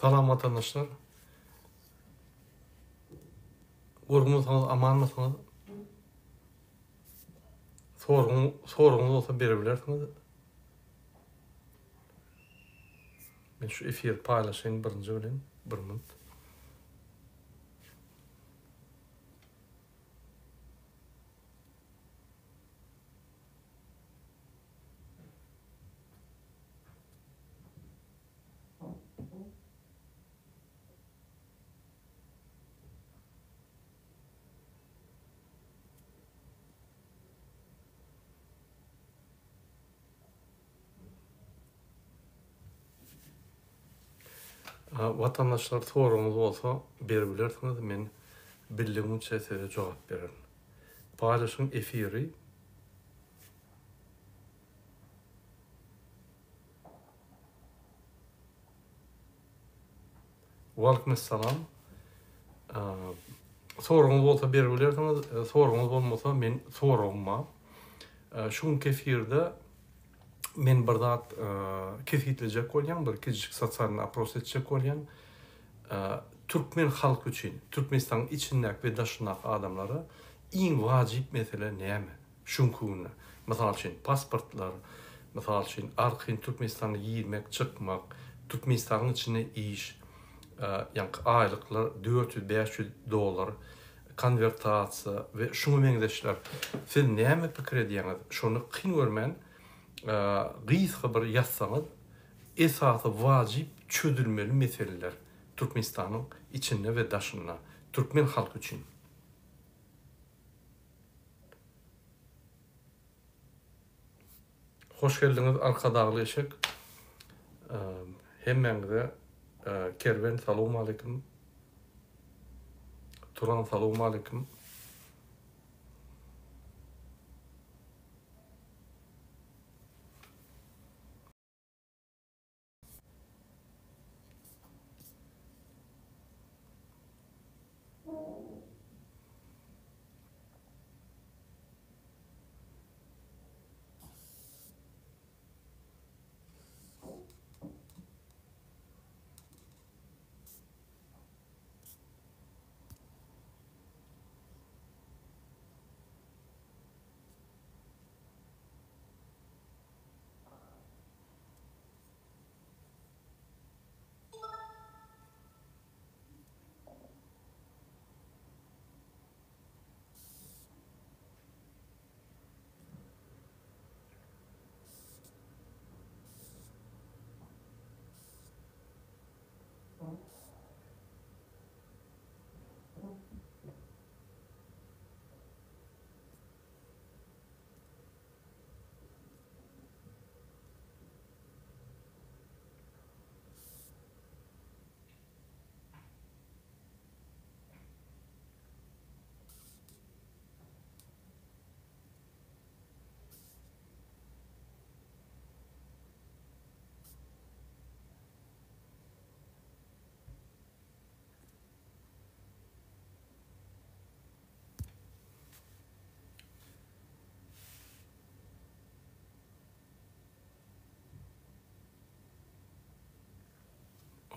Salam watandaşlar. Gurgunmysyňyz, amanmysyňyz? Soruň, soruňyz bolsa berebilersiňiz. Men şu efiri paýlaşaýyn birinji bilen bir minut. Watandaşlar soragyňyz bolsa beribilersiňiz men bildigimçe size jogap bererin. Paýlaşyň efiri. Waleýkim-essalam. Soragyňyz bolsa berip bilersiňiz, soragyňyz bolmasa men soragym bar. Şu günki efirde men bir zat kesgitlejek bolýan, bir kiçijik sosialnyý opros etjek bolýan. Türkmen halky üçin, Türkmenistanyň içindäki we daşyndaky adamlara iň wajyp mesele näme? Şu günki günde. Mysal üçin, pasportlar, mysal üçin, arkaýyn Türkmenistana girmek, çykmak, Türkmenistanyň içinde iş, ýaňky aýlyklar 400, 500 dollar, konwertasiýa we şuňa meňzeşler. Siz näme pikir edýäňiz? Şony kyn görmän, gysga bir ýazsaňyz, esasy wajyp çözülmeli meseleler Türkmenistanyň içinde we daşynda, türkmen halky üçin. Hoş geldiňiz Arkadagly eşek. Hemmäňize Kerwen salowmaleýkim. Turan salowmaleýkim.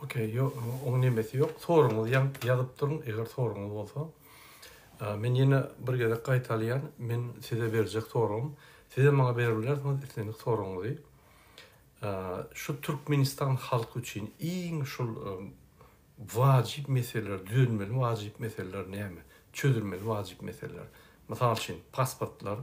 Okey, ýok, oň nemesi ýok. Soragyňyzy ýazyp duruň, eger soragyňyz bolsa. Men ýene bir gezek gaýtalaýan, men size berjek soragym, sizem maňa berip bilersiňiz islendik soragyňyzy. Şu Türkmenistan halky üçin iň şul Wajyp meseleler, düzelmeli wajyp meseleler näme? Çözülmeli wajyp meseleler. Mysal üçin, pasportlar.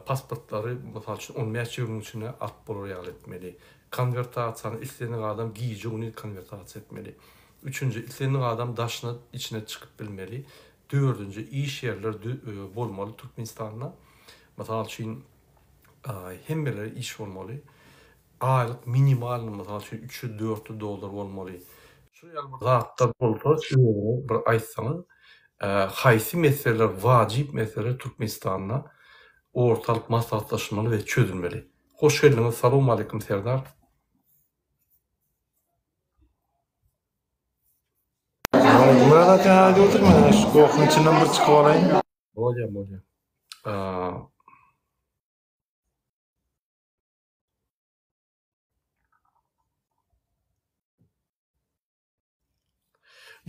Pasportlary, mysal üçin, on bäş ýylyň içinde alyp bolar ýaly etmeli. Konwertasiýany islendik adam gije-gündiz konwertasiýa etmeli. Üçünji, islendik adam daşyna, içine çykyp bilmeli. Dördünji, iş ýerleri bolmaly Türkmenistanda. Mysal üçin, hemmelere iş bolmaly. Aýlyk minimalny mysal üçin 300 400 dollar bolmaly. Şu ýaly bir zatlar bolsa özüňiz bir aýtsaňyz haýsy meseleler wajyp meseleler Türkmenistanda orta alyp maslahatlaşylmaly we çözülmeli. Hoş geldiňiz Salowmaleýkim Serdar. Murat aka hadi oturma şu gohuň içinden bir çykyp alaýyn. Bolýa bolýa.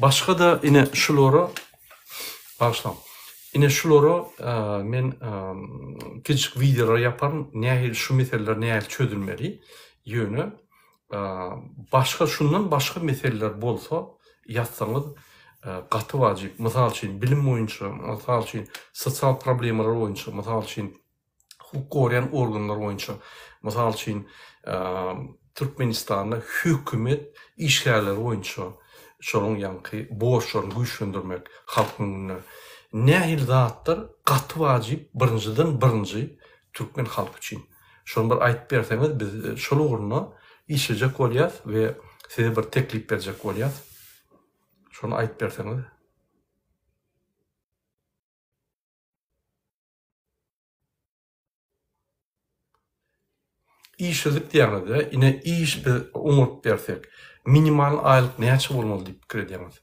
Başga-da ine şulara bagyşlaň. Ine şulara men kiçijik wideolar ýaparyn, nähili şu meseleler nähili çözülmeli. Ýöne başga şundan başga meseleler bolsa ýazsaňyz gaty wajyp. Mysal üçin bilim boýunça, mysal üçin sosial problemalar boýunça, mysal üçin hukuk goraýan organlar boýunça, mysal üçin, Türkmenistanda hökümet işgärleri boýunça şolaryň ýaňky borçlaryny güýçlendirmek halkyň öňünde nähili zatlar gaty wajyp birinjiden birinji türkmen halky üçin. Şony bir aýdyp berseňiz biz şol ugrunda işlejek bolýas we size bir teklip berjek bolýas. Şony aýdyp berseňiz. Işsizlik diýýäňizde, ine iş biz oňaryp bersek, minimal aýlyk näçe bolmaly diýip pikir edýäňiz?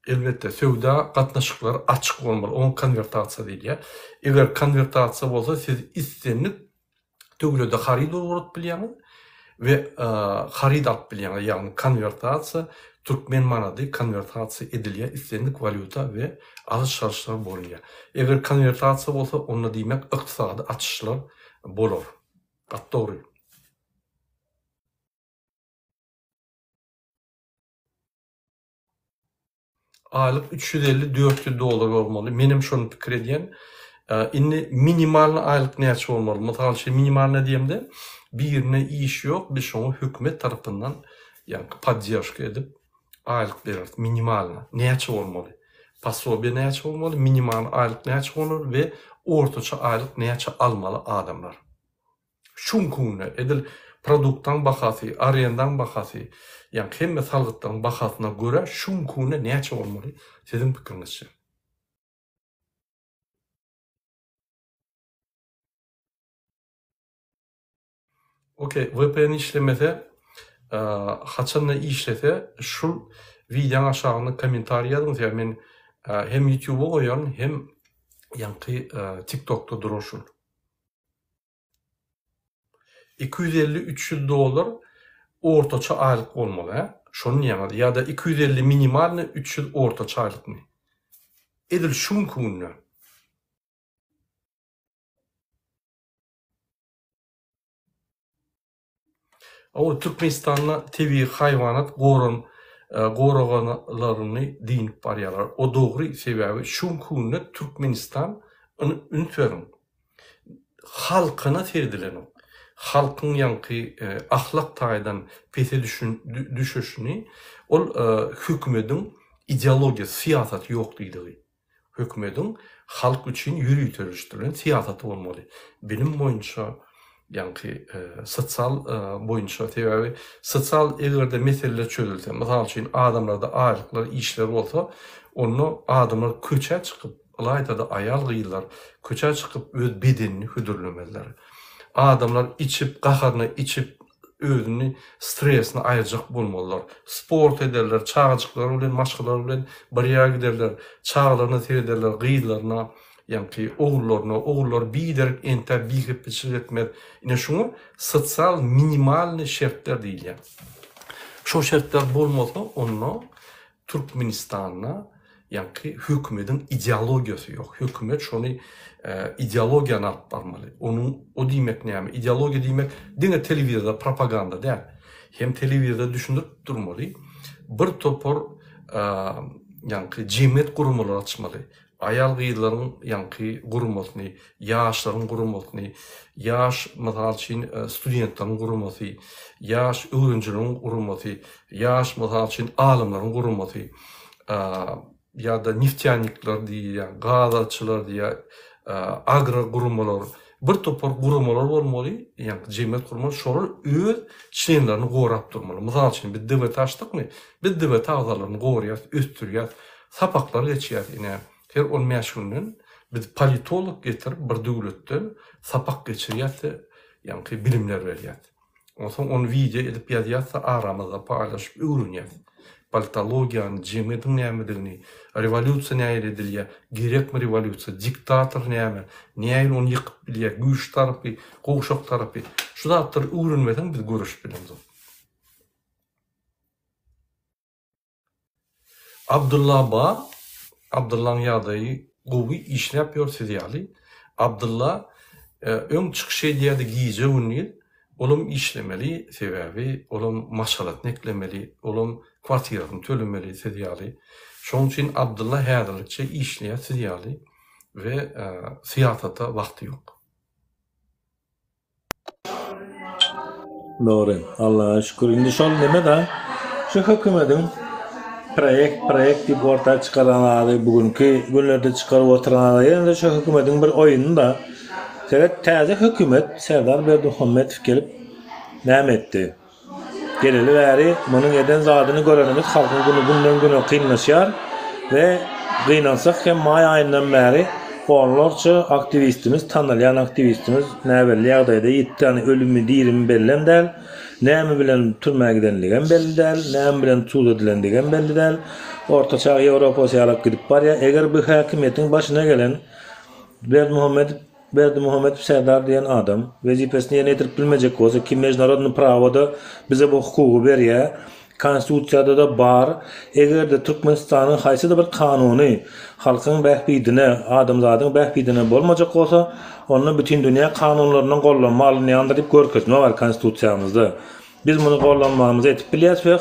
Elbetde, söwda gatnaşyklary açyk bolmaly, oňa konwertasiýa diýilýär. Eger konwertasiýa bolsa, siz islendik döwlede haryt ugradyp bilýäňiz we haryt alyp bilýäňiz, ýagny konwertasiýa, türkmen manady konwertasiýa edilýär islendik walýuta we alyş-çalyşlar bolunýar. Eger konwertasiýa bolsa, onda diýmek ykdysady açyşlar bolar. Gaty dogry. Aýlyk 350 400 dollar bolmaly. Menem şony pikir edýän. Indi minimalny aýlyk näçe bolmaly? Mysal üçin minimalny diýemde birine iş ýok, biz şoňa hökümet tarapyndan ýaňky podderşka edip aýlyk bereris minimalny. Näçe bolmaly? Posobiýe näçe bolmaly? Minimalny aýlyk näçe bolmaly we ortaça aýlyk näçe almaly adamlar? Şu günki günde edil produktaň bahasy, arendaň bahasy, ýagny hemme salgytlaryň bahasyna görä şu günki günde näçe bolmaly siziň pikiriňizçe? Ok, VPN işlemese, haçanda işlese şul wideoň aşagyna kommentariý ýazyň, sebäbi men hem YouTube-a goýaryn, hem ýaňky TikTok-da durar şul. 250 300 dollar ortaça aýlyk bolmaly hä? Şony diýýäňiz ýa-da 250 minimalny 300 ortaça aýlykmy? Edil şu günki günde. Hawa Türkmenistanda tebigy haýwanat goran goraganalaryny dynyp barýarlar. O dogry sebäbi şu günki günde Türkmenistan üns beriň halkyna seredilenok. Halkyň ýaňky ahlak taýdan pese düşüşini ol hökümediň ideologiýasy syýasaty ýok diýdigi. Hökümediň halk üçin ýöriteleşdirilen syýasaty bolmaly. Bilim boýunça, ýaňky sosial boýunça, sebäbi sosial eger-de meseleler çözülse, mysal üçin, adamlarda aýlyklar, işler bolsa, onda adamlar köçä çykyp, ylaýta-da aýal-gyzlar köçä çykyp öz bedenini hödürlemezler. Adamlar içip, gaharyna içip, özüni stresini aýyrjak bolmazlar. Sport ederler, çagajyklary bilen, maşgalalary bilen bir ýere giderler, çagalaryna serederler, gyzlaryna, ýaňky ogullaryna, ogullary biderek entäp bihepbeçilik etmez. Ine şuňa sosial minimalnyý şertler diýilýär. Şo şertler bolmasa onda Türkmenistanda ýaňky hökümediň ideologiýasy ýok. Hökümet şony ideologiýany alyp barmaly. Onuň o diýmek näme? Ideologiýa diýmek diňe telewizorda propaganda däl. Hem telewizorda düşündirip durmaly. Bir topar ýaňky jemgyýet guramalary açmaly. Aýal-gyzlaryň ýaňky guramasyny, ýaşlaryň guramasyny, ýaş, mysal üçin, studentleriň guramasy, ýaş öwrenijileriň guramasy, ýaş, mysal üçin, alymlaryň guramasy, ýa-da neftýanikler diýýär, gazaçylar diýýär, agro guramalar, bir topar guramalar bolmaly, ýaňky jemgyýet gurmaly, şolar öz çlenlerini gorap durmaly. Mysal üçin, biz DWT açdykmy, biz DWT agzalaryny goraýarys, ösdürýäris, Sapaklar geçýäs ine her on bäş günden biz politolog getirip bir döwletden sapak geçirýäs-de ýaňky bilimler berýäs. Onsoň ony wideo edip ýazýas-da aramyzda paýlaşyp öwrenýäs. Politologiýany, jemgyýetiň nämedigini, rewolýusiýa nähili edilýär, gerekmi rewolýusiýa, diktator näme, nähili ony ýykyp bilýär, güýçli tarapy, gowşak tarapy. Şu zatlary öwrenmeseň biz göreşip bilemzok. Abdylla ba, Abdyllaň ýagdaýy gowy işläp ýör siz ýaly. Abdylla öň çykyş edýärdi gije gündiz, olam işlemeli sebäbi olam maşgalasyny eklemeli, olam kwartirasyny tölemeli siz ýaly. Şonuň üçin Abdylla häzirlikçe işleýär siz ýaly we syýasata wagty ýok. Dogry. Allaha şükür. Indi şol neme da şu hökümediň proýekt proýekt diýip orta çykaran zady bu günki günlerde çykaryp oturan zady ýene-de şu hökümediň bir oýuny da. Seret täze hökümet Serdar Berdimuhamedow gelip näme etdi? Geleli bäri munuň eden zadyny görenimiz halkyň güni günden güne kynlaşýar we gynansak hem maý aýyndan bäri onlarça aktiwistimiz tanalýan aktiwistimiz näbelli ýagdaýda ýitdi ýagny ölümi dirimi bellem däl näme bilen türmä gidenligem belli däl näme bilen sud edilendigem belli däl orta çag ýewropasy ýalak gidip barýar eger bu häkimiýetiň başyna gelen Berdimuhamedow Berdimuhamedow Serdar diýen adam wezipesini ýerine ýetirip bilmejek bolsa, ki mejnarodnyý prawoda bize bu hukugy berýär, konstitusiýada-da bar, eger-de Türkmenistanyň haýsyda bir kanuny halkyň bähbidine, adamzadyň bähbidine bolmajak bolsa, onda bütindünýä kanunlaryndan gollanma alynýandyr diýip görkezme bar konstitusiýamyzda. Biz muny gollanmamyzy edip bilýäs we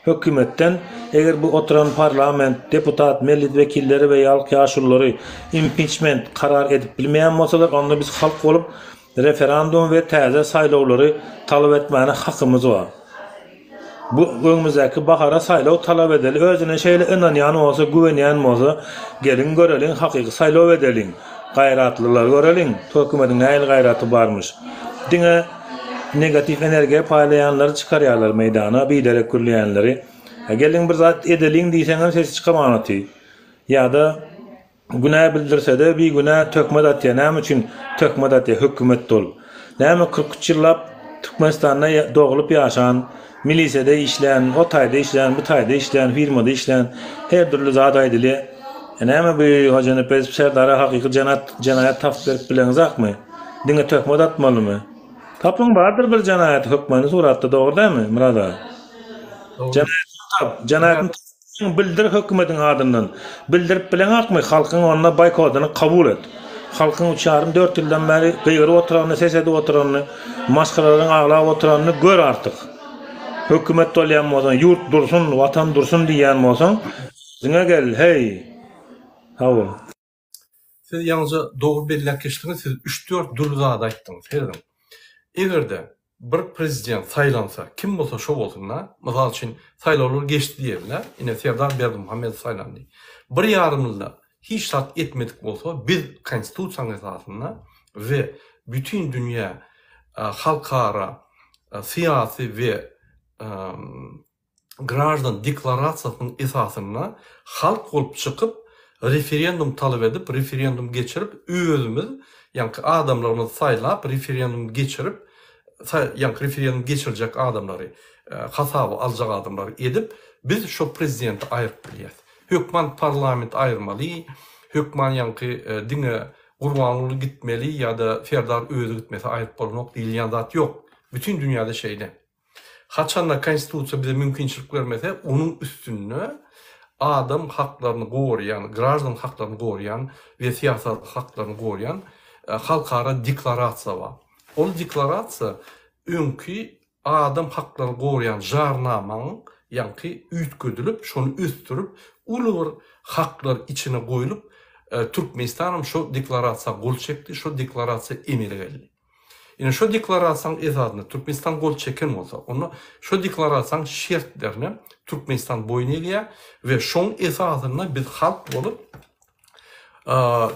hökümetden eger bu oturan parlament, deputat, mejlis wekilleri we ýalk ýaşululary impiçment karar edip bilmeýän bolsalar onda biz halk bolup referandum we täze saýlawlary talap etmäne hakymyz bar. Bu öňümizdäki bahara saýlaw talap edeli özüne şeýle ynanýan bolsa güwenýän bolsa geliň göreliň hakyky saýlaw edeliň gaýratlylary göreliň hökümediň nähili gaýraty barmyş diňe Negatiw energiýa paýlaýanlary çykarýarlar meýdana, biderek gürleýänleri. Hä geliň bir zat edeliň diýseňem sesi çykaman oty. Ýa-da günä bildirsede bigünä töhmet atýar. Näme üçin töhmet atýar hökümet bolup? Näme 43 ýyllap Türkmenistanda doglup ýaşan, milisede işlän, o taýda işlän, bu taýda işlän, firmada işlän her dürli zat aýdylýar. E näme bu Hojanepesow Serdara hakyky jenaýat tapyp berip bileňizakmy? Diňe töhmet atmalymy? Tapyň bardyr bir jenaýaty hökmany suratda dogry dälmi Myrat aga? Jenaýatyny tap, jenaýatyny tapypsyň bildir hökümediň adyndan. Bildirip bileňakmy halkyň onda boýkodyny kabul et. Halkyň üç ýarym dört ýyldan bäri gygyryp oturanyny ses edip oturanyny maşgalalaryň aglap oturanyny gör artyk. Hökümet bolýan bolsaň ýurt dursun watan dursun diýýän bolsaň özüňe gel heý. Sag bol. Siz ýaňyja dogry belläp geçdiňiz, siz üç-dört dürli zady aýtdyňyz. Serediň. Eger-de bir prezident saýlansa, kim bolsa şo bolsun-da, mysal üçin, saýlawlar geçdi diýeli-dä, ine Serdar Berdimuhamedow saýlandy. Bir ýarym ýylda hiç zat etmedik bolsa, biz Konstitusiýanyň esasynda we bütin dünýä halkara syýasy we Graždan deklarasiýasynyň esasynda halk bolup çykyp, referendum talap edip, referendum geçirip, özümiz, ýaňky adamlarymyzy saýlap, referendum geçirip, ýaňky referendum geçirjek adamlary, hasaba aljak adamlary edip, biz şo prezidenti aýryp bilýäs. Hökman parlament aýyrmaly, hökman ýaňky diňe Gurbanguly gitmeli ýa-da Serdar özi gitmese aýryp bolanok diýilýän zat ýok. Bütin dünýäde şeýle. Haçanda Konstitusiýa bize mümkinçilik bermese, onuň üstünde adam haklaryny goraýan, graždan haklaryny goraýan we syýasy haklaryny goraýan halkara deklarasiýa bar. Ol deklarasiýa öňki adam haklaryny goraýan jarnamaň ýaňky üýtgedilip, şony ösdürip, uly bir haklar içine goýlup, Türkmenistanam şo deklarasiýa gol çekdi, şo deklarasiýa emele geldi. Ine şo deklarasiýanyň esasynda Türkmenistan gol çeken bolsa, onda şo deklarasiýanyň şertlerine Türkmenistan boýun egýär we şoň esasynda biz halk bolup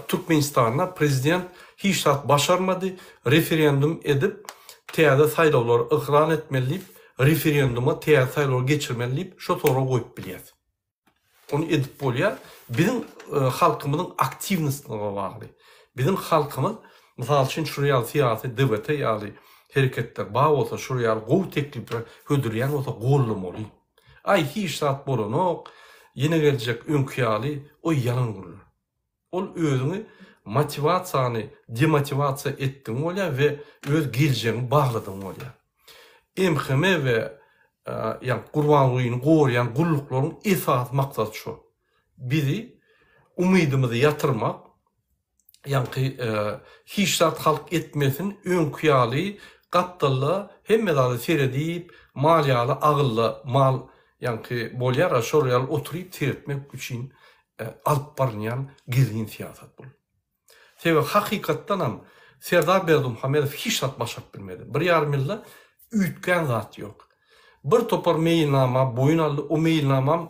Türkmenistanda prezident hiç zat başarmady, referendum edip täze saýlawlary yglan etmeli diýip, referenduma täze saýlawlary geçirmeli diýip şo soragy goýup bilýäs. Ony edip bolýar. Biziň halkymyzyň aktiwnoslygyna bagly. Biziň halkymyz, mysal üçin, şular ýaly syýasy DWT ýaly hereketler bar bolsa, şular ýaly gowy teklipler hödürleýän bolsa goldamaly. Aý hiç zat bolanok, ýene geljek öňki ýaly, o ýalan gürrüň. Ol özüňi motiwasiýany demotiwasiýa etdigiň bolýar we öz geljegiňi bagladygyň bolýar. MHM we ýagny Gurbangulyny goraýan gulluklaryň esasy maksady şo. Bizi umydymyzy ýatyrmak, ýaňky hiç zat halk etmesin, öňki ýaly gapdalda hemme zada seredip, mal ýaly agylla mal ýaňky bolýar-a, şol ýaly oturyp seretmek üçin alyp barylýan gizlin syýasat bul. Sebäbi hakykatdanam Serdar Berdimuhamedow hiç zat başaryp bilmedi. Bir ýarym ýylda üýtgän zat ýok. Bir topar meýilnama boýun aldy, o meýilnamam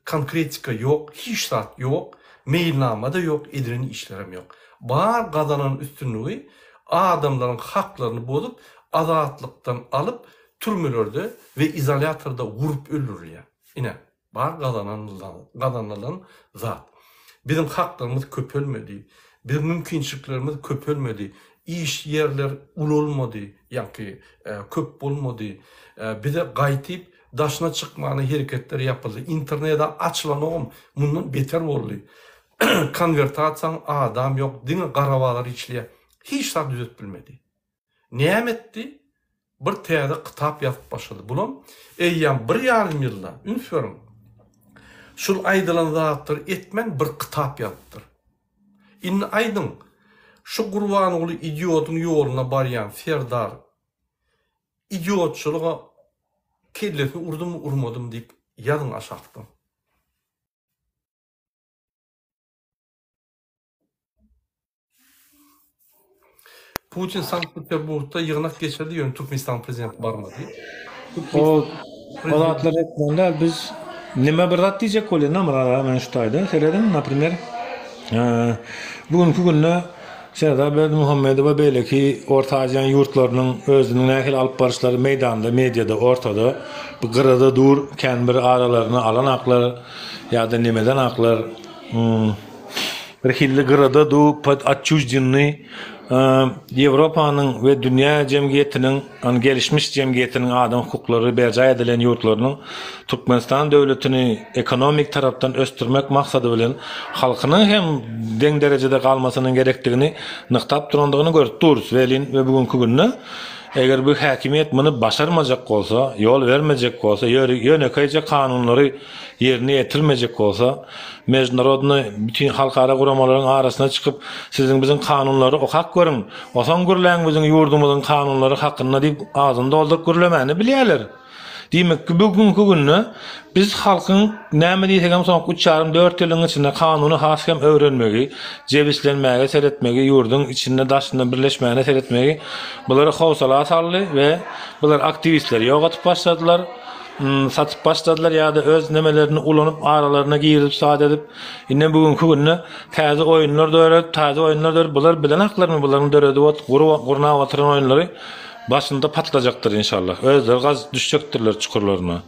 konkretika ýok, hiç zat ýok, meýilnama-da ýok, edilen işlerem ýok. Bar gazanan üstünligi adamlaryň haklaryny bozup, azatlykdan alyp, türmelerde we izolýatorda urup öldürilýär. Ine, bar gazanylan zat. Biziň haklarymyz köpelmedi, biziň mümkinçiliklerimiz köpelmedi, iş ýerler ulalmady, ýaňky köp bolmady. Bize gaýtyp Daşyna çykmana hereketler ýapyldy. Interneda açylanogam mundan beter boldy. Konwertasiýaň adam ýok, diňe gara bazar işleýär. Hiç zat düzedip bilmedi. Näme etdi? Bir täze kitap ýazyp başlady. Bulam eýýäm bir ýarym ýylda, üns beriň, şul aýdylan zatlary etmän bir kitap ýazypdyr. Indi aýdyň, şu Gurbanguly idiotyň ýoluna barýan Serdar Idiotçylyga kellesini urdumy urmadymy diýip ýazyň aşakdan. Putin Sankt Peterburgda ýygnak geçirdi ýöne Türkmenistanyň prezidenti barmady. O o zatlar etmeli däl biz nime bir zat diýjek bolýan da Myrat aga men şu taýda serediň naprimer bu günki günde Serdar Berdimuhamedow we beýleki Orta Aziýanyň ýurtlarynyň özüniň nähili alyp baryşlary meýdanda, mediada, ortada, bu gyrada dur, kän bir aralaryny alanaklar ýa-da nemedenaklar, bir hilli gyrada du, pod otçujdennyý, Ýewropanyň we dünýä jemgyýetiniň, gelişmiş jemgyýetiniň adam hukuklary berjaý edilen ýurtlarynyň Türkmenistan döwletini ekonomik tarapdan ösdürmek maksady bilen halkynyň hem deň derejede galmasynyň gerekdigini nygtap durandygyny görüp durus welin we bu günki günde eger bu häkimiýet muny başarmajak bolsa, ýol bermejek bolsa, ýönekeýje kanunlary ýerine ýetirmejek bolsa, mežnarodnyý bütin halkara guramalaryň arasyna çykyp siziň biziň kanunlary okap görüň, osaň gürläň biziň ýurdumyzyň kanunlary hakynda diýip agzyny dolduryp gürlemäni bilýärler. Diýmek ki, bu günki günde biz halkyň näme diýsek hem soňky üç ýarym, dört ýylyň içinde kanuny has hem öwrenmegi, jebislenmäge seretmegi, ýurduň içinde, daşynda birleşmäne seretmegi bulary howsala saldy we bular aktiwistleri ýok atyp başladylar, satyp başladylar ýa-da öz nemelerini ulanyp aralaryna girizip zat edip, indi bu günki günde täze oýunlar döredip, täze oýunlar döredip, bular bilenaklarmy bularyň döredip, gurnap oturan oýunlary Başynda patlajakdyr inşallah. Özleri gazyp düşjekdirler çukurlaryna.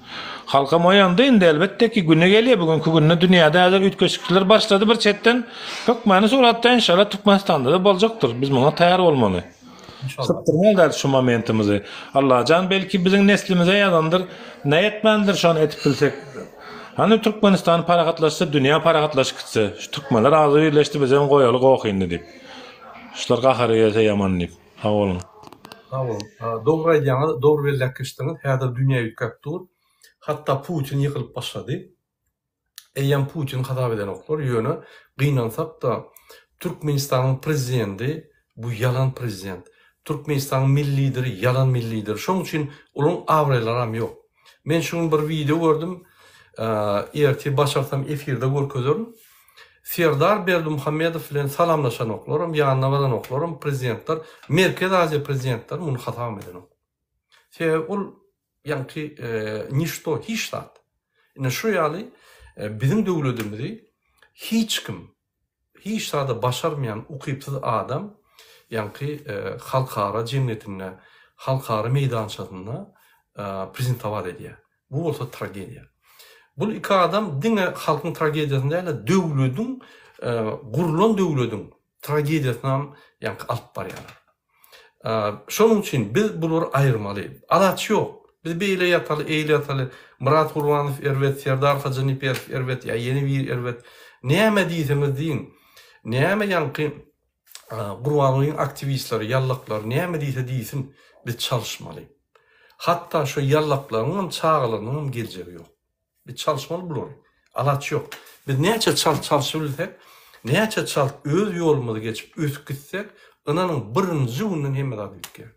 Halkam oýandy indi elbetde ki güni gelýär bu günki günde dünýäde häzir üýtgeşiklikler başlady bir çetden hökmany suratda inşallah Türkmenistanda-da boljakdyr biz muňa taýar bolmaly. Sypdyrmaly däl şu momentimizi. Allajan belki biziň neslimize ýazandyr ne etmändir şony edip bilsek. Hany Türkmenistan parahatlaşsa dünýä parahatlaşyp gitse şu türkmenler agzybirleşdi bizem goýaly goh indi diýip. Şular gahary gelse ýaman diýip. Sag boluň. Sag boluň. Dogry aýdýaňyz, dogry belläp geçdiňiz. Häzir dünýä üýtgäp dur. Hatda Putin ýykylyp başlady. Eýýäm Putini hasap edenoklar. Ýöne gynansak-da, Türkmenistanyň prezidenti bu ýalan prezident. Türkmenistanyň milli lideri ýalan milli lider. Şonuň üçin olaryň abraýlaram ýok. Men şu gün bir wideo gördüm. Ertir başarsam efirde görkezerin. Serdar Berdimuhamedow bilen salamlaşanoklaram, ýanyna baranoklaram prezidentler, Merkezi Aziýa prezidentleri muny hasabam edenok. Sebäbi ol ýaňky nişto, hiç zat. Ine şu ýaly biziň döwletimizi hiç kim, hiç zada başarmaýan ukypsyz adam ýaňky halkara jemgyýetinde, halkara meýdançasynda prezentowat edýär. Bu bolsa tragediýa. Bul iki adam diňe halkyň tragediýasyny däl-de, döwlediň, gurlan döwlediň tragediýasynam ýaňky alyp barýarlar. Şonuň üçin biz bulary aýyrmaly. Alaç ýok. Biz beýle ýataly, eýle ýataly, Myrat Gurbanow erbet, Serdar Hajynepesow erbet ýa ýene biri erbet. Näme diýseňiz diýiň. Näme ýaňky Gurbangulyň aktiwistleri, ýallaklary näme diýse diýsin, biz çalyşmaly. Hatda şo ýallaklaryňam çagalarynyňam geljegi ýok. Biz çalyşmaly bulary. Alaç ýok. Biz näçe çalt çalşybilsek, näçe çalt öz ýolumyzy geçip ösüp gitsek, ynanyň birinji günden hemme zat üýtgär.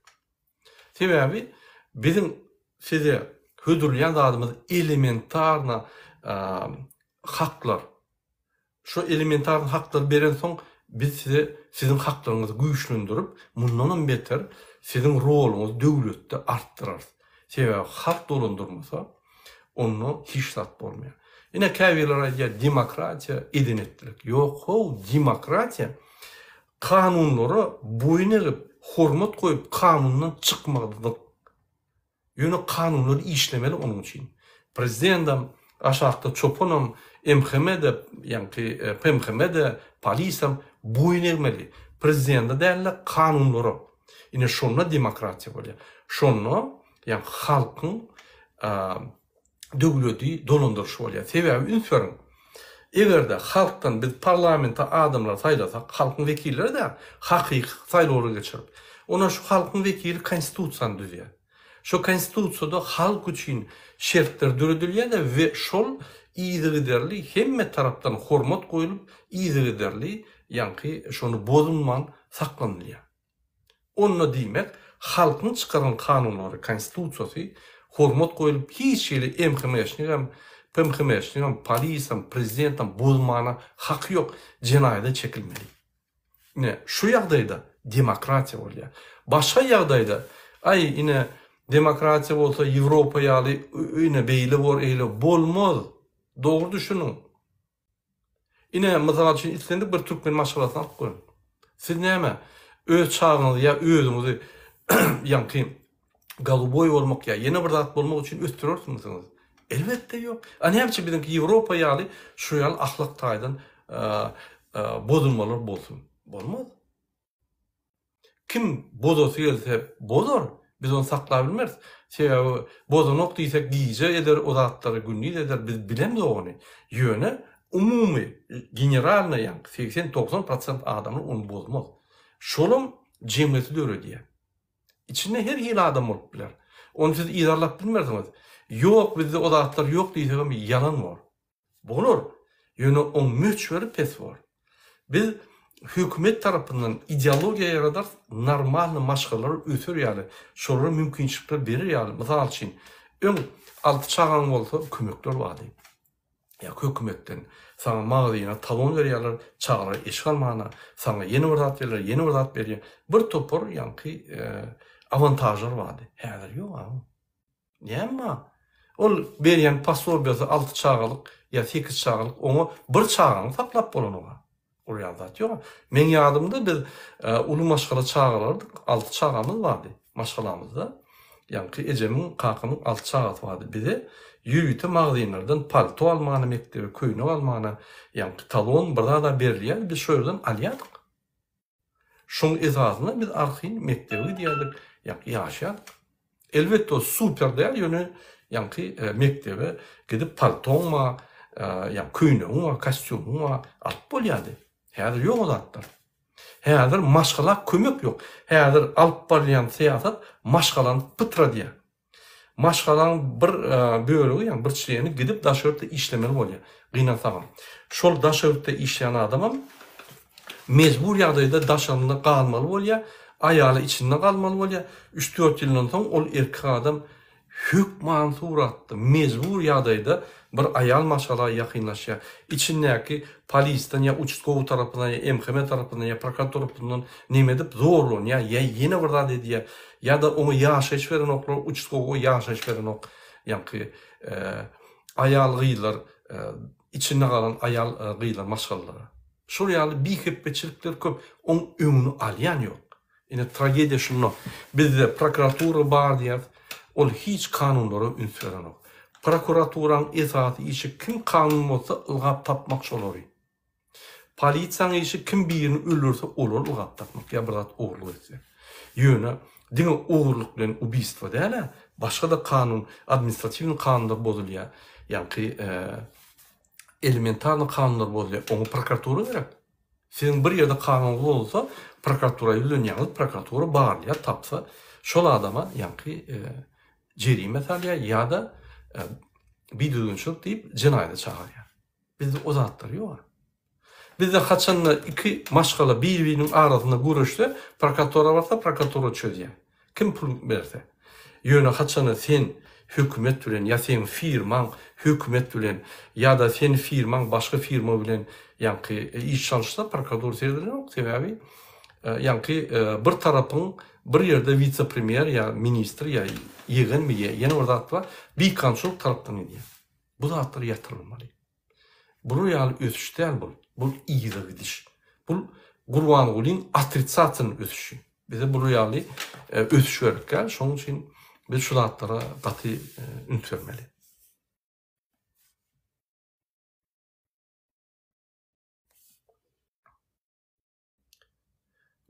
Sebäbi biziň size hödürleýän zadymyz elementarna haklar. Şo elementarny haklary berensoň biz size siziň haklaryňyzy güýçlendirip, mundanam beter siziň roluňyzy döwletde artdyrarys. Sebäbi halk dolandyrmasa, onda hiç zat bolmaýar. Ine käbirleri aýdýar demokratiýa eden-etdilik. Ýok how, demokratiýa kanunlara boýun egip, hormat goýup kanundan çykmazlyk. Ýöne kanunlar işlemeli onuň üçin. Prezidendem, aşakda çopanam, MHM-de, ýaňky PMHM-de, polisem boýun egmeli. Prezidende däl-de kanunlara. Ine şonda demokratiýa bolýar. Şonda ýaňky halkyň döwledi dolandyryşy bolýar. Sebäbi üns beriň. Eger-de halkdan biz parlamente adamlary saýlasak, halkyň wekilleri däl, hakyky saýlawlary geçirip, onda şu halkyň wekili konstitusiýany düzýär. Şo konstitusiýada halk üçin şertler döredilýär-de we şol yzygiderli hemme tarapdan hormat goýlup, yzygiderli ýaňky şony bozulman saklanylýar. Onda diýmek, halkyň çykaran kanunlary, konstitusiýasy hormat goýlup hiç hili MHM-şnigem, PMHM-şnigem, polisem, prezidentem bozmana haky ýok, jenaýada çekilmeli. Ine, şu ýagdaýda demokratiýa bolýar. Başga ýagdaýda, aý, ine, demokratiýa bolsa Ýewropa ýaly, ine, beýle bor, eýle, bolmaz. Dogry düşüniň. Ine, mysal üçin, islendik bir türkmen maşgalasyny alyp görüň. Siz näme, öz çagaňyzy ýa özüňizi ýaňky goluboý bolmak ýa ýene bir zat bolmak üçin ösdürersiňiz? Elbetde ýok. A näme üçin biziňki Ýewropa ýaly şu ýaly ahlak taýdan bozulmalar bolsun? Bolmaz. Kim bozasy gelse bozar, biz ony saklap bilmeris. Sebäbi bozanok diýsek gije eder o zatlary, gündiz eder, biz bilemzok ony. Ýöne umumy, generalnyý ýaňky 80-90 prosent adamlar ony bozmaz. Şolam jemgyýeti döredýär. Içinde her hili adam bolup biler. Ony siz yzarlap bilmersiňiz. Ýok bizde o zatlar ýok diýsegem ýalan bor. Bolar. Ýöne oň möçberi pes bor. Biz hökümet tarapyndan ideologiýa ýaradarys, normalny maşgalalar öser ýaly, şolara mümkinçilikler berer ýaly. Mysal üçin, öň alty çagaň bolsa kömekler bardy. Ýa hökümetden saňa magazyna talon berýärler, çagalara eşik almana, saňa ýene bir zat berýärler, ýene bir zat berýär. Bir topar ýaňky awantažlar bardy. Häzir ýok agam. Näme bar? Ol berýän posobiýasy alty çagalyk ýa sekiz çagalyk oňa bir çagany saklap bolanok-a. Ol ýaly zat ýok-a. Meň ýadymda biz uly maşgala çagalarydyk, alty çagamyz bardy maşgalamyzda. Ýaňky ejemiň, kakamyň alty çagasy bardy. Bize ýörite magazynlardan palto almana mekdebe, köýnek almana, ýaňky talon bir zad-a berilýärdi, biz şo ýerden alýardyk. Şoň esasynda biz arkaýyn mekdebe gidýärdik, ýaňky ýaşaýardyk. Elbetde o super däl, ýöne ýaňky mekdebe gidip paltoň bar, ýa köýnegiň bar, kostýumyň bar, alyp bolýardy. Häzir ýok o zatlar. Häzir maşgala kömek ýok. Häzir alyp barylýan syýasat maşgalany pytradýar. Maşgalaň bir bölegi, ýagny bir çleni gidip daşary ýurtda işlemeli bolýar. Gynansagam. Şol daşary ýurtda işleýän adamam mejbur ýagdaýda daşarynda galmaly bolýar, aýaly içinde galmaly bolýar. Üç-dört ýyldan soň ol erkek adam hökman suratda, mejbur ýagdaýda bir aýal maşgala ýakynlaşýar. Içindäki polisden ýa uçastkowy tarapyndan ýa MHM tarapyndan ýa prokuratura tarapyndan neme edip zorlanýar ýa ýene bir zat edýär. Ýa-da oňa ýaşaýyş berenoklar, uçastkowa ýaşaýyş berenok. Ýaňky aýal-gyzlar içinde galan aýal-gyzlar maşgalalara. Şol ýaly bihepbeçilikler köp, oň öňüni alýan ýok. Ine tragediýa şunda. Bizde prokuratura bar diýýäs, ol hiç kanunlara üns berenok. Prokuraturaň esasy işi kim kanun bozsa ylgap tapmak şolary. Polisiýaň işi kim birini öldürse olary ylgap tapmak ýa bir zat ogurlyk etse. Ýöne diňe ogurlyk bilen ubiýstwo däl-ä. Başga-da kanun, administratiwnyý kanunlar bozulýar. Ýaňky elementarnyý kanunlar bozulýar. Oňa prokuratura gerek. Siziň bir ýerde kanunyňyz bozulsa, prokuratura ýüzlenýäňiz, prokuratura barlaýar, tapsa, şol adama ýaňky jerime salýar ýa-da bidüzgünçilik diýip jenaýata çagyrýar. Bizde o zatlar ýok. Bizde haçanda iki maşgala bir-biriniň arasynda göreşse, prokuratura barsa, prokuratura çözýär. Kim pul berse. Ýöne haçanda sen hökümet bilen ýa seň firmaň hökümet bilen ýa-da sen firmaň başga firma bilen ýaňky iş çalyşsa, prokuratura seredenok. Sebäbi ýaňky bir tarapyň bir ýerde wise-premýer ýa ministr ýa ýegenmi ýa ýene bir zat bar, bikanunçylyk tarapdan gidýär. Bu zatlar ýatyrylmaly. Bular ýaly ösüş däl bul. Bul yza gidiş. Bul Gurbangulyň otrisatel ösüşi. Bize bular ýaly ösüş gerek däl. Şonuň üçin biz şu zatlara gaty üns bermeli.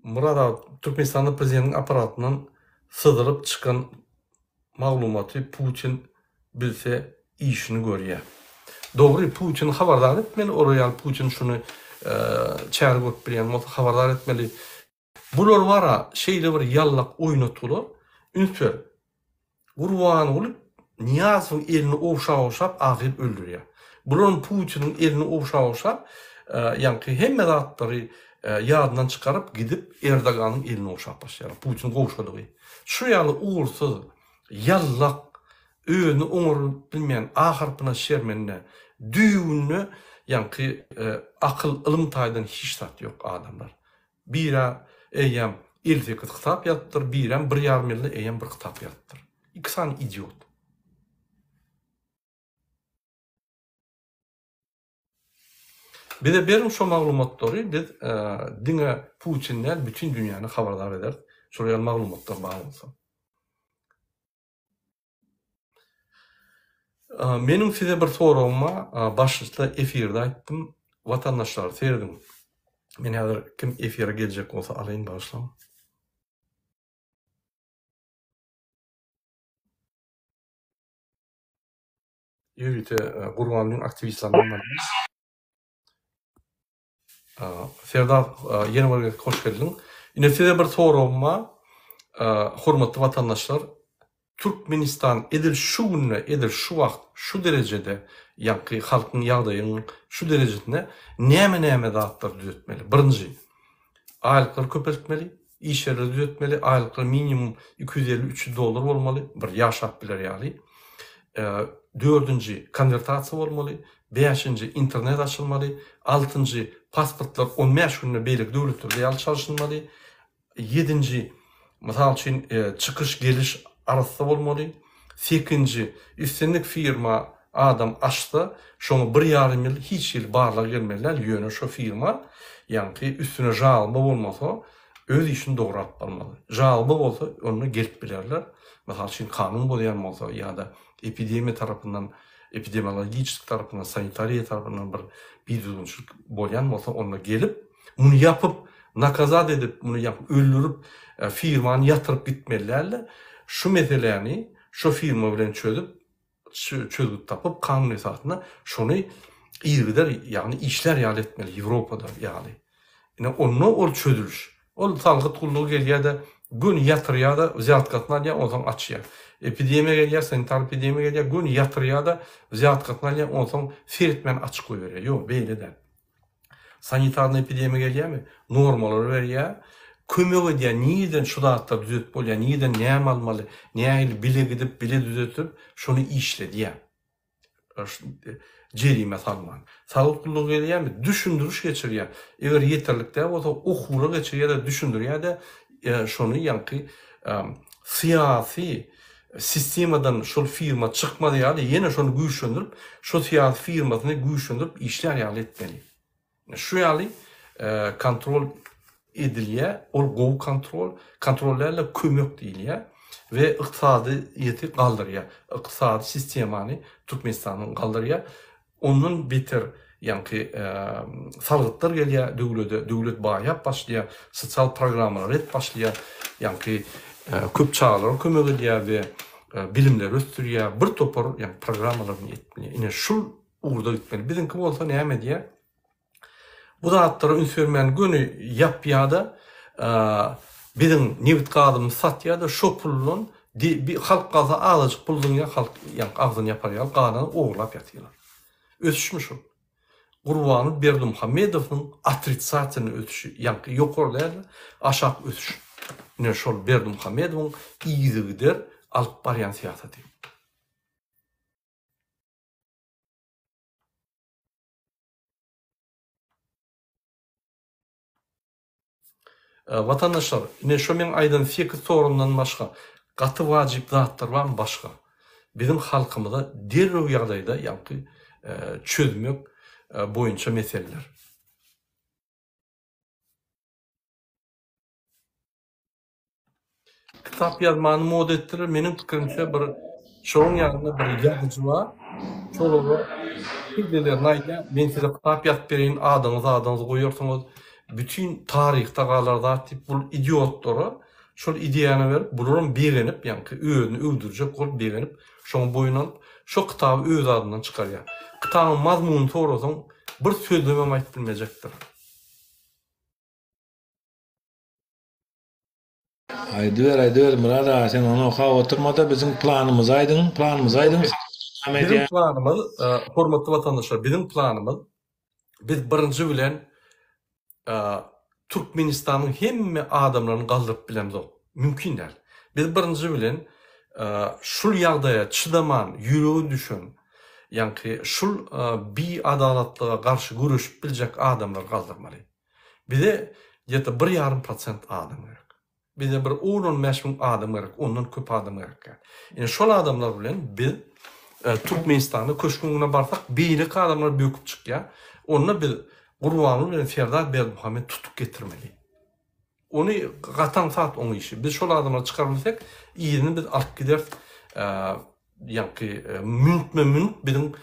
Myrat aga, Türkmenistanda prezidentiň apparatyndan syzylyp çykan maglumaty Putin bilse işini görýär. Dogry, Putini habardar etmeli, olar ýaly Putin şuny çäre görüp bilýän bolsa habardar etmeli. Bular bara şeýle bir ýallak oýnatgylar, üns ber, Gurbanguly Nyýazowyň elini ogşap-ogşap ahyr öldürýär. Bularam Putiniň elini ogşap-ogşap, ýaňky hemme zatlary ýadyndan çykaryp gidip Erdoganyň elini ogşap başlaýarlar. Putin gowşadygy. Şu ýaly ugursyz, ýallak, özüni oňaryp bilmeýän A harpyna şermende, düýbünde ýaňky akyl, ylym taýdan hiç zat ýok adamlar. Birä eýýäm 58 kitap ýazypdyr, birem bir ýarym ýylda eýýäm bir kitap ýazypdyr. Iki sany idiot. Bize beriň şo maglumatlary biz diňe Putin däl bütin dünýäni habardar ederis şol ýaly maglumatlar bar bolsa. Meniň size bir soragym bar. Başlyçda efirde aýtdym. Watandaşlar serediň. Men häzir kim efire geljek bolsa alaýyn bagyşlaň. Ýörite Gurbangulyň aktiwistlerinden bolýan. Serdar ýene bir gezek hoş geldiň. Ine size bir soragym bar. Hormatly watandaşlar, Türkmenistan edil şu günde, edil şu wagt, şu derejede, ýaňky halkyň ýagdaýynyň şu derejesinde näme-näme zatlary düzetmeli? Birinji, aýlyklary köpeltmeli, iş ýerleri düzetmeli, aýlyklar minimum 250-300 dollar bolmaly, bir ýaşap biler ýaly. Dördünji, konwertasiýa bolmaly. Bäşinji, internet açylmaly. Altynjy, pasportlar on bäş günde beýleki döwletlerde ýaly çalşylmaly. Ýedinji, mysal üçin, çykyş-geliş arassa bolmaly. Sekinji, islendik firma adam açsa, şoňa bir ýarym ýyl hiç hili barlag gelmeli däl, ýöne şo firma, ýaňky üstüne žalba bolmasa, öz işini dogry alyp barmaly. Žalba bolsa, onda gelip bilerler. Mysal üçin, kanun bozýan bolsa ýa-da epidemiýa tarapyndan, epidemiologiçeski tarapyndan, sanitariýa tarapyndan bir bidüzgünçilik bolýan bolsa, onda gelip, muny ýapyp, nakazat edip, muny ýapyp, öldürip, firmany ýatyryp gitmeli däl-de, şu meseläni şo firma bilen çözüp, çözgüt tapyp, kanun esasynda şony yzygider, ýagny işlär ýaly etmeli, Ýewropada ýaly. Ine, onda ol çözüliş. Ol salgyt gullugy gelýär-de, göni ýatyrýar-da, wzýatkasyny alýar, onsoň açýar. Epidemiýa gelýär, sanitar epidemiýa gelýär, göni ýatyrýar-da, wzýatkasyny alýar, onsoň seretmän açyk goýberýär. Ýok, beýle däl. Sanitarnyý epidemiýa gelýärmi? Normalary berýär, kömek edýär, nireden şu zatlary düzetip bolýar, nireden näme almaly, nähili bile gidip, bile düzetip, şony işledýär. Jerime salman. Saglyk gullugy gelýärmi? Düşündiriş geçirýär. Eger ýeterlik däl bolsa, okuwlar geçirýär-de, düşündirýär-de, şony ýaňky syýasy sistemadan şol firma çykmaz ýaly, ýene şony güýçlendirip, şo syýasy firmasyny güýçlendirip işlär ýaly etmeli. Şu ýaly kontrol edilýär, ol gowy kontrol, kontrol däl-de kömek diýilýär we ykdysadyýeti galdyrýar. Ykdysady sistemany Türkmenistanyň galdyrýar. Ondan beter ýaňky salgytlar gelýär döwlede, döwlet baýap başlaýar, sosial programmalar edip başlaýar, ýaňky köp çagalara kömek edýär we. bilimleri ösdürýär, bir topar ýagny programmalaryny etmeli. Ine şul ugurda gitmeli. Biziňki bolsa näme edýär? Bu zatlara üns bermän göni ýapýar-da, biziň nebit-gazymyzy satýar-da, şo puldan halk galsa azajyk pul zyňýar, halk ýaňky agzyny ýapar ýaly galany ogurlap ýatyrlar. Ösüşmi şol? Gurbanguly Berdimuhamedowyň otrisatilnyý ösüşi, ýaňky ýokary däl-de, aşak ösüş. Ine şol Berdimuhamedowyň yzygider alyp barýan syýasaty. Watandaşlar, ine şo meň aýdan sekiz soragymdan başga gaty wajyp zatlar barmy başga? Biziň halkymyza derrew ýagdaýda ýaňky çözmek boýunça meseleler. Kitap ýazmany moda etdiler. Meniň pikirimçe bir şonuň ýanynda bir ýazyjy bar. Şolara piglelerini aýdýar. Men size kitap ýazyp bereýin, adyňyzy adyňyzy goýarsyňyz. Bütin taryhda galar zat diýip bul idiotlara şol ideýany berip, bularam begenip, ýaňky özüni öwdürjek bolup begenip, şoňa boýun alyp, şo kitaby öz adyndan çykarýar. Kitabyň mazmunyny sorasaň, bir sözlemem aýdyp bilmejekdir. Aýdyber aýdyber Myrat aga sen ony okap oturmada biziň planymyzy aýdyň planymyzy aýdyň näme Biziň planymyz hormatly watandaşlar biziň planymyz biz birinji bilen Türkmenistanyň hemme adamlaryny galdyryp bilemzok mümkin däl biz birinji bilen şul ýagdaýa çydaman ýüregi düşen ýaňky şul biadalatlyga garşy göreşip biljek adamlary galdyrmaly. Bize gde-to bir ýarym prosent adam gerek. Bize bir on-on bäş müň adam gerek, ondan köp adam gerek däl. Ine şol adamlar bilen biz Türkmenistanda köşgüň öňüne barsak, beýleki adamlar böküp çykýar. Onda biz Gurbanguly bilen Serdar Berdimuhamedi tutup getirmeli. Ony gaty aňsat oň işi. Biz şol adamlary çykaryp bilsek, yzyny biz alyp gideris. Ýaňky münüpme-münüp biziň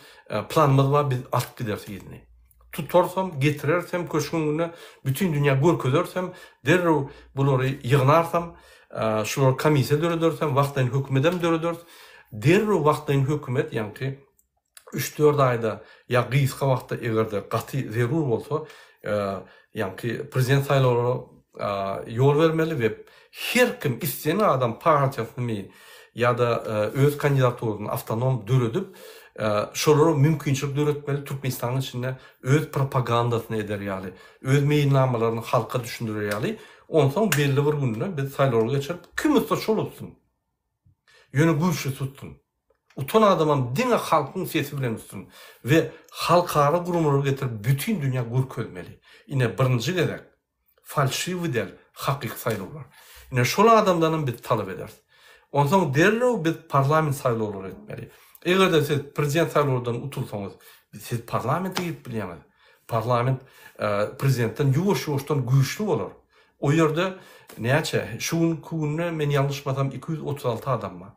planymyz bar, biz alyp gideris yzyny. Tutarsam, getirersem köşgüň öňüne, bütin dünýä görkezersem, derrew bulary ýygnarsam, şulara komissiýa döredersem, wagtlaýyn hökümedem dörederis. Derrew wagtlaýyn hökümet, ýaňky üç-dört aýda ýa gysga wagtda eger-de gaty zerur bolsa, ýaňky prezident saýlawlara ýol bermeli we her kim isleýän adam partiýasynymy ýa-da öz kandidaturasyny awtonom döredip, şolara mümkinçilik döretmeli Türkmenistanyň içinde öz propagandasyny eder ýaly, öz meýilnamalaryny halka düşündirer ýaly, onsoň belli bir günde biz saýlawlary geçirip, kim utsa şol utsun. Ýöne güýçli tutsun. Utan adamam diňe halkyň sesi bilen utsun we halkara guramalary getirip bütin dünýä görkezmeli. Ine birinji gezek falşiwi däl hakyky saýlawlar. Ine şol adamdanam biz talap ederis. Onsoň derrew biz parlament saýlawlary etmeli. Egerde siz prezident saýlawlardan utulsaňyz siz parlamente girip bilýäňiz. Parlament prezidentden ýuwaş ýuwaşdan güýçli bolar. O ýerde näçe şu günki günde men ýalňyşmasam 236 adam bar.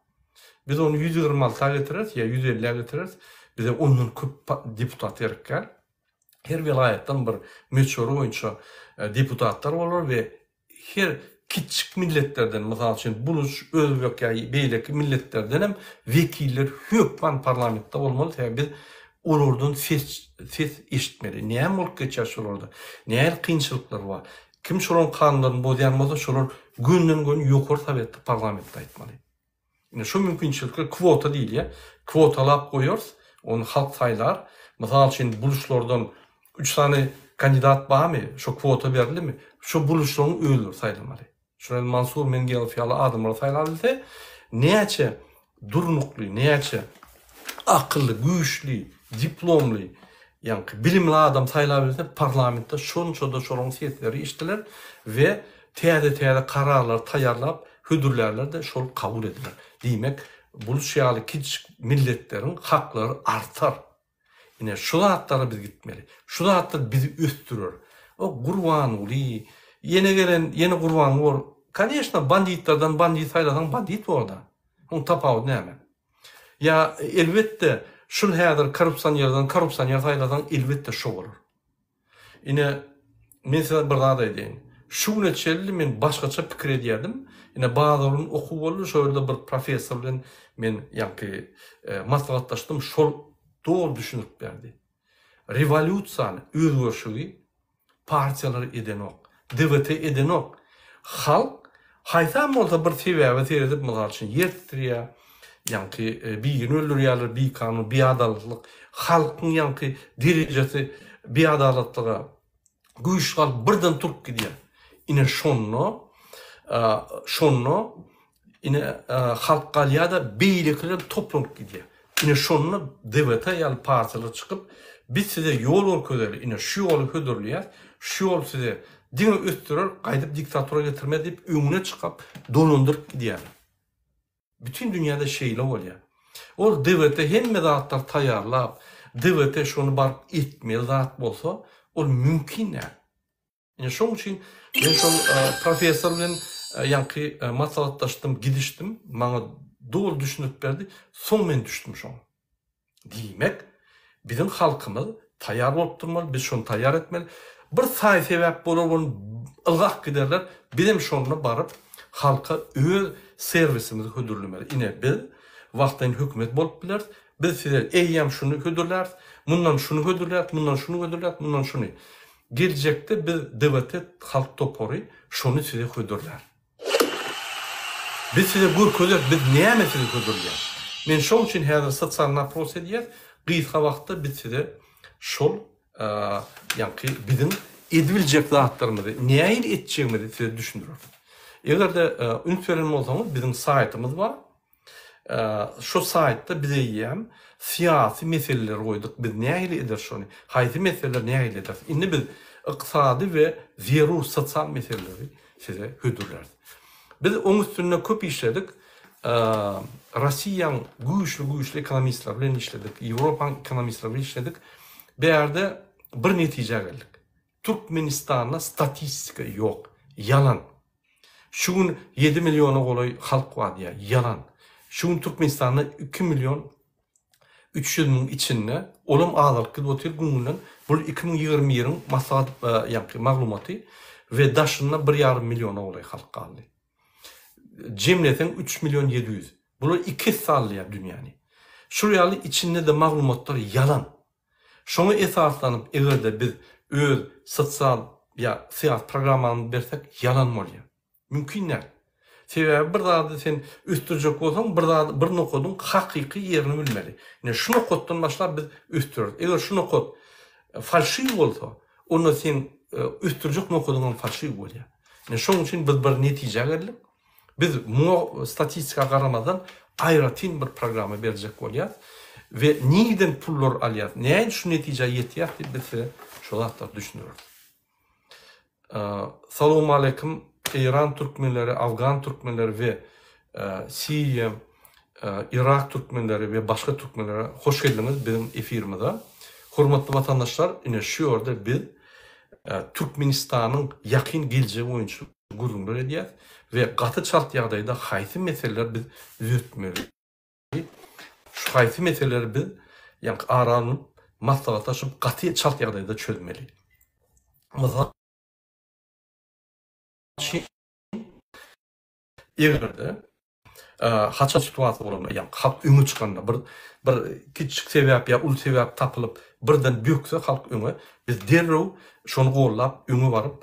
Biz ony 126-a getireris ýa 150-ä getireris. Bize ondan köp deputat gerek däl. Her welaýatdan bir möçberi boýunça deputatlar bolar we her kiçjik milletlerden, mysal üçin, buluç, özbek ýa beýleki milletlerden hem wekiller hökman parlamentde bolmaly, sebäbi biz olardan ses ses eşitmeli. Näme bolup geçýär şolarda? Nähili kynçylyklar bar? Kim şolaryň kanunlaryny bozýan bolsa, şolar gönden-göni ýokary sowetde, parlamentde aýtmaly. Ine şu mümkinçilikler kwota diýilýär. Kwotalap goýarys, ony halk saýlar. Mysal üçin, buluşlardan üç sany kandidat barmy, şo kwota berildimi, şo buluşlaryň özleri saýlamaly. Şular Mansur Mengelow ýaly adamlary saýlap bilse, näçe durnukly, näçe akylly, güýçli, diplomly, ýaňky bilimli adam saýlap bilse, parlamentde şonça-da şolaryň sesleri eşidiler we täze-täze kararlary taýýarlap hödürlärler-de, şol kabul ediler. Diýmek, buluç ýaly kiçijik milletleriň haklary artar. Ine, şu zatlara biz gitmeli. Şu zatlar bizi ösdürer. O Gurbanguly, ýene gelen, ýene Gurbanguly bor. Koneçno, banditlerden bandit saýlasaň bandit bor-da. Oň tapawudy näme? Ýa, elbetde, şul häzir korrupsionerden korrupsioner saýlasaň, elbetde şo bolar. Ine, men size bir zat aýdaýyn. Şu güne çenli men başgaça pikir edýärdim. Ine bazar gün okuw boldy, şo ýerde bir professor bilen men ýaňky maslahatlaşdym, şol doly düşündirip berdi. Rewolýusiýany, özgerişigi partiýalar edenok, DWT edenok. Halk haýsam bolsa bir sebäbe seredip, mysal üçin ýer titrýär, ýaňky birini öldürýärler, bikanun, biadalatlyk, halkyň ýaňky derejesi biadalatlyga güýç galyp birden turup gidýär. Ine şonda şonda ine halk galýar-da beýlekiler toplanyp gidýär. Ine şonda DWT ýaly partiýalar çykyp biz size ýol görkezeli ine şu ýoly hödürleýäs şu ýol size diňe ösdürer gaýdyp diktatura getirmez diýip öňüne çykyp dolandyryp gidýärler. Bütin dünýäde şeýle bolýar. Ol DWT hemme zatlary taýýarlap, DWT şony baryp etmeli zat bolsa, ol mümkin däl. Ine şoň üçin men şol professor bilen ýaňky maslahatlaşdym, gidişdim, maňa doly düşündirip berdi, soň men düşdüm şoňa. Diýmek, biziň halkymyz taýýar bolup durmaly, biz şony taýýar etmeli. Bir saý sebäp bolar ony ylgap giderler, bizem şonda baryp halka öz serwisimizi hödürlemeli. Ine biz wagtlaýyn hökümet bolup bileris, biz size eýýäm şuny hödürläris, mundan şuny hödürläris, mundan şuny hödürläris, mundan şuny. Geljekde biz DWT halk topary şony size hödürlär. Biz size görkezeris, biz näme size hödürleýäris. Men şoň üçin häzir sosial napros edýäs, gysga wagtda biz size şol ýaňky biziň edibiljek zatlarymyzy, nähili etjegimizi size düşündireris. Eger-de üns beren bolsaňyz, biziň saýtymyz bar. Şo saýtda biz eýýäm syýasy meseleleri goýduk. Biz nähili ederis şony? Haýsy meseleleri nähili ederis? Indi biz ykdysady we zerur sosial meseleleri size hödürläris. Biz oň üstünde köp işledik. Rossiýaň güýçli-güýçli ekonomistleri bilen işledik, Ýewropaň ekonomistleri bilen işledik. Bärde bir netijä geldik. Türkmenistanda statistika ýok. Ýalan. Şu gün ýedi milliona golaý halk bar diýýär. Ýalan. Şu gün Türkmenistanda 2 million 300 müň içinde, olam azalyp gidip otyr gün-günden. Bul 2021-iň maslahat ýaňky maglumaty we daşynda bir ýarym milliona golaý halk galdy. Jemleseň 3 million 700. Bular iki esse alýar dünýäni. Şul ýaly içinde-de maglumatlar ýalan. Şoňa esaslanyp eger-de biz öz sosial ýa syýasy programmamyzy bersek ýalan bolýar. Mümkin däl. Sebäbi bir zady sen ösdürjek bolsaň bir zady bir nokadyň hakyky ýerini bilmeli. Ine şu nokatdan başlap biz ösdüreris. Eger şu nokat falşiw bolsa onda seň ösdürjek nokadyň hem falşiw bolýar. Ine şoň üçin biz bir netijä geldik. Biz muňa statistika garamazdan aýratyn bir programma berjek bolýas we nirden pullar alýas, näin şu netijä ýetýäs diýip biz size şo zatlary düşündireris. Salowmaleýkim Eýran türkmenleri, Afgan türkmenleri we Siriýa, Yrak türkmenleri we başga türkmenlere hoş geldiňiz biziň efirimize. Hormatly watandaşlar, ine şu ýerde biz Türkmenistanyň ýakyn geljegi boýunça gürrüňler edýäs we gaty çalt ýagdaýda haýsy meseleleri biz düzetmeli, şu haýsy meseleleri biz ýaňky ara alnyp maslahatlaşyp gaty çalt ýagdaýda çözmeli. Mysal üçin, eger-de Haçan situasiýa bolanda, ýagny halk öňe çykanda bir bir kiçijik sebäp ýa uly sebäp tapylyp, birden bökse halk öňe, biz derrew şony gollap öňe baryp,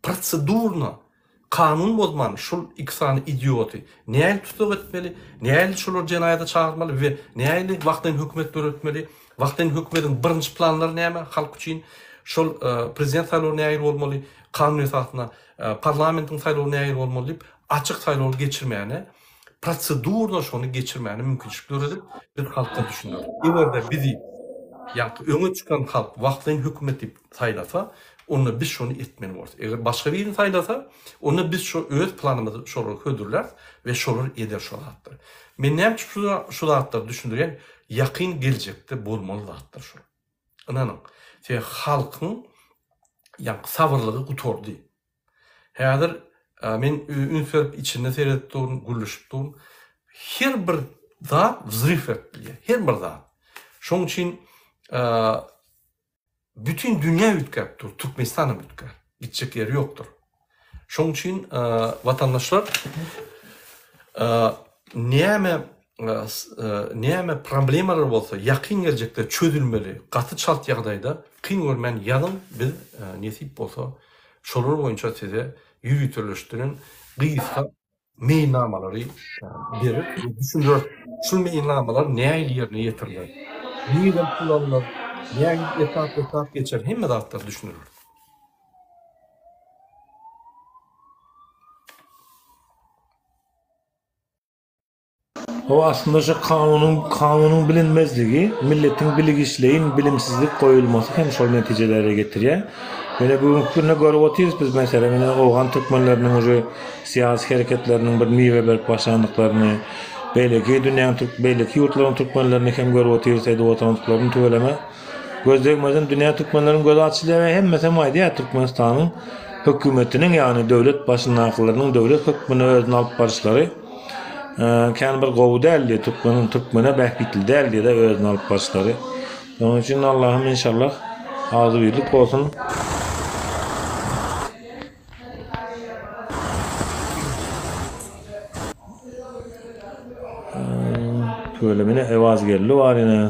prosedurno kanun bozman şul iki sany idioty nähili tussag etmeli, nähili şolary jenaýata çagyrmaly we nähili wagtlaýyn hökümet döretmeli, wagtlaýyn hökümediň birinji planlary näme halk üçin, şol prezident saýlawy nähili bolmaly, kanun esasynda parlamentiň saýlawy nähili bolmaly diýip, açyk saýlaw geçirmäne, prosedurno şony geçirmäne mümkinçilik döredip, biz halka düşündirdik. Eger-de bizi ýaňky öňe çykan halk wagtlaýyn hökümet diýip saýlasa, onda biz şony etmeli borus. Eger başga birini saýlasa, onda biz şo öz planymyzy şolara hödürläris we şolar eder şo zatlary. Men näme üçin şu zatlary düşündirýän, ýakyn geljekde bolmaly zatlar şol. Ynanyň. Sebäbi halkyň ýaňky sabyrlygy gutardy. Häzir men üns berip içinde seredip durun, gürleşip durun. Her bir zat wzryw berip bilýär. Her bir zat. Şonuň üçin bütin dünýä üýtgäp dur, Türkmenistan hem üýtgär. Gitjek ýeri ýokdur. Şoň üçin watandaşlar näme näme problemalar bolsa ýakyn geljekde çözülmeli gaty çalt ýagdaýda kyn görmän ýazyň biz nesip bolsa şolar boýunça size ýöriteleşdiren gysga meýilnamalary berip we düşündirer. Şul meýilnamalar nähili ýerine ýetiriler, nireden pul alnar, nähili etap-etap geçer hemme zatlar düşündirer. Hawa aslynda şu kanunyň kanunyň bilinmezligi milletiň bilgiçleýin bilimsizlik goýulmasy hem şol netijelere getirýär. Ýöne bu günki günde görüp otyrys biz meselem ine owgan türkmenleriniň uje syýasy hereketleriniň bir miwe berip başlandyklaryny, beýleki dünýäň türk beýleki ýurtlaryň türkmenlerini hem görüp otyrys edip oturandyklaryny tüweleme. Göz degmezden dünýä türkmenleriň gözi açylýar we hemmesem aýdýar Türkmenistanyň hökümetiniň ýagny döwlet başyndakylarynyň döwlet hökmünde özüni alyp baryşlary kän bir gowy däl diýýär türkmeniň türkmene bähbitli däl diýýär özüni alyp baryşlary. Şonuň üçin Allahym inşallah agzybirlik bolsun. Tüwelemine Ewaz geldi bar ine.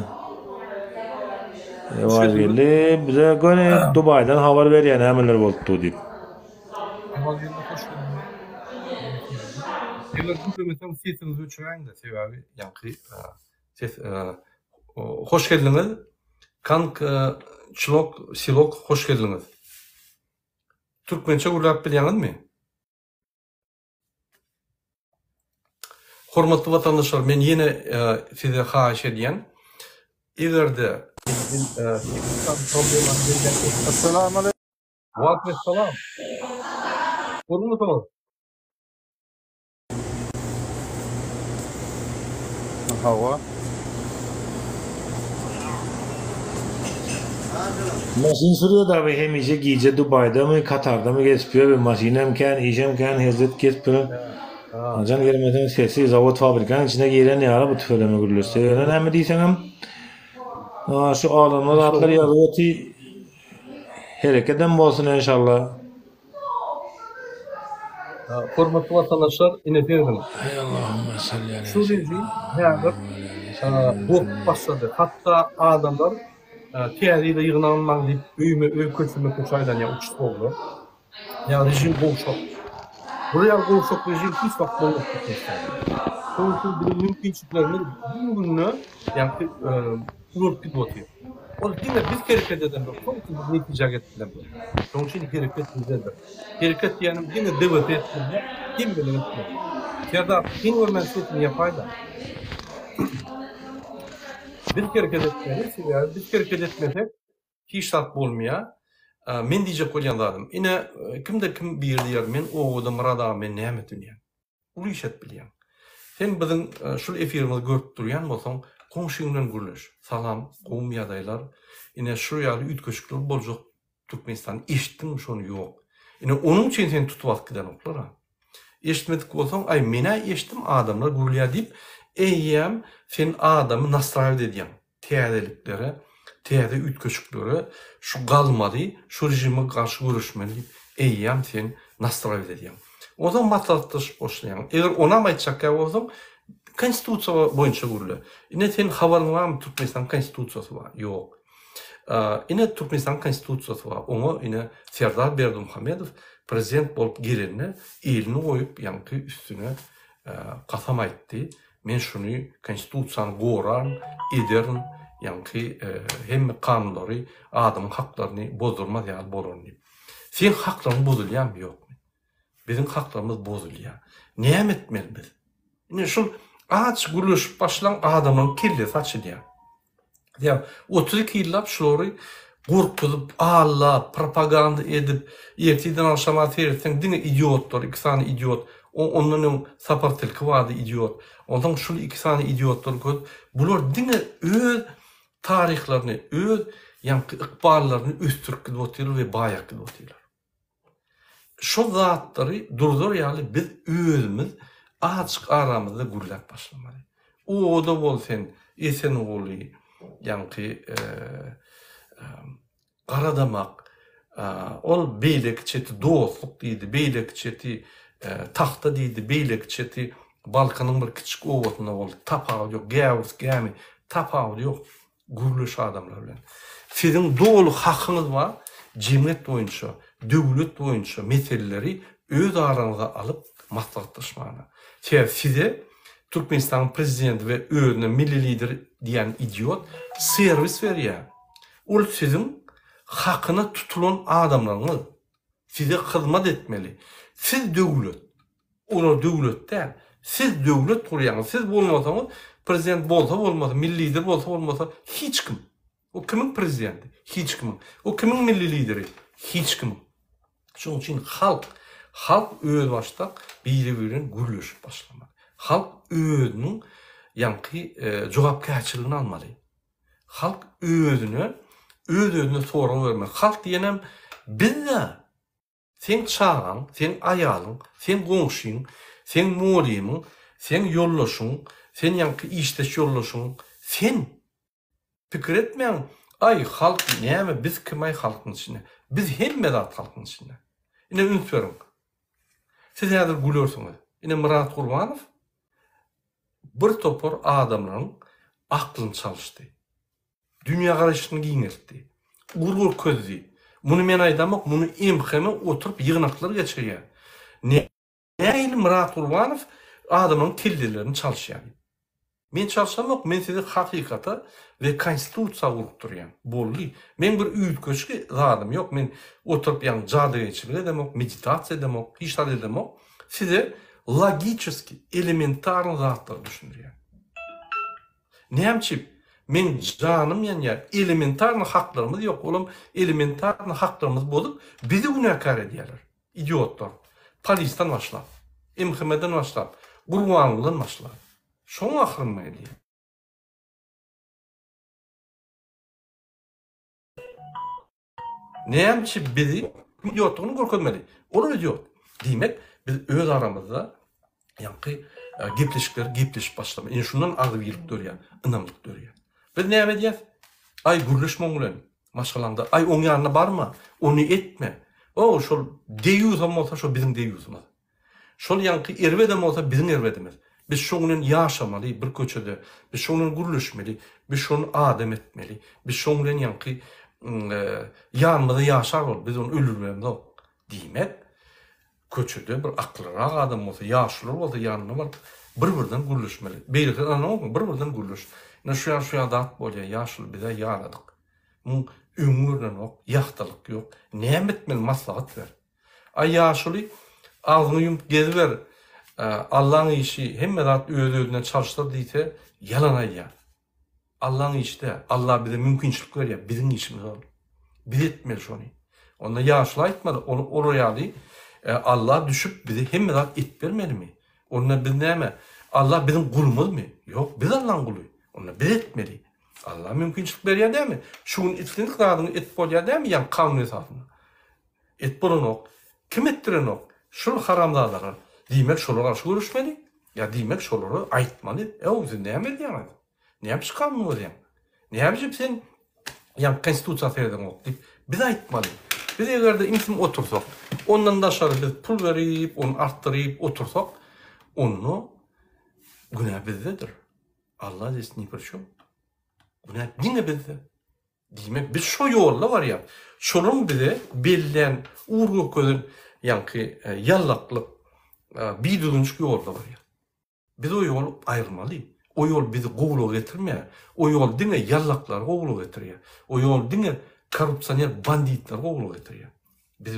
Ewaz geldi bize göni Dubaýdan habar berýär nämeler bolupdy diýip. Ewaz geldi hoş geldiňiz. Eger gürlemeseň sesiňizi öçüräýiňde sebäbi ýaňky ses hoş geldiňiz. Kank çlok silok hoş geldiňiz. Türkmençe gürläp bilýäňizmi? Hormatly watandaşlar men ýene size haýyş edýän egerde Assalamu Waleýkim Gurmysyňyz? Hawa. Maşyn sürýär dagy hemişe gije Dubaýdamy Katardamy gezip ýör maşynam kän işem kän hezzet gezip ýör. Haçan gelmeseň sesi zawod fabrikanyň içine giren ýaly bu tüweleme gürleşse ýöne näme diýseňem şu adamlar zatlar ýazyp oty herekedem bolsun enşalla. Hormatly watandaşlar, ine serediň. Şu rejim häzir gorkup başlady. Hatda adamlar täze ýyla ýygnanmaň diýip öýme-öý, köçeme-köçe aýlanýar uçastgowlar. Ýa rejim gowşak. Bular ýaly gowşak rejim hiç wagt bolmaz Türkmenistanda. Şonuň üçin biziň mümkinçiliklerimiz gün-günden ýagny ulalyp gidip otyr. Ol diňe biz hereket edemzok, şonuň üçin biz netijä gelip bilemzok. Şonuň üçin hereket bizdedir. Hereket diýýänim diňe DWP etmeli, hemmeler etmeli. Serdar, kyn görmän sesiňi ýapaýda. Biz hereket etmeli, sebäbi biz hereket etmesek hiç zat bolmaýar. Men diýjek bolýan zadym, ine kimde kim biri diýer, men obada Myrat aga men näme edinýän? Uly iş edip bilýäň. Sen biziň şul efirimizi görüp durýan bolsaň, goňşyň bilen gürleş. Salam, gowumy ýagdaýlar? Ine şu ýaly üýtgeşikler boljak Türkmenistanda eşitdiňmi şony ýok. Ine onuň üçin seni tutup alyp gidenoklar-a. Eşitmedik bolsaň, aý men-ä eşitdim adamlar gürlýär diýip, eýýäm sen adamy nastraýiwat edýäň. täzeliklere, täze üýtgeşiklere şu galmaly, şu režime garşy göreşmeli diýip eýýäm sen nastraýiwat edýäň. Onsoň maslahatlaşyp başlaýaň. Eger onam aýtjakýa bolsaň, konstitusiýa boýunça gürle. Ine sen habaryň barmy Türkmenistanyň konstitusiýasy bar? Ýok. Ine Türkmenistanyň konstitusiýasy bar. Oňa ine Serdar Berdimuhamedow prezident bolup gelende elini goýup ýaňky üstüne kasam aýtdy. Men şuny konstitusiýany goraryn, ederin, ýaňky hemme kanunlary, adamyň haklaryny bozdurmaz ýaly bolaryn diýip. Seň haklaryň bozulýarmy, ýokmy? Biziň haklarymyz bozulýar. Näme etmeli biz? Ine şul aç gürleşip başlaň adamlaryň kellesi açylýar. Ýa 32 ýyllap şulary gorkuzyp, aldap, propaganda edip, ertirden agşama seretseň diňe idiotlar, iki sany idiot, ondan öň Sapar Tilki bardy idiot. Onsoň şul iki sany idiotlary görüp, bular diňe öz taryhlaryny, öz ýaňky ykballaryny ösdürip gidip otyrlar we baýap gidip otyrlar. Şol zatlary durzar ýaly biz özümiz azjyk aramyzda gürläp başlamaly. Obada bol sen, Esenguly, ýaňky Garadamak. Ol beýleki çeti Dostluk diýdi, beýleki çeti Tagta diýdi, beýleki çeti Balkanyň bir kiçjik obasynda boldy. Tapawudy ýok, gäwürs, gämi, tapawudy ýok. Gürleş adamlar bilen. Siziň doly hakyňyz bar, jemgyýet boýunça, döwlet boýunça meseleleri öz araňyza alyp maslahatlaşmaga. Sebäbi size Türkmenistanyň prezidenti we özüne milli lider diýýän idiot serwis berýär. Ol siziň hakyna tutulan adamlaryňyz. Size hyzmat etmeli. Siz döwlet. Olar döwlet däl. Siz döwlet gurýaňyz. Siz bolmasaňyz, prezident bolsa bolmasa, milli lider bolsa bolmasa, hiç kim. O kimiň prezidenti? Hiç kimiň. O kimiň milli lideri? Hiç kimiň. Şonuň üçin halk, halk özbaşdak biri-biri bilen gürleşip başlamaly. Halk özüniň ýaňky jogapkärçiligini almaly. Halk özüne, öz-özüne sorag bermeli. Halk diýenem biz-dä. Seň çagaň, seň aýalyň, seň goňşyň, seň mugallymyň, seň ýoldaşyň, sen ýaňky işdeş ýoldaşyň, sen! Pikir etmäň, aý, halk näme, biz kim-aý halkyň içinde? Biz hemme zat halkyň içinde. Ine üns beriň. Siz häzir gülersiňiz. Ine Myrat Gurbanow bir topar adamlaryň aklyny çalyşdy. Dünýägaraýşyny giňeltdi. Ugur görkezdi. Muny men aýdamok, muny MHM oturyp ýygnaklar geçirýär. Nähili Myrat Gurbanow adamlaryň kellelerini çalyşýar diýip. Men çalşamok, men sizi hakykata we konstitusiýa urukdyrýan. Boldy. Meň bir üýtgeşik zadym ýok. Men oturyp ýaňy jadygöýçilik edemok, meditasiýa edemok, hiç zat edemok. Size logiçeski, elementarny zatlary düşündirýän. Näme üçin? Meň janym ýanýar. Elementarny haklarymyz ýok. Olam elementarny haklarymyzy bozup, bizi günäkär edýärler. Idiotlar. Polisden başlap. MHM-den başlap. Gurbangulydan başlap. Şoň ahyrynda gelýär. Näme üçin bizi idiotdygyny görkezmeli. Olar idiot. Diýmek, biz öz aramyzda ýaňky gepleşikleri gepleşip başlamaly. Ine şundan agzybirlik dörýär, ynamlyk dörýär. Biz näme edýäs? Aý gürleşme oň bilen. Maşgalaňda, aý oň ýanyna barma, ony etme. O şol deýýusam bolsa şo biziň deýýusymyz. Şol ýaňky erbedem bolsa biziň erbedimiz. Biz şoň bilen ýaşamaly bir köçede. Biz şoň bilen gürleşmeli. Biz şony adam etmeli. Biz şoň bilen ýaňky ýanymyzda ýaşar ol. Biz ony öldürmemzok. Diýmek, köçede bir akyllyrak adam bolsa, ýaşuly bolsa ýanyna baryp bir-birden gürleşmeli. Beýlekiler ynanamokmy? Bir-birden gürleş. Ine şu ýaly şu ýaly zat bolýar, ýaşuly biz-ä ýaradyk. Muň öňi görnenok, ýagtylyk ýok. Näme etmeli maslahat ber. Aý ýaşuly, agzyňy ýumup geziber, Allaň işi, hemme zat öz-özünden çalyşdyr diýse, ýalan aýdýar. Allaň işi däl. Alla bize mümkinçilik berýär, biziň işimiz ol. Biz etmeli şony. Onda ýaşuly aýtmaly, ol olar ýaly Alla düşüp bize hemme zat edip bermelimi? Onda biz näme? Alla biziň gulumyzmy? Ýok, biz Allaň guly. Onda biz etmeli. Alla mümkinçilik berýär dälmi? Şu gün islendik zadyňy edip bolýar dälmi, ýagny kanun esasynda? Et bolanok. Kim etdirenok? Şul haramzadalar. Diýmek şolara garşy göreşmeli. Ýa diýmek şolara aýtmaly. Ew siz näme edýäňiz? Näme üçin kanun bozýaň? Näme üçin sen ýa konstitusiýa seredeňok diýip biz aýtmaly. Biz egerde ümsüm otursak, ondan daşary biz pul berip, ony artdyryp otursak, onda günä bizdedir. Allah здесь ни при чем. Günä diňe bizde. Diýmek, biz şo ýolda barýas. Şolaryň bize bellän, ugur görkezen ýaňky ýallaklyk, bidüzgünçik ýolda barýas. Biz o ýol aýrylmaly. O ýol bizi gowulyga getirmeýär. O ýol diňe ýallaklary gowulyga getirýär. O ýol diňe korrupsioner banditleri gowulyga getirýär. Biz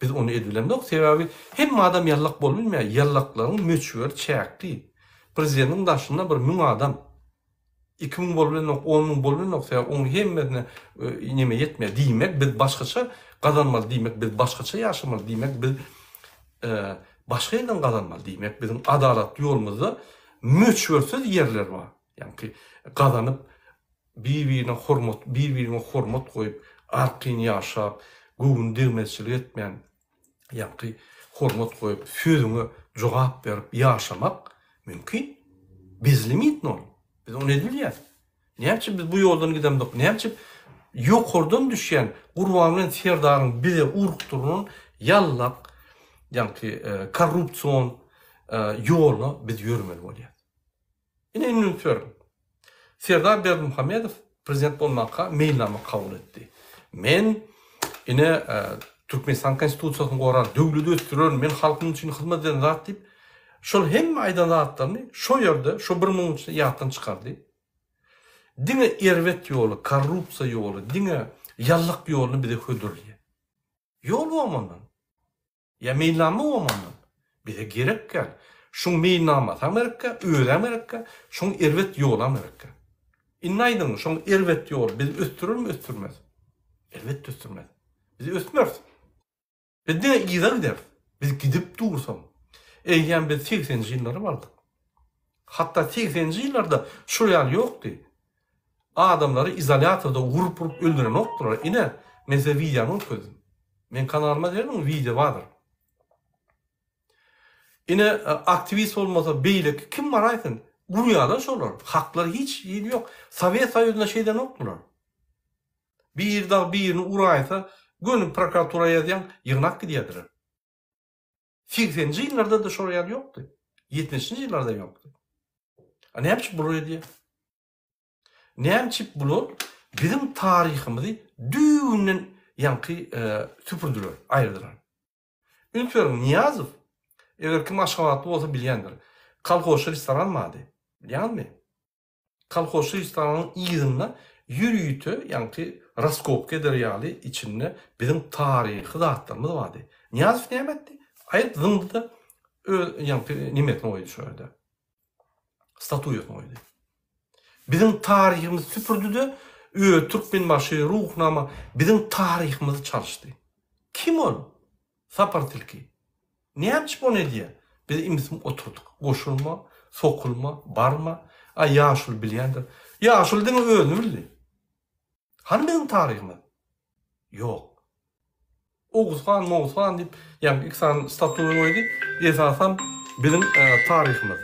biz ony edibilemzok. Sebäbi hemme adam ýallak bolup bilmeýär. Ýallaklaryň möçberi çäkli. Prezidentiň daşynda bir müň adam 2000 bolup bilenok, 10000 bolup bilenok, sebäbi oň hemmesine neme ýetmeýär. Diýmek, biz başgaça gazanmaly, diýmek, biz başgaça ýaşamaly, diýmek, biz başga ýerden gazanmaly, diýmek, biziň adalatly ýolumyzda möçbersiz ýerler bar. Ýagny gazanyp, bir-birine hormat, bir-biriňe hormat goýup, arkaýyn ýaşap, göwün degmezçilik etmän, ýaňky hormat goýup, sözüňe jogap berip ýaşamak mümkin. Bezlimitni ol. Biz ony edip bilýäris. Näme üçin biz bu ýoldan gidemzok? Näme üçin? ýokardan düşýän Gurban bilen Serdaryň bize urukdyrylan ýallak, ýaňky korrupsion ýoluna biz ýöremeli bolýas. Ine indi üns beriň. Serdar Berdimuhamedow prezident bolmaka meýilnama kabul etdi. Men ine Türkmenistan konstitusiýasyny gorar, döwleti ösdürerin, men halkym üçin hyzmat ederin zat diýip, şol hemme aýdan zatlaryny şo ýerde, şo bir munuň içinde ýatdan çykardy. Diňe erbet ýoly, korrupsiýa ýoly, diňe ýallyk ýoluny bize hödürleýär. Ýol bormy ondan? Ýa meýilnama bormy ondan? Bize gerek däl. Şuň meýilnamasam gerekkä, özem gerekkä, şuň erbet ýolam gerekkä. Indi aýdyň, şoň erbet ýoly bizi ösdürermi, ösdürmez? Elbetde ösdürmez. Biz ösmeris. Biz diňe yza gideris. Biz gidip dursam. Eýýäm biz segseninji ýyllara bardyk. Hatda segseninji ýyllarda şul ýaly ýokdy. Adamlary izolýatorda urup-urup öldürenokdylar. Ine, men size wideony görkezdim. Meň kanalyma serediň, wideo bardyr. Ine, aktiwist bolmasa beýleki kim baraýsyn, urýarlar şolar. Haklary hiç hili ýok. Sowet Soýuzynda şeýdenokdylar. Biri dagy birini uraýsa, göni prokuratura ýazýaň, ýygnap gidýärdiler. Segseninji ýyllarda-da şol ýaly ýokdy. Ýetmişinji ýyllarda ýokdy. A näme üçin bular edýär? Näme üçin bular biziň taryhymyzy düýbünden ýaňky süpürdiler, aýyrdylar? Üns beriň, Nyýazow, eger kim aşgabatly bolsa bilýändir, kolhozçy restoran bardy. Bilýäňizmi? Kolhozçy restoranyň yzynda ýörite ýaňky raskopka eder ýaly içinde biziň taryhy zatlarymyz bardy. Nyýazow näme etdi? Aýryp zyňdy-da öz ýaňky nemesini goýdy şo ýerde. Statuýasyny goýdy. Biziň taryhymyzy süpürdi-de, öz Türkmenbaşy, Ruhnama biziň taryhymyzy çalyşdy. Kim ol? Sapar tilki. Näme üçin ony edýär? Biz imsim oturdyk. Goşulma, sokulma, barma. A ýaşuly bilýändir. Ýaşuly diňe özüni bildi. Hany biziň taryhymyz? Ýok. Oguz han, Moguz han diýip, ýaňky iki sany statuýa goýdy. Esasam biziň taryhymyz.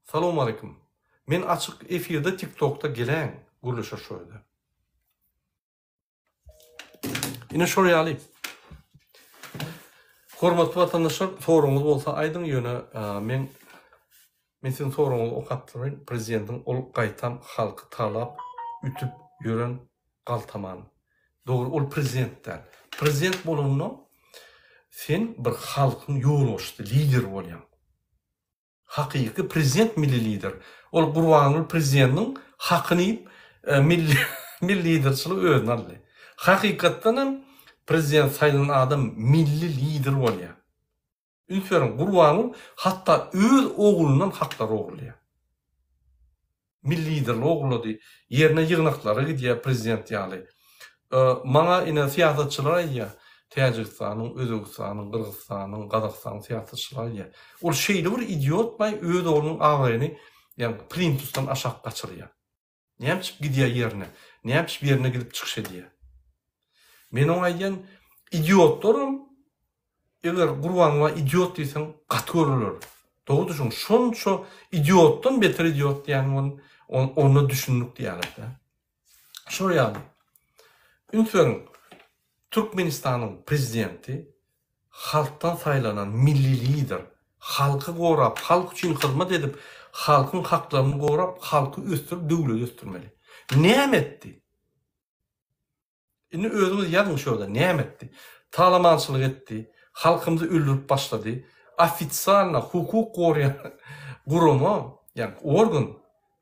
Salowmaleýkim. Men açyk efirde TikTokda geläýiň gürleşer şo ýerde. Ine şol ýaly. Hormatly watandaşlar, soragyňyz bolsa aýdyň, ýöne men men siziň soragyňyzy okap duraýyn. Prezidentiň ol gaýtam halky talap, ütüp ýören galtaman. Dogry, ol prezident däl. Prezident bolanda sen bir halkyň ýolbaşçysy, lideri bolýaň. Hakyky prezident milli lider. Ol Gurbanguly prezidentiň hakyny iýip milli milli liderçiligi özüne aldy. Hakykatdan hem prezident saýlanan adam milli lider bolýar. Üns beriň Gurbanguly hatda öz oglundan haklary ogurlaýar. Milli liderligi ogurlady. Ýerine ýygnaklara gidýär prezident ýaly. Maňa ine syýasatçylar aýdýar. Täjigistanyň, Özbegistanyň, Gyrgyzystanyň, Gazagystanyň syýasatçylary aýdýar. Ol şeýle bir idiotmaý öz oglunyň abraýyny ýagny plintusdan aşak gaçyrýar. Näme üçin gidýär ýerine? Näme üçin ýerine gidip çykyş edýär? Men oňa aýdýan, idiotlaram Eger Gurbanguly idiot diýseň gaty görüler. Dogry düşün, şonça idiotdan beter idiot diýen bol, onda düşündik diýýärler-dä. Şol ýaly. Üns beriň, Türkmenistanyň prezidenti halkdan saýlanan milli lider, halky gorap, halk üçin hyzmat edip, halkyň haklaryny gorap, halky ösdürip, döwleti ösdürmeli. Näme etdi? Indi özüňiz ýazyň şu ýerde näme etdi? Talamançylyk etdi, halkymyzy öldürip başlady. Ofitsialno hukuk goraýan gurama, ýagny organ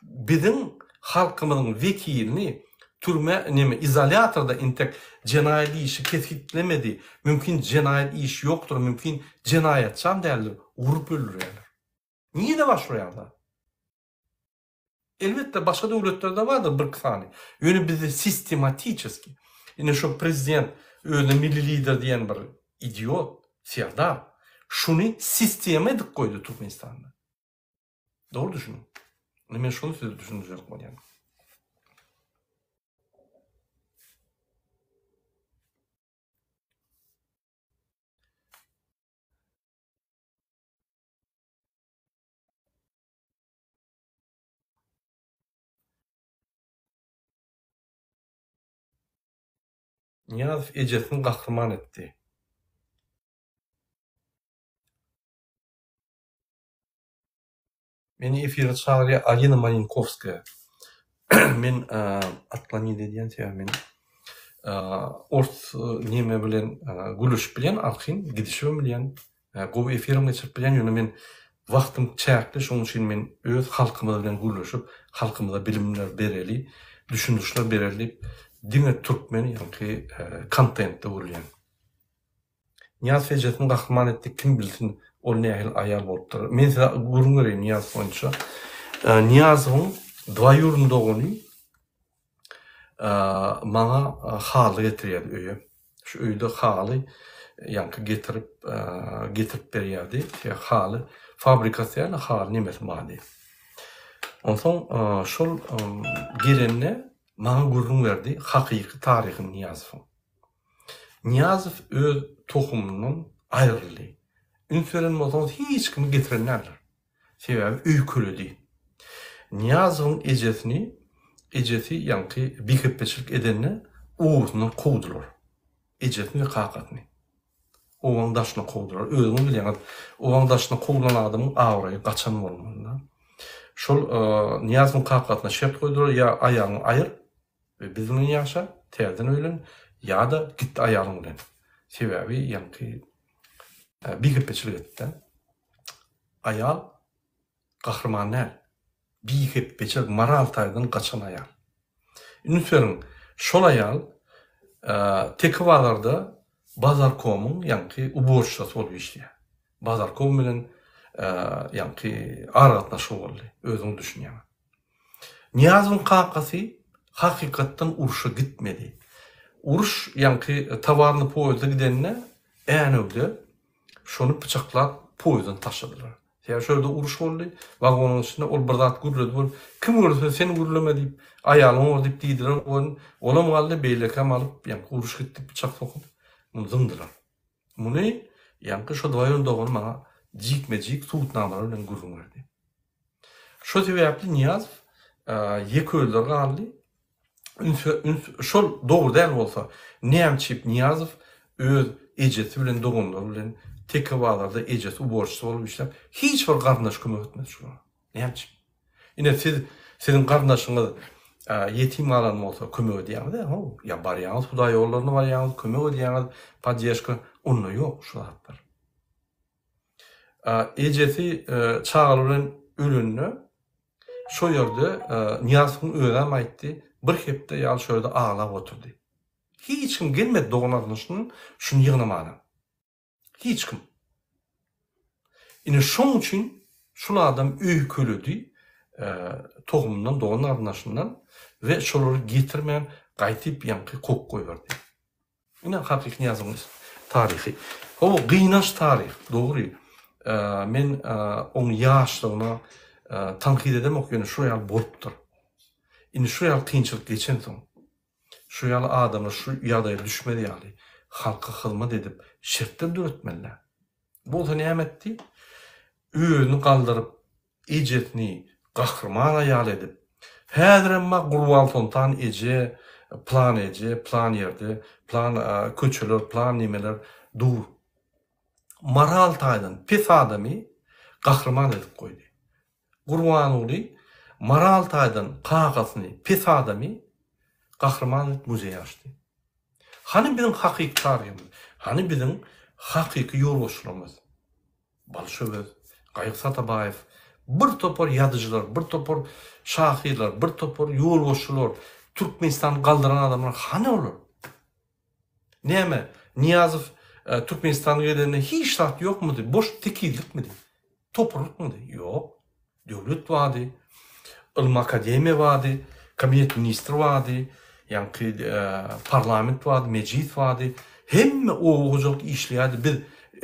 biziň halkymyzyň wekilini türmä neme izolýatorda intek jenaýat işi kesgitlemedi. Mümkin jenaýat işi ýokdur, mümkin jenaýatçam däldir, urup öldürýärler. Nirede bar şular ýaly zat? Elbetde başga döwletlerde bardyr birki sany. Ýöne bizde sistematiçeski. Ine şo prezident özüne milli lider diýen bir idiot, serdar şuny sistema edip goýdy Türkmenistanda. Dogry düşüniň. Ine men şuny size düşündirjek bolýan. Nyýazow ejesini gahryman etdi. Meni efire çagyrýar Alina Malinkowskaýa. Men otklonit edýän sebäbi men ors neme bilen gürleşip bilýän arkaýyn gidişibem bilýän gowy efirem geçirip bilýän ýöne men wagtym çäkli şonuň üçin men öz halkymyz bilen gürleşip halkymyza bilimler bereli düşündirişler bereli diýip diňe türkmen ýaňky kontentde gürleýän. Nyýazow ejesini gahryman etdi kim bilsin ol nähili aýal bolupdyr. Men size gürrüň bereýin Nyýazow boýunça. Nyýazowyň dwaýurny dogany maňa haly getirýärdi öýe. Şu öýde haly ýaňky getirip getirip berýärdi. Haly fabrikasy ýaly haly nemesi bardy. Onsoň şol gelende maňa gürrüň berdi hakyky taryhyny Nyýazowyň. Nyýazow öz tohumyndan aýryldy. Üns beren bolsaňyz hiç kimi getiren däldir. Sebäbi öýkeledi. Nyýazowyň ejesini ejesi ýaňky bihepbeçilik edende obasyndan kowdular. Ejesini we kakasyny. Obaň daşyna kowdular. Özüňiz bilýäňiz, obaň daşyna kowlan adamyň abraýy gaçan bolmaly. Şol Nyýazowyň kakasyna şert goýdular, ýa aýalyňy aýyr, We biz bilen ýaşa, täzeden öýlen, ýa-da git aýalyň bilen. Sebäbi ýaňky bihepbeçilik etdi-dä. Aýal gahryman däl. Bihepbeçilik, moral taýdan gaçan aýal. Üns beriň, şol aýal Teke bazarda Bazarkomyň ýaňky uborşçasy bolup işleýär. Bazarkom bilen ýaňky aragatnaşygy boldy, özüňiz düşünýäňiz. Nyýazowyň kakasy hakykatdan urşa gitmedi. Uruş ýaňky towarny poýezde gidende Änewde şony pyçaklap poýezden taşladylar. Sebäbi şo ýerde uruş boldy, wagonyň içinde ol bir zat gürledi bol, kim gürlese sen gürleme diýip, aýalyň bor diýip diýdiler, olam galdy, beýlekem alyp ýaňky uruş gitdi pyçak sokup muny zyňdylar. Muny ýaňky şo dwaýon dogany maňa jikme-jik subutnamalar bilen gürrüň berdi. Şo sebäpli Nyýazow ýeke özleri galdy. Üns üns şol dogry däl bolsa, näme üçin Nyýazow öz ejesi bilen doganlary bilen Teke bazarda ejesi uborçysy bolup işläp, hiç bir garyndaş kömek etmedi şulara. Näme üçin? Ine siz siziň garyndaşyňyz ýetim galan bolsa kömek edýäňiz-ä, how, ýa barýaňyz hudaý ýollaryna barýaňyz, kömek edýäňiz, poddežka, onda ýok şu zatlar. Ejesi çagalar bilen ölende şo ýerde Nyýazowyň özem aýtdy, bir hepde ýaly şo ýerde aglap oturdy. Hiç kim gelmedi dogan-garyndaşyndan şuny ýygnamana. Hiç kim. Ine şoň üçin şul adam öýkeledi tohumyndan, dogan-garyndaşyndan we şolary getirmän gaýtyp ýaňky kowup goýberdi. Ine hakyky Nyýazowyň taryhy. Hawa, gynanç taryh, dogry. Men oň ýaşlygyna tankyt edemok, ýöne şo ýaly bolupdyr. Indi şo ýaly kynçylyk geçensoň, şo ýaly adamlar şu ýagdaýa düşmez ýaly halka hyzmat edip şertler döretmeli-dä. Bolsa näme etdi? Özüni galdyryp, ejesini gahryman aýal edip, häzirem bar Gurbansoltan eje, plan eje, plan ýerde, plan köçeler, plan nemeler dur. Moral taýdan pes adamy gahryman edip goýdy. Gurbanguly moral taýdan kakasyny pes adamy gahryman edip muzeý açdy. Hany biziň hakyky taryhymyz? Hany biziň hakyky ýolbaşçylarymyz? Balşöwez, Gaýgy Satabaýew, bir topar ýazyjylar, bir topar şahyrlar, bir topar ýolbaşçylar, Türkmenistany galdyran adamlar hany olar? Näme, Nyýazow Türkmenistana gelende hiç zat ýokmudy, boş tekizlikmidi, toprykmydy? Ýok. Döwlet bardy, ylmy akademiýa bardy, kabinet ministri bardy, ýaňky parlament bardy, mejlis bardy. Hemme oba hojalyk işleýärdi. Biz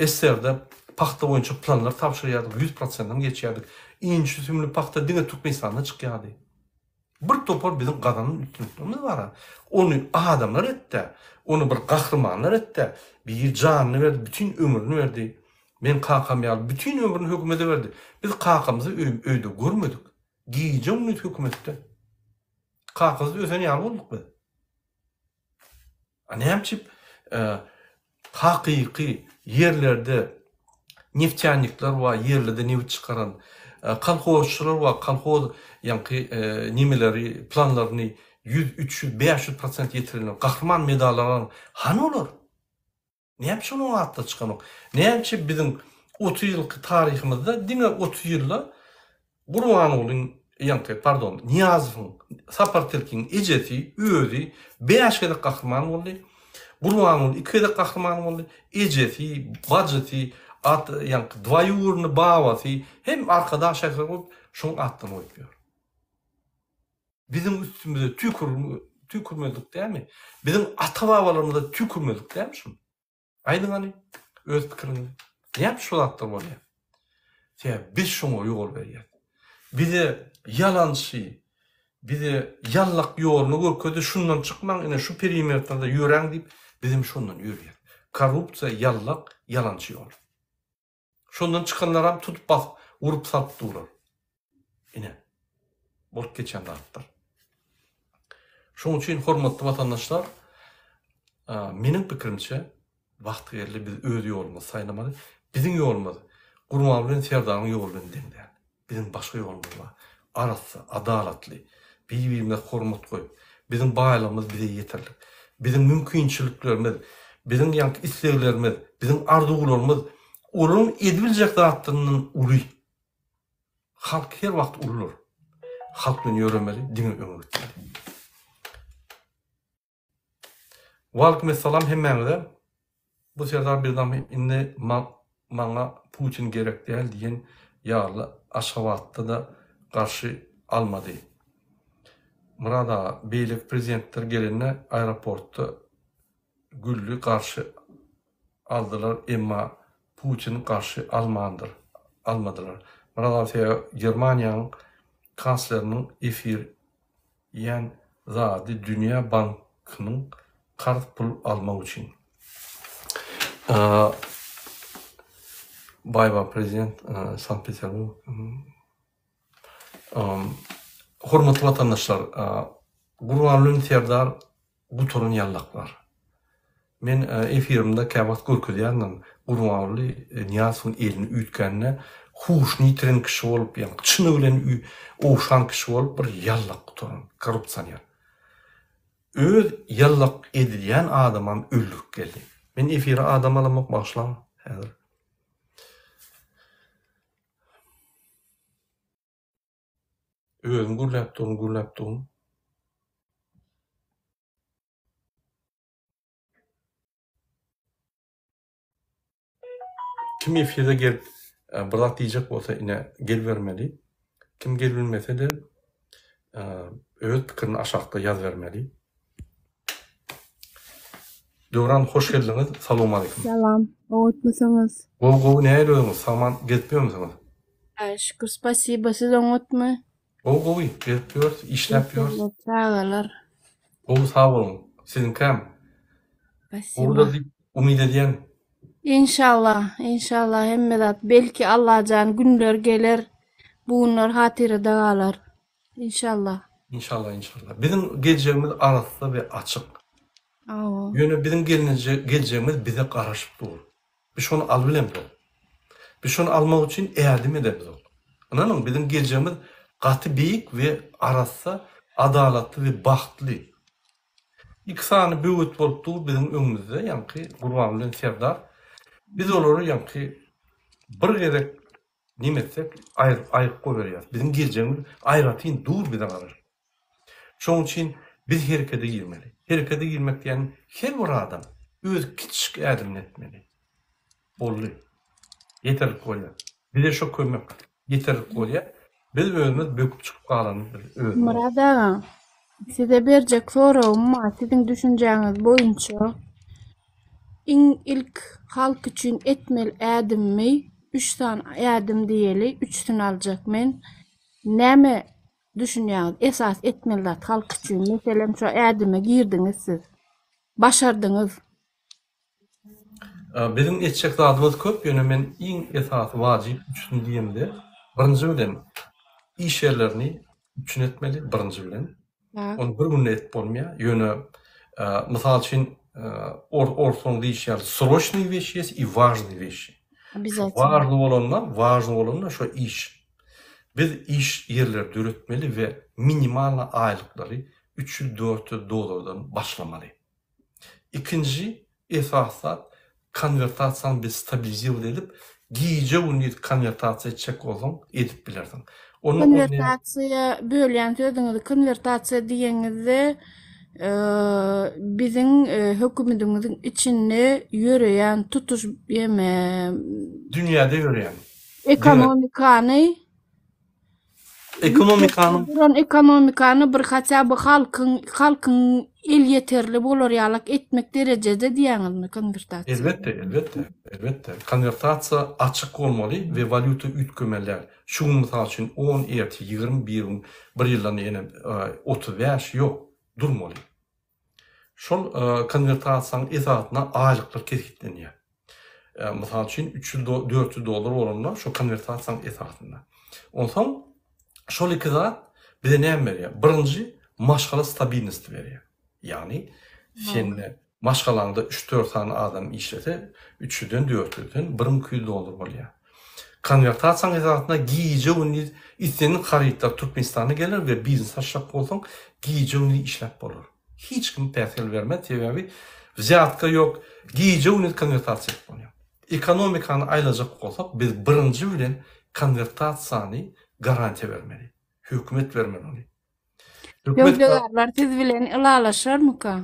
SSR-de pagta boýunça planlar tabşyrýardyk, 100 prosentden geçýärdik. Inçe süýümli pagta diňe Türkmenistanda çykýardy. Bir topar biziň gazanan üstünliklerimiz bar-a. Ony adamlar etdi-ä. Ony bir gahrymanlar etdi-ä. Biri janyny berdi, bütin ömrüni berdi. Meň kakam ýaly bütin ömrüni hökümete berdi. Biz kakamyzy öýde görmedik. Gije-gündiz hökümetde. Kakasyz ösen ýaly bolduk biz. A näme üçin hakyky ýerlerde neftýanikler bar, ýerlerde nebit çykaran, kolhozçylar bar, kolhoz ýaňky nemeleri, planlaryny ýüz, 300, 500 prosent ýetirenler, gahryman medallar alan, hany olar? Näme üçin olaryň atlary çykanok? Näme üçin biziň 30 ýylky taryhymyzda diňe 30 ýylda Gurbangulyň, ýaňky, pardon, Nyýazowyň, Sapar Tilkiň ejesi, özi bäş gezek gahryman boldy. Gurbanguly iki gezek gahryman boldy. Ejesi, bajysy, at, ýaňky, dwaýurny babasy hem Arkadag şäheri bolup, şoň atlaryny goýup ýör. Biziň üstümize tüýkür, tüýkürmezlik dälmi? Biziň ata-babalarymyza tüýkürmezlik dälmi şul? Aýdyň hany, öz pikiriňizi. Näme şu zatlar bolýar? Sebäbi biz şoňa ýol berýäs. Bize ýalançy, bize ýallak ýoluny görkezdi, şundan çykmaň, ine şu perimetrde ýöräň diýip, bizem şondan ýörýäs. Korrupsiýa, ýallak, ýalançy ýol. Şondan çykanlaram tutup basyp, urup salyp durar. Ine, bolup geçen zatlar. Şonuň üçin hormatly watandaşlar, meniň pikirimçe, wagty geldi biz öz ýolumyzy saýlamaly. Biziň ýolumyz Gurbanguly bilen Serdaryň ýoly bilen deň däl. Biziň başga ýolumyz bar. Arassa, adalatly, bir-birimize hormat goýup, biziň baýlygymyz bize ýeterlik. Biziň mümkinçiliklerimiz, biziň ýaňky isleglerimiz, biziň arzuwlarymyz olaryň edibiljek zatlaryndan uly. Halk her wagt uludyr. Halk bilen ýöremeli, diňe öňe gitmeli. Waleýkim essalam hemmäňize. Bu Serdar Birdam indi maňa Putin gerek däl diýen ýaly Aşgabatda-da garşy almady. Myrat aga beýleki prezidentler gelende aeroportda gülli garşy aldylar emma Putin garşy almandyr almadylar. Myrat aga sebäbi Germaniýanyň kansleriniň efir ýän zady dünýä bankynyň karz pul almak üçin. Baýba prezident Sankt Peterburg. Hormatly watandaşlar, Gurbanguly Serdar gutaran ýallaklar. Men efirimde käwagt görkezýändim, Gurbanguly Nyýazowyň elini üýtgände huşuny ýitiren kişi bolup, ýagny çyny bilen ogşan kişi bolup bir ýallak gutaran, korrupsioner. Öz ýallak edilýän adamam öldürip geldi. Men efire adam alamok, bagyşlaň häzir. Özüm gürläp durun, gürläp durun. Kim efire gelip bir zat diýjek bolsa ine gelibermeli. Kim gelibilmese-de öz pikirini aşakda ýazybermeli. Döwran hoş geldiňiz. Salowmaleýkim. Salam. Oňatmysyňyz? Gowy gowy nähili özüňiz sagman gezip ýörmüsiňiz? Aý şükür spasiba siz oňatmy? Gowy gowy gezip ýörüs işläp ýörüs. Çagalar. Gowy sag boluň. Siziňkäm? Spasiba. Gowudyr diýip umyt edýän. Inşallah inşallah hemme zat belki Allajan günler geler bu günler hatyrada galar. Inşallah. Inşallah inşallah. Biziň geljegimiz arassa we açyk. Awa. Ýöne biziň geljegimiz bize garaşyp dur. Biz şony alybilemzok. Biz şony almak üçin ädim edemizok. Ynanyň biziň geljegimiz gaty beýik we arassa, adalatly we bagtly. Iki sany böwet bolup dur biziň öňümizde ýaňky Gurban bilen Serdar. Biz olary ýaňky bir gezek Neme etsek aýryp aýryp goýberýäs. Biziň geljegimiz aýratyn dur bize garaşyp. Şoň üçin biz herekete girmeli. Herekete girmek diýýänim her bir adam öz kiçijik ädimini etmeli. Boldy. Ýeterlik bolýar. Bize şo kömek ýeterlik bolýar. Biz özümiz böküp çykyp galany biz özümiz. Myrat aga, size berjek soragym bar, siziň düşünjäňiz boýunça Iň ilk halk üçin etmeli ädimimi üç sany ädim diýeli üçüsini aljak men. Näme düşünýäňiz esasy etmeli zat halk üçin meselem şo ädime girdiňiz siz. Başardyňyz. Biziň etjek zadymyz köp ýöne men iň esasy wajyp üçüsini diýemde birinji bilen iş ýerlerini üpjün etmeli birinji bilen. Ony bir günde edip bolmaýar. Ýöne mysal üçin. Orsuň diýişi ýaly sroçnyý weşi ýest i wažnyý weşi. Wažny bolanda, wažny bolanda şo iş. Biz iş ýerleri döretmeli we minimalny aýlyklary 300-400 dollardan başlamaly. Ikinji esasy zat konwertasiýany biz stabilizirowat edip, gije-gündiz konwertasiýa etjek bolsaň edip bilersiň. Onda ol näme? Konwertasiýa bölýän sözüňizi konwertasiýa diýeňizde biziň hökümedimiziň içinde ýöreýän tutuş ýeme Dünýäde ýöreýän. Ekonomikany Ekonomikanyň duran ekonomikany bir hatya by halkyň halkyň elýeterli bolar ýalak etmek derejede diýýäňizmi konwertasiýa? Elbetde, elbetde, elbetde. Konwertasiýa açyk bolmaly we walýuta üýtgemeli däl. Şu gün mysal üçin on, ertir 20, bir gün, bir ýyldan ýene 35, ýok, durmaly. Şol konwertasiýanyň esasynda aýlyklar kesgitlenýär. Mysal üçin, 300 400 dollar bolanda şol konwertasiýanyň esasynda. Onsoň şol iki zat bize näme berýär? Birinji, maşgala stabilnosti berýär. Ýagny sende maşgalaňda üç-dört sany adam işlese, üçüden, dörtüden 1200 dollar bolýar. Konwertasiýanyň esasynda gije-gündiz islendik harytlar Türkmenistana geler we biznes açjak bolsaň, gije-gündiz işläp bolar. Hiç kim päsgel bermez, sebäbi wzýatka ýok, gije-gündiz konwertasiýa edip bolýar. Ekonomikany aýlajak bolsak, biz birinji bilen konwertasiýany garantiýa bermeli. Hökümet bermeli ony. Söwdagärler siz bilen ylalaşarmyka?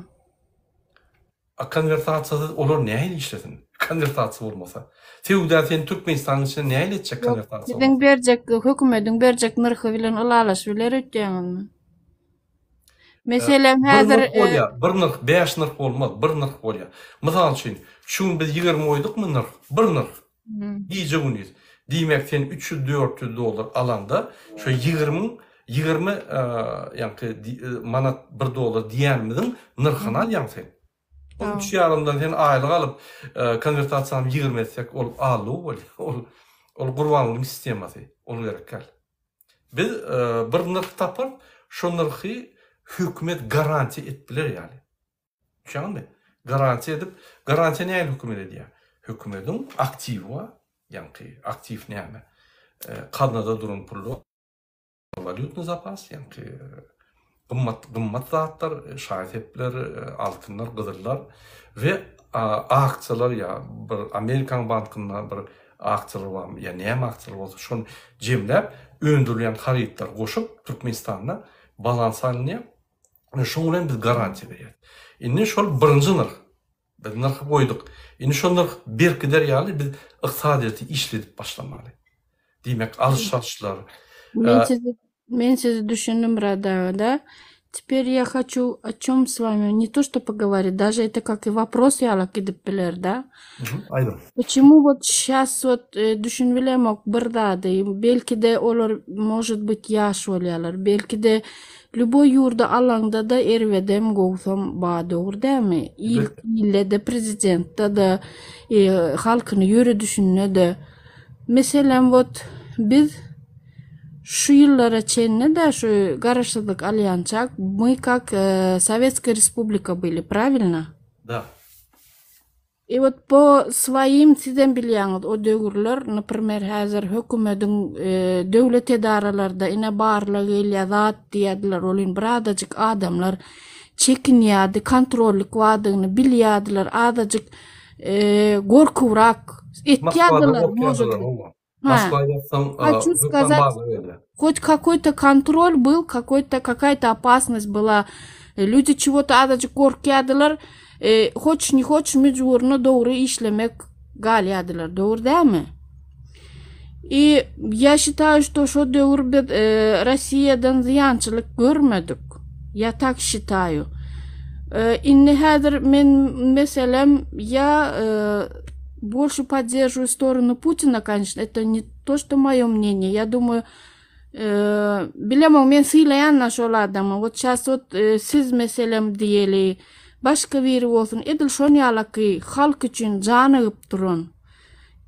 A konwertasiýasyz olar nähili işlesin? Konwertasiýa bolmasa. Söwda sen Türkmenistanyň içinde nähili etjek konwertasiýa bolmasa? Siziň berjek, hökümediň berjek nyrhy bilen ylalaşyp biler öýtýäňizmi? Meselem häzir Bir nyrh bolýar, bir nyrh, bäş nyrh bolmaz, bir nyrh bolýar. Mysal üçin, şu gün biz 20 goýdukmy nyrh? Bir nyrh. Gije-gündiz. Diýmek, sen 300-400 dollar alanda, şo ýigrimiň, 20 ýaňky manat bir dollar diýenimiziň nyrhyny alýaň sen. Ol üç ýarymdan sen aýlyk alyp, konwertasiýany 20 etsek, ol alluw bolýar. Ol, ol Gurbangulyň sistemasy. Ol gerek däl. Biz bir nyrh tapyp, şo nyrhy hökümet garantiýa edip biler ýaly. Düşýäňizmi? Garantiýa edip, garantiýa nähili hökümet edýär? Hökümediň aktiwi bar, ýaňky aktiw näme? Gaznada duran pullar, walýutnyý zapas, ýaňky gymmat gymmat zatlar, şaý-sepler, altynlar, gyzyllar we aksiýalar ýa bir Amerikan bankynda bir aksiýalar barmy ýa näme aksiýalar bolsa şony jemläp öndürilýän harytlary goşup Türkmenistanda balans alynýar. Ine şoň bilen biz garantiýa berýäris. Indi şol birinji nyrh. Biz nyrhy goýduk. Indi şol nyrh berkider ýaly biz ykdysadyýeti işledip başlamaly. Diýmek, alyş-çalyşlar. Men sizi men sizi düşündim Myrat aga da. Teper ýa haçu o çom s wami ne to što pogovorit daže eto kak i wopros ýalak gidip biler da. Aýdyň. Почему вот şas вот düşünibilemok bir zady belki-de olar может быть ýaş bolýarlar belki-de Lýuboý ýurdy alaňda-da erbedem gowsam ba dogry dämi? Il ilde-de prezidentde-de halkyny ýöredişinde-de. Meselem wot biz şu ýyllara çenli-de şu garaşsyzlyk alýançak my kak sovetskiý respublika byli pravilno? Da. I wot po svoýim sizem bilýäňiz o döwürler naprimer häzir hökümediň döwlet edaralarda ine barlag gelýä zat diýýädiler welin birazajyk adamlar çekinýädi kontrollyk bardygyny bilýädiler azajyk gorkuwrak etýädiler может быть. Moskwa ýatsaň, Хочу сказать, хоть какой-то контроль был, какой-то какая-то опасность была. Люди чего-то azajyk gorkýardylar. E, хочешь не хочешь mejburyna dogry işlemek galýardylar. Dogry dälmi? И я считаю, что şo döwür biz e, Rossiýadan zyýançylyk görmedik. Я так считаю. E, indi häzir men meselem я e, Больше поддерживаю сторону Путина, конечно, это не то, что мое мнение. Я думаю, bilemok men sylaýan-da şol adamy. Wot şas wot siz meselem diýeli, başga biri bolsun, edil şon ýalaky halk üçin janygyp duran,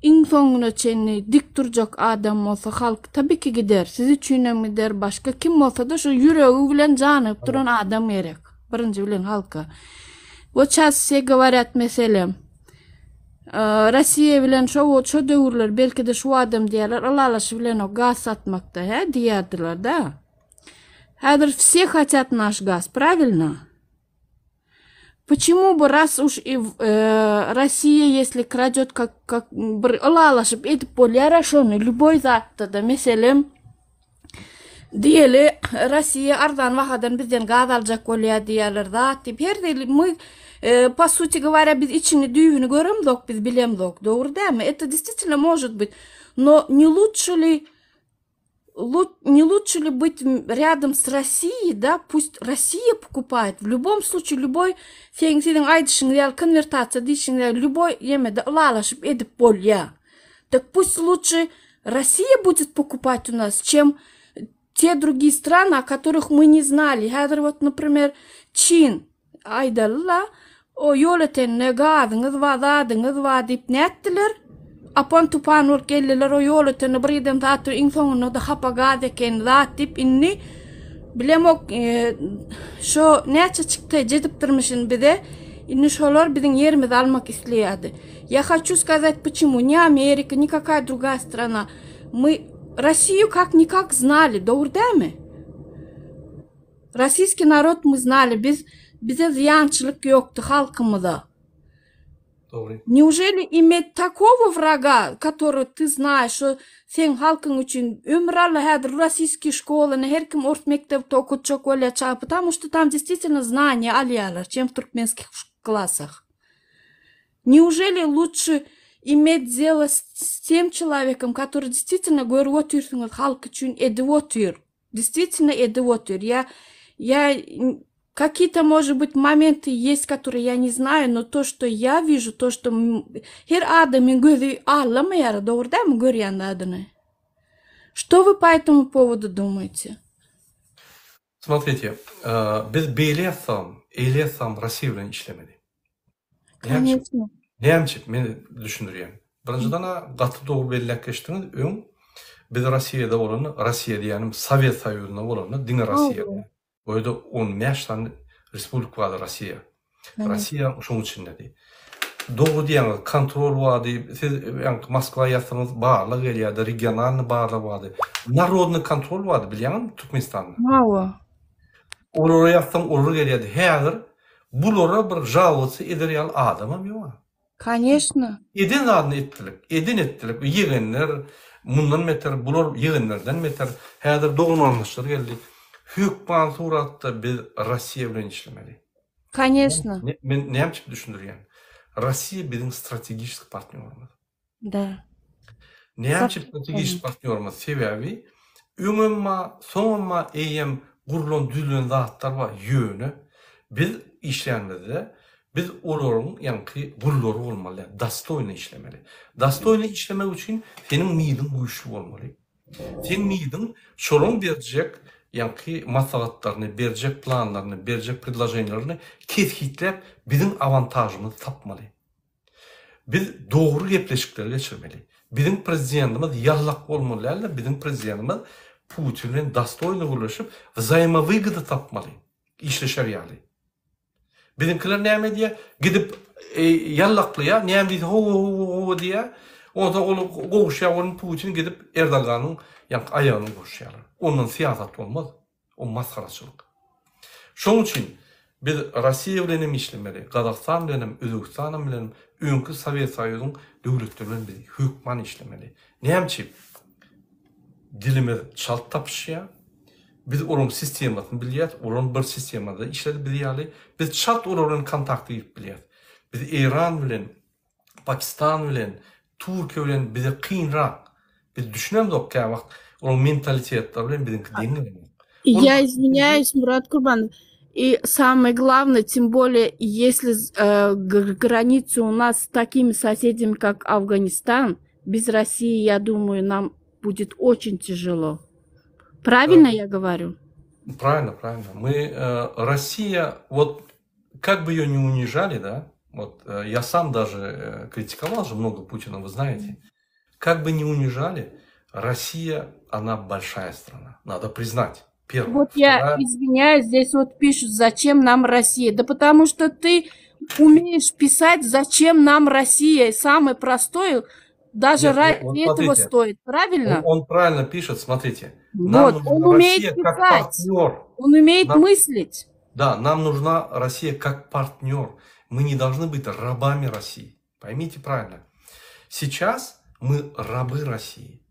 iň soňuna çenli dik durjak adam bolsa halk tabi ki gider. Siz üçinem gider, başga kim bolsa-da şu ýüregi bilen janygyp duran adam gerek. Birinji bilen halka. Вот сейчас все говорят meselem, Rossiýa bilen şo şo döwürler belki-de şu adam diýerler ylalaşybilenok gaz satmakda hä diýerdiler-da. Häzir все хотят наш gaz, правильно? Почему бы раз уж и Rossiýa если kradет как как bir ylalaşyp edip bolýar-a şony lýuboý zatda-da meselem Diýeli, Rossiýa arzan bahadan bizden gaz aljak bolýar diýýärler, zat diýip. Her hili мы, po suti gowarýa, biz içini, düýbüni göremzok, biz bilemzok. Dogry dälmi? Это действительно может быть. Но не лучше ли, не лучше ли быть рядом с Россией, да, пусть Россия покупает. В любом случае, любой, seň siziň aýdyşyňyz ýaly, konwertasiýa diýşiňiz ýaly, любой ýemede ylalaşyp edip bolýar. Так пусть лучше Россия будет покупать у нас, чем те другие страны, о которых мы не знали. Häzir вот, например, Çin aýdaly-la, o Ýolötende gazyňyz bar, zadyňyz bar diýip nätdiler? Apan-tupan bolup geldiler, o Ýolötende bir giden zat iň soňunda-da hapa gaz eken zat diýip indi bilemok şo näçe çykdaýjy edipdirmişin bize. Indi şolar biziň ýerimizi almak isleýärdi. Я хочу сказать почему не Америка, никакая другая страна. Мы Россию как-никак знали, dogry dälmi? Российский narod мы znali, biz bize zyýançylyk ýokdy halkymyza. Dogry. Неужели иметь такого врага, который ты знаешь, şo seň halkyň üçin ömür alla häzir российский şkolany her kim ors mekdepde okatjak bolýar çaga, потому что там действительно знания alýarlar, чем в туркменских классах. Неужели лучше иметь дело с тем человеком, который действительно görüp otyrsyňyz halk üçin edip otyr, действительно edip otyr. Я я какие-то может быть моменты есть, которые я не знаю, но то, что я вижу, то, что her adamyň gözi allamaýar, dogry dälmi görýän zadyny? Что вы по этому поводу думаете? Смотрите, biz beýle ýatsam, eýle ýatsam Rossiýa bilen işlemeli. Näme üçin? Näme üçin? Men düşündirýän. Birinjiden-ä gaty dogry belläp geçdiňiz, öň biz Rossiýada bolanda, Rossiýa diýýänim Sowet Soýuzynda bolanda diňe Rossiýa däl. O ýerde 15 sany respublika bardy Rossiýa. Rossiýa şoň içindedi. Dogry diýýäňiz, kontrol bardy, siz ýaňky Moskwa ýatsaňyz barlag gelýärdi, regionalnyý barlag bardy. Narodnyý kontrol bardy bilýäňizmi Türkmenistanda? Hawa. Olara ýazsaň olar gelýärdi. Häzir bulara bir žalowatsa eder ýaly adamam ýok. Koneşno. Eden zadyny etdilik. Eden etdilik. Ýegenler mundan beter, bular ýegenlerden beter. Häzir dogan-garyndaşlar geldi. Hökman suratda biz Rossiýa bilen işlemeli. Koneşno. Men näme üçin düşündirýän? Rossiýa biziň strategiçeskiý partnýorymyz. Da. Näme üçin strategik partnýorymyz? Sebäbi öňem bar, soňam bar, eýýäm gurlan, düzülen zatlar bar. Ýöne biz işlänimizde biz olaryň ýaňky gullary bolmaly däl, dostoýno işlemeli. Dostoýno işlemek üçin seniň MID-iň güýçli bolmaly. Seň MID-iň şolaryň berjek ýaňky maslahatlaryny, berjek planlaryny, berjek predloženiýalaryny kesgitläp biziň awantažymyzy tapmaly. Biz dogry gepleşikleri geçirmeli. Biziň prezidentimiz ýallak bolmaly däldir, biziň prezidentimiz Putin bilen dostoýno gürleşip, wzaýmowygoda tapmaly, işleşer ýaly. Biziňkiler näme edýär? Gidip ýallaklaýar, näme diýse hawa, hawa, hawa diýýär. Onsoň ol gowuşýar welin Putin gidip Erdoganyň ýaňky aýagyna gowuşýarlar. Ondan syýasat bolmaz. O masgaraçylyk. Şoň üçin biz Rossiýa bilen hem işlemeli, Gazagystan bilen hem, Özbegistan bilen hem, öňki Sowet Soýuzyň döwletleri bilen biz hökman işlemeli. Näme üçin? Dilimiz çalt tapyşýar. Biz olaryň sistemasyny bilýäris, olar bir sistemada işledi biz ýaly. Biz çalt olar bilen kontakta girip bilýäris. Biz Eýran bilen Pakistan bilen, Türkiýe bilen bize kynrak. Biz düşünemzok käwagt olaryň mentalitetleri bilen biziňki deň gelenok. Я извиняюсь, Мурат Курбанов. И самое главное, тем более, если э, границы у нас с такими соседями, как Афганистан, без России, я думаю, нам будет очень тяжело. Правильно да. я говорю? Правильно, правильно. Мы, э, Россия, вот как бы ее не унижали, да, вот э, я сам даже э, критиковал же много Путина, вы знаете, как бы не унижали, Россия, она большая страна, надо признать. Первое. Вот я извиняюсь, здесь вот пишут, зачем нам Россия? Да потому что ты... Умеешь писать, зачем нам Россия? Самый простой, даже Нет, ради вот этого смотрите. стоит, правильно? Он, он правильно пишет, смотрите. Нам Вот, нужна он умеет Россия как писать, партнер. он умеет Нам- мыслить. Да, нам нужна Россия как партнер. Мы не должны быть рабами России. Поймите правильно. Сейчас мы рабы России.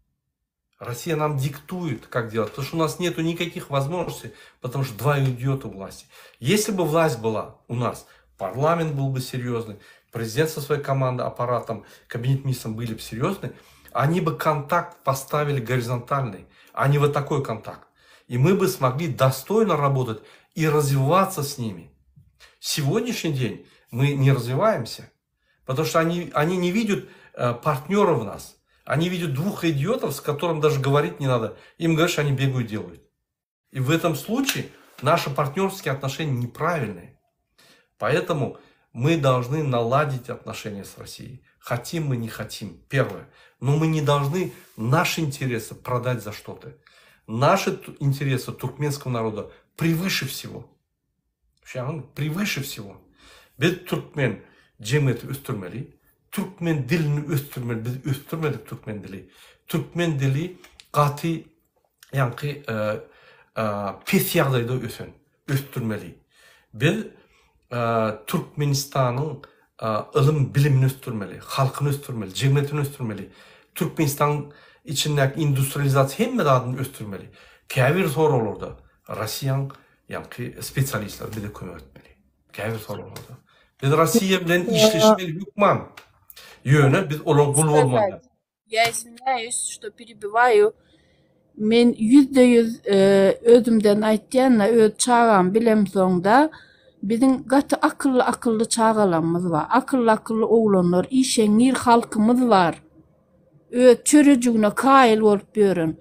Россия нам диктует, как делать, потому что у нас нету никаких возможностей, потому что два идиота у власти. Если бы власть была у нас, парламент был бы серьезный, президент со своей командой, аппаратом, кабинет министров были бы серьезны, они бы контакт поставили горизонтальный, а не вот такой контакт. И мы бы смогли достойно работать и развиваться с ними. Сегодняшний день мы не развиваемся, потому что они, они не видят э, партнеров в нас. Они видят двух идиотов, с которым даже говорить не надо. Им говоришь, они бегают, делают. И в этом случае наши партнерские отношения неправильные. Поэтому мы должны наладить отношения с Россией. Хотим мы, не хотим. Первое. Но мы не должны наши интересы продать за что-то. Наши интересы туркменского народа превыше всего. Превыше всего. Biz türkmen jemgyýeti ösdürmeli. Türkmen dilini ösdürmeli. Biz ösdürmedik türkmen dili. Türkmen dili gaty ýaňky e, e, pes ýagdaýda ösen, ösdürmeli. Biz e, Türkmenistanyň ylym bilimini ösdürmeli, halkyny ösdürmeli, jemgyýetini ösdürmeli. Türkmenistanyň içindäki industrializasiýa hemme zadyny ösdürmeli. Käbir soraglarda Russiýanyň ýaňky spesialistleri bize kömek etmeli. Käbir soraglarda. Biz Russiýa bilen işleşmeli hökman. Ýöne biz olaryň guly bolmaly. Я извиняюсь, что перебиваю. Men %100 özümden aýtýan-da, öz çagamy bilemsoň-da, biziň gaty akylly-akylly çagalarymyz bar. Akylly-akylly oglanlar, işeňňir halkymyz bar. Öz çörejigine kaýyl bolup ýören.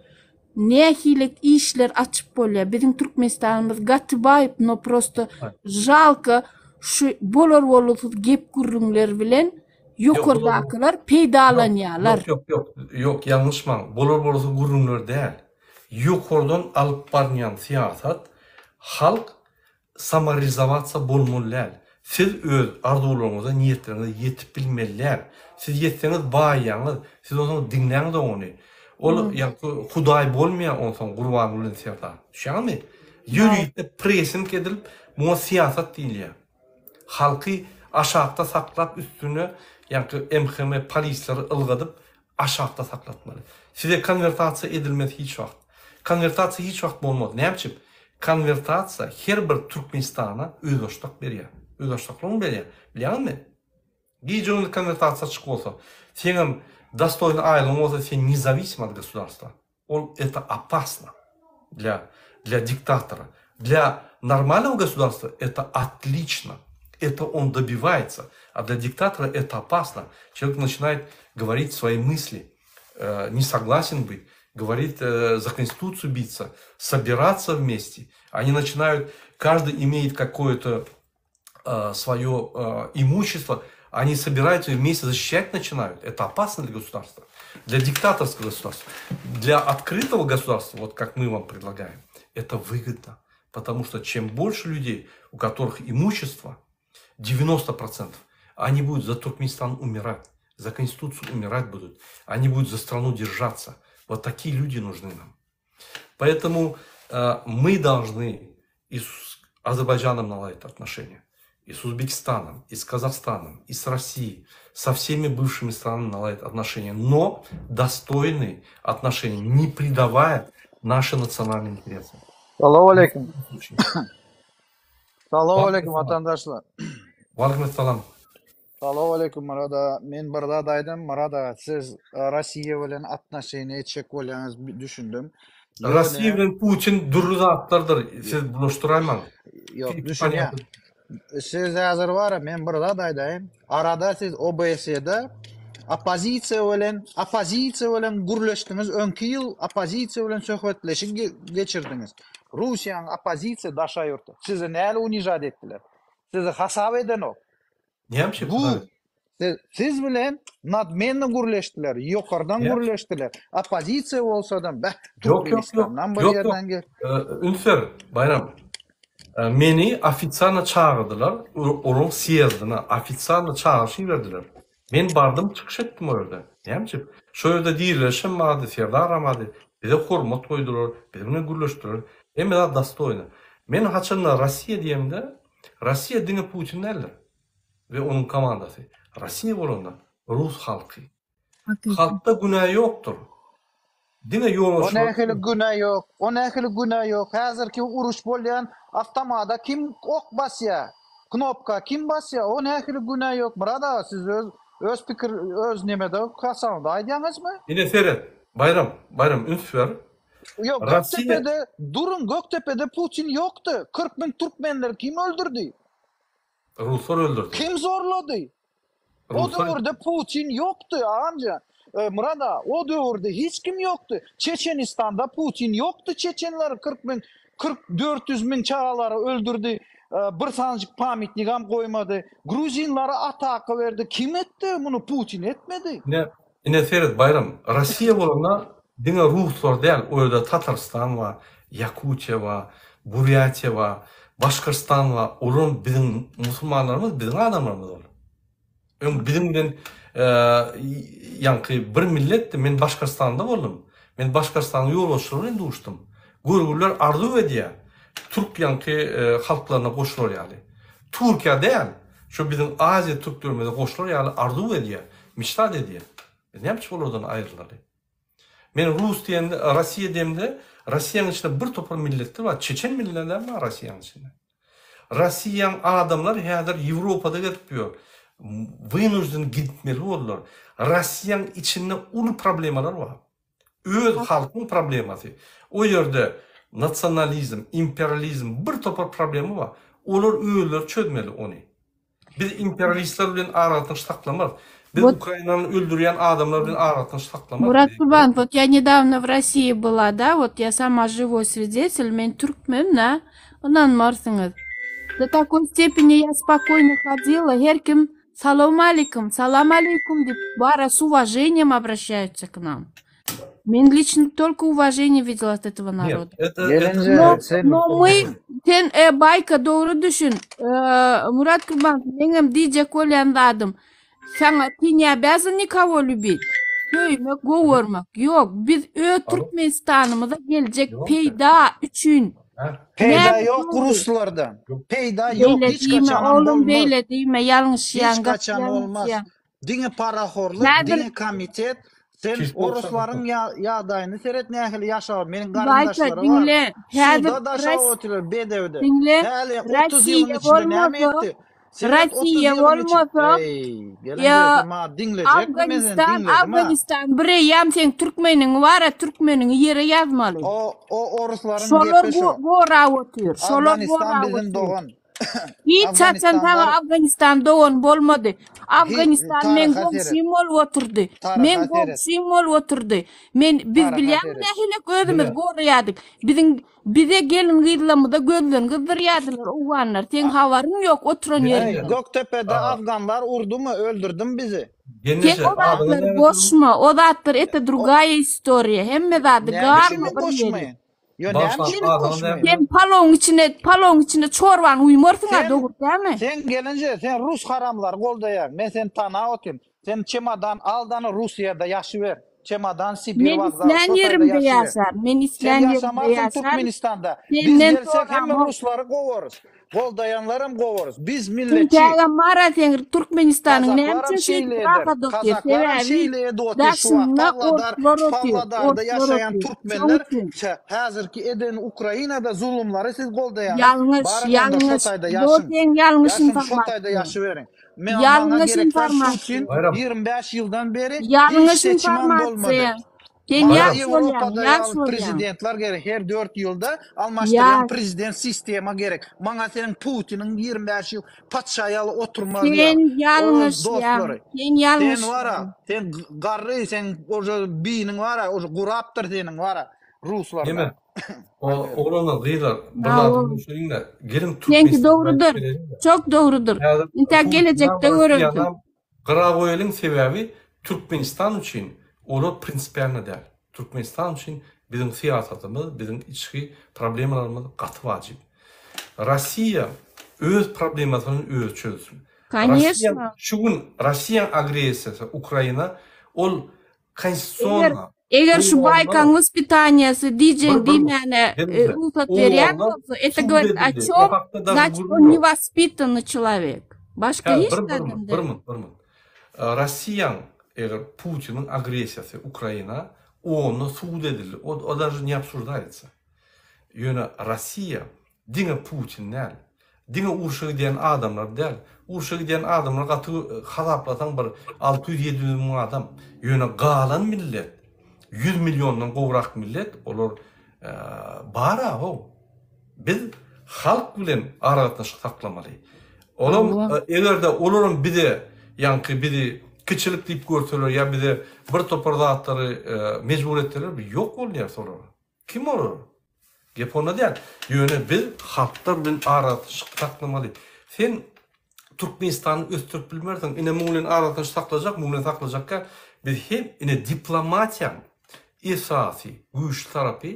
Nähili işler açyp bolýar. Biziň Türkmenistanymyz gaty baý, no prosto žalko şu bolar-bolgusyz gep-gürrüňler bilen ýokardakylar peýdalanýarlar. Ýok, ýok, ýok, ýok, ýalňyşmaň. Bolar-bolgusyz gürrüňler däl. Ýokardan alyp barynýan syýasat halk samorealizowasiýa bolmaly däl. Siz öz arzuwlaryňyza, niýetleriňize ýetip bilmeli däl. Siz ýetseňiz baýaňyz, siz onsoň diňläňiz ony. Ol ýaňky hudaý bolmaýar onsoň Gurbanguly Serdar. Düşýäňizmi? Ýörite pressing edilip, muňa syýasat diýilýär. Halky aşakda saklap üstüne ýaňky MHM polisleri ylgadyp aşakda saklatmaly. Size konwertasiýa edilmez hiç wagt. Konwertasiýa hiç wagt bolmaz. Näme üçin? Konwertasiýa her bir Türkmenistana özbaşdak berýär. Özbaşdaklygyny berýär. Bilýäňizmi? Gije-gündiz konwertasiýa açyk bolsa, seňem dostoýny aýlygyň bolsa sen nezawisim od gosudarstva. Ol это opasno для для diktatora. Для нормального государства это отлично. Это он добивается. А для диктатора это опасно. Человек начинает говорить свои мысли, э, не согласен быть, говорит э, за конституцию биться, собираться вместе. Они начинают, каждый имеет какое-то э, свое э, имущество, они собираются и вместе защищать начинают. Это опасно для государства, для диктаторского государства. Для открытого государства, вот как мы вам предлагаем, это выгодно. Потому что чем больше людей, у которых имущество, 90%, они будут за Туркменистан умирать, за Конституцию умирать будут, они будут за страну держаться. Вот такие люди нужны нам. Поэтому э, мы должны и с Азербайджаном наладить отношения, и с Узбекистаном, и с Казахстаном, и с Россией, со всеми бывшими странами наладить отношения, но достойные отношения, не предавая наши национальные интересы. Salam aleýkum. Salam aleýkum watandaşlar. Waleýkim essalam. Salam aleýkum Murad aga. Men bir zat aýdym Murad aga siz Rossiýa bilen atnoşeniýa etjek bolýaňyz düşündim. Rossiýa bilen Putin dürli zatlardyr. Siz bulaşdyraýmaň. Ýok düşünýän. Siz häzir bar men bir zat aýdaýyn. Arada siz OBSE-de oppozisiýa bilen oppozisiýa bilen gürleşdiňiz öňki ýyl oppozisiýa bilen söhbetleşik geçirdiňiz. Russiýanyň oppozisiýa daşary ýurtda. Sizi näle unižat etdiler. Sizi hasap edenok. Näme üçin? Bu siz bilen nadmenno gürleşdiler, ýokardan gürleşdiler. Oppozisiýa bolsadam, beh, Türkmenistandan bir ýerden gel. Üns ber, Baýram. Meni ofitsialno çagyrdylar, olaryň sýezdine ofitsialno çagyryş iberdiler. Men bardym, çykyş etdim o ýerde. Näme üçin? Şo ýerde direlişem bardy, Serdaram bardy. Bize hormat goýdular, biziň bilen gürleşdiler. Hemme zat dostoýno. Men haçanda Rossiýa diýemde, Rossiýa diňe Putin däldir we onuň komandasy. Rossiýa bolanda rus halky. Halkda günä ýokdur. Diňe O ýolbaşçylar nähili günä ýok? O nähili günä ýok? Häzirki uruş bolýan awtomada kim ok basýa? Knopka kim basýa? O nähili günä ýok? Myrat aga siz öz öz pikir öz nemede hasabyňyzda aýdýaňyzmy? Ine seret, Baýram, Baýram üns ber. Ýok, Rossiýa Gökdepede duruň Gökdepede Putin ýokdy. 40 müň türkmenleri kim öldürdi? Ruslar öldürdi. Kim zorlady? O döwürde Putin ýokdy agamjan. Myrat aga, o döwürde hiç kim ýokdy. Çeçenistanda Putin ýokdy, çeçenleri 40 müň, 44 ýüz müň çagalary öldürdi, bir sanyjyk pamitnigam goýmady. Gruzinlere ataka berdi. Kim etdi muny? Putin etmedi. Ine, ine seret Baýram, Rossiýa bolanda diňe ruslar däl, o ýerde Tatarstan bar, Ýakutiýa bar, Burýatiýa bar, Başgyrstan bar, olam biziň musulmanlarymyz, biziň adamlarymyz ol. Öň biziň bilen ýaňky bir milletdi, men Başgyrstanda boldum. Men Başgyrstanyň ýolbaşçylary bilen duşdum. Görgüliler arzuw edýär, türk ýaňky halklaryna goşular ýaly. Türkiýä däl, şo biziň Aziýa türklerimize goşular ýaly arzuw edýär, miçtat edýär. Biz näme üçin olardan aýrylaly? Men rus diýemde, Rossiýa diýemde, Rossiýanyň içinde bir topar milletler bar, çeçen milletler bar Rossiýanyň içinde. Rossiýanyň adamlary häzir Ýewropada gezip ýör. Wynujden gitmeli boldular. Rossiýanyň içinde uly problemalar bar. Öz halkyň problemasy. O ýerde nasionalizm, imperializm bir topar problema bar. Olar özleri çözmeli ony. Biz imperialistler bilen aragatnaşyk saklamarys. Biz Вот Ukrainany öldürýän adamlar bilen aragatnaşyk saklamarys. Murat Biz Kurban, вот я недавно в России была, да, вот я сама живой свидетель, men türkmen, да, ynanmarsyňyz. До такой степени я спокойно ходила, her kim salam aleýkum, salam aleýkum diýip, bara с уважением обращаются к нам. Men лично только уважение видела от этого Нет, народа. это, это Gelince No, sen no мы sen e, Baýka dogry düşün. E, Murat Kurban, meňem diýjek bolýan zadym. Saňa ty ne обязан никого любить. Söýmek, gowy görmek. Ýok, biz öz Türkmenistanymyza geljek Ýok. peýda üçin. Ha? peýda Näme ýok dogry? ruslardan. Peýda ýok Beýle hiç diýme, haçanam oglum, bolmaz. beýle diýme, ýalňyşýaň, Hiç gaty haçan olmaz. ýalňyşýaň. Diňe parahorlyk, Häzir diňe komitet. Sen Çiş oruslaryň ýagdaýyny seret nähili ýaşap, meniň Baýka garyndaşlary bar. diňle, häzir Suwda daşap Ros otyrlar bedewde. diňle, Häli 30 ýylyň Rossiýa içinde näme bolmasa, etdi? Seret 30 Rossiýa ýylyň içinde. bolmasa, Eý, gelinje ýa sen maňa diňlejekmi men seni Afganistan, diňledim ha. Afganistan bireýýäm seň türkmeniňi bar-a, türkmeniňi ýere ýazmaly. O o oruslaryň Şolar gepi şo. gorap otyr, şolar Afganistan gorap biziň otyr. dogan. Hiç haçan saňa Afganistanlar Afganistan dogan bolmady. hi Afganistan meň taryha seret. goňşym bolup oturdy. Meň Taryha seret. goňşym bolup oturdy. Men biz Taryha bilýäňmi seret. nähili özümiz Diňe goraýardyk. Biziň bize gelin gyzlarymyza gözlerini gyzdyrýardylar owganlar. Seň habaryň ýok oturan Diňe Eý, ýeriňden. Gökdepede Aha. afganlar urdumy, öldürdimi bizi? Sen Gelneje, o adyňyz zatlary näme diýdiň? goşma. O zatlar это O другая istoriýa. Hemme zady näme üçin garma men bir ýere. goşmaýyn? Ýo näme Bagyşlaň, üçin adyňyz goşmaýyn? näme Sen palowyň içine, palowyň içine çorbany uýmarsyň-a, Sen dogry dälmi? sen gelinje sen rus haramlary goldaýaň. Men seni tanap otyryn. Sen çemodan al-da Russiýada ýaşyber. Çemodan Sibir Men wokzal islän şo taýda ýerimde ýaşyber. ýaşar. Men Sen islän ýerimde ýaşamarsyň ýaşar. Türkmenistanda. Biz Senden gelsek hemme soramok. ruslary kowarys. Goldaýanlaram kowarys. Biz milletçi. Tüňtägem bar-a seň Türkmenistanyň näme Kazaklaram üçin şeýdip şeýle eder. rahat otyr? Kazaklaram Sebäbi şeýle edip otyr şu wagt. daşynda Pawladar, orslar otyr. Pawladarda Orslar ýaşaýan otyr. Şoň türkmenler üçin. häzirki eden Ukrainada zulumlary siz goldaýaňyz. Ýalňyş, Baryň onda şo ýalňyş. taýda Bu ýaşyň. seň ýalňyş Ýaşyň şo taýda informasiýa. ýaşyberiň. Men maňa Ýalňyş gerek zat informasiýa. Putin Baýram. 25 ýyldan beri hiç Ýalňyş seçimem bolmady. informasiýa. Sen Maňa ýaş bolýaň, Ýewropada ýaş ýaly bolýaň. prezidentler gerek. Her 4 ýylda almaşdyrýan Ýaş. prezident sistema gerek. Maňa seniň Putiniň 25 ýyl patyşa ýaly oturmazy Sen ýaly. Oz ýalňyşýaň. dostlary. Sen Sen ýalňyşýaň. wara, sen garry, sen oje beýniň wara, oje gurapdyr seniň wara ruslardan. Neme? O oglanlar, gyzlar, bir Sag zady bol. düşüniň-de, geliň Seňki Türkmenistana gaýdyp dogrudyr. gelelim-de. Çok dogrudyr. Häzir Intäk Putinam, gelejekde görersiň. Rossiýanam gyra goýalyň sebäbi Türkmenistan üçin olar prinsipialny däl. Türkmenistan üçin biziň syýasatymyz, biziň içki problemalarymyz gaty wajyp. Rossiýa öz problemasyny özi çözsün. Koneşno. Rossiýa şu gün Rossiýaň agressiýasy Ukraina ol Eger konstitusiýa eger şu Owganlar Baýkaň wyspitaniýasy diýjeň bir bir diýmäne gelneje rugsat berýän Owganlar bolsa, это sud говорит o edildi. O çom? hakda dagy Значит, gürrüň on ýok. newaspitannyý çelowek. Başga Hä hiç bir bir zadam minut bir däl. minut bir minut. Rossiýaň eger Putiniň agressiýasy Ukraina onda sud edildi. O o daže ne obsуждается. Ýöne Rossiýa diňe Putin däl. Diňe urşa gidýän adamlar däl. Urşa gidýän adamlar gaty hasaplasaň bir 600-700 müň adam. Ýöne galan millet 100 milliondan gowrak millet olar bar-a how. Biz halk bilen aragatnaşyk saklamaly. Olam eger-de olaram bize ýaňky bizi kiçilik diýip görseler ýa bize bir topar zatlary mejbur etseler biz ýok bolýarys olara. Kim olar? Gep onda däl. Ýöne biz halklar bilen aragatnaşyk saklamaly. Sen Türkmenistany ösdürip bilmersiň. Ine muň bilen aragatnaşyk saklajak, muň bilen saklajakka biz hem ine diplomatiýaň esasy güýçli tarapy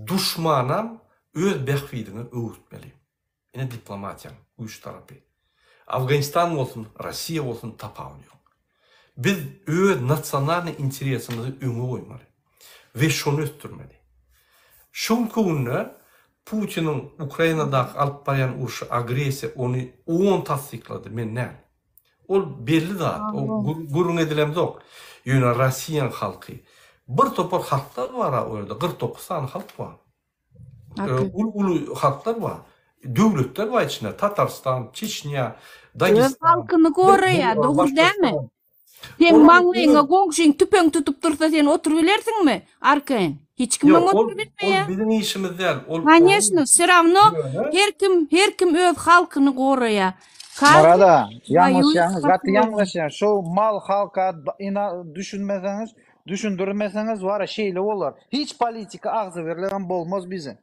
duşmanam öz bähbidiňe öwürtmeli. Ine diplomatiýaň güýçli tarapy. Afganistan bolsun, Rossiýa bolsun tapawudy ýok. Biz öz nasionalnyý interesimizi öňe goýmaly we şony ösdürmeli. Şu günki günde Putiniň Ukrainadaky alyp barýan urşy, agressiýa ony on tassyklady, men däl. Ol belli zat, o gürrüň edilemzok. Ýöne Rossiýaň halky, bir topar halklar bar-a o ýerde, 49 sany halk bar. Uly-uly halklar bar. Döwletler bar içinde, Tatarstan, Çeçnýa, Öz Dagestan, halkyny goraýar, dogry dälmi? Seň Olar maňlaýyňa öz goňşyň tüpeň tutup dursa sen oturybilersiňmi arkaýyn? Hiç kimem Ýok, ol ol oturybilmeýär. biziň işimiz däl. Ol onuň Koneşno, wse rawno ýöne her kim her kim öz halkyny goraýar. Każdy Murada, woýuýet ýalňyşýaňyz, za gaty svoýo. ýalňyşýaň. Şu mal halka ina düşünmeseňiz, düşündirmeseňiz wara şeýle bolar. Hiç politika agzybirligem bolmaz biziň.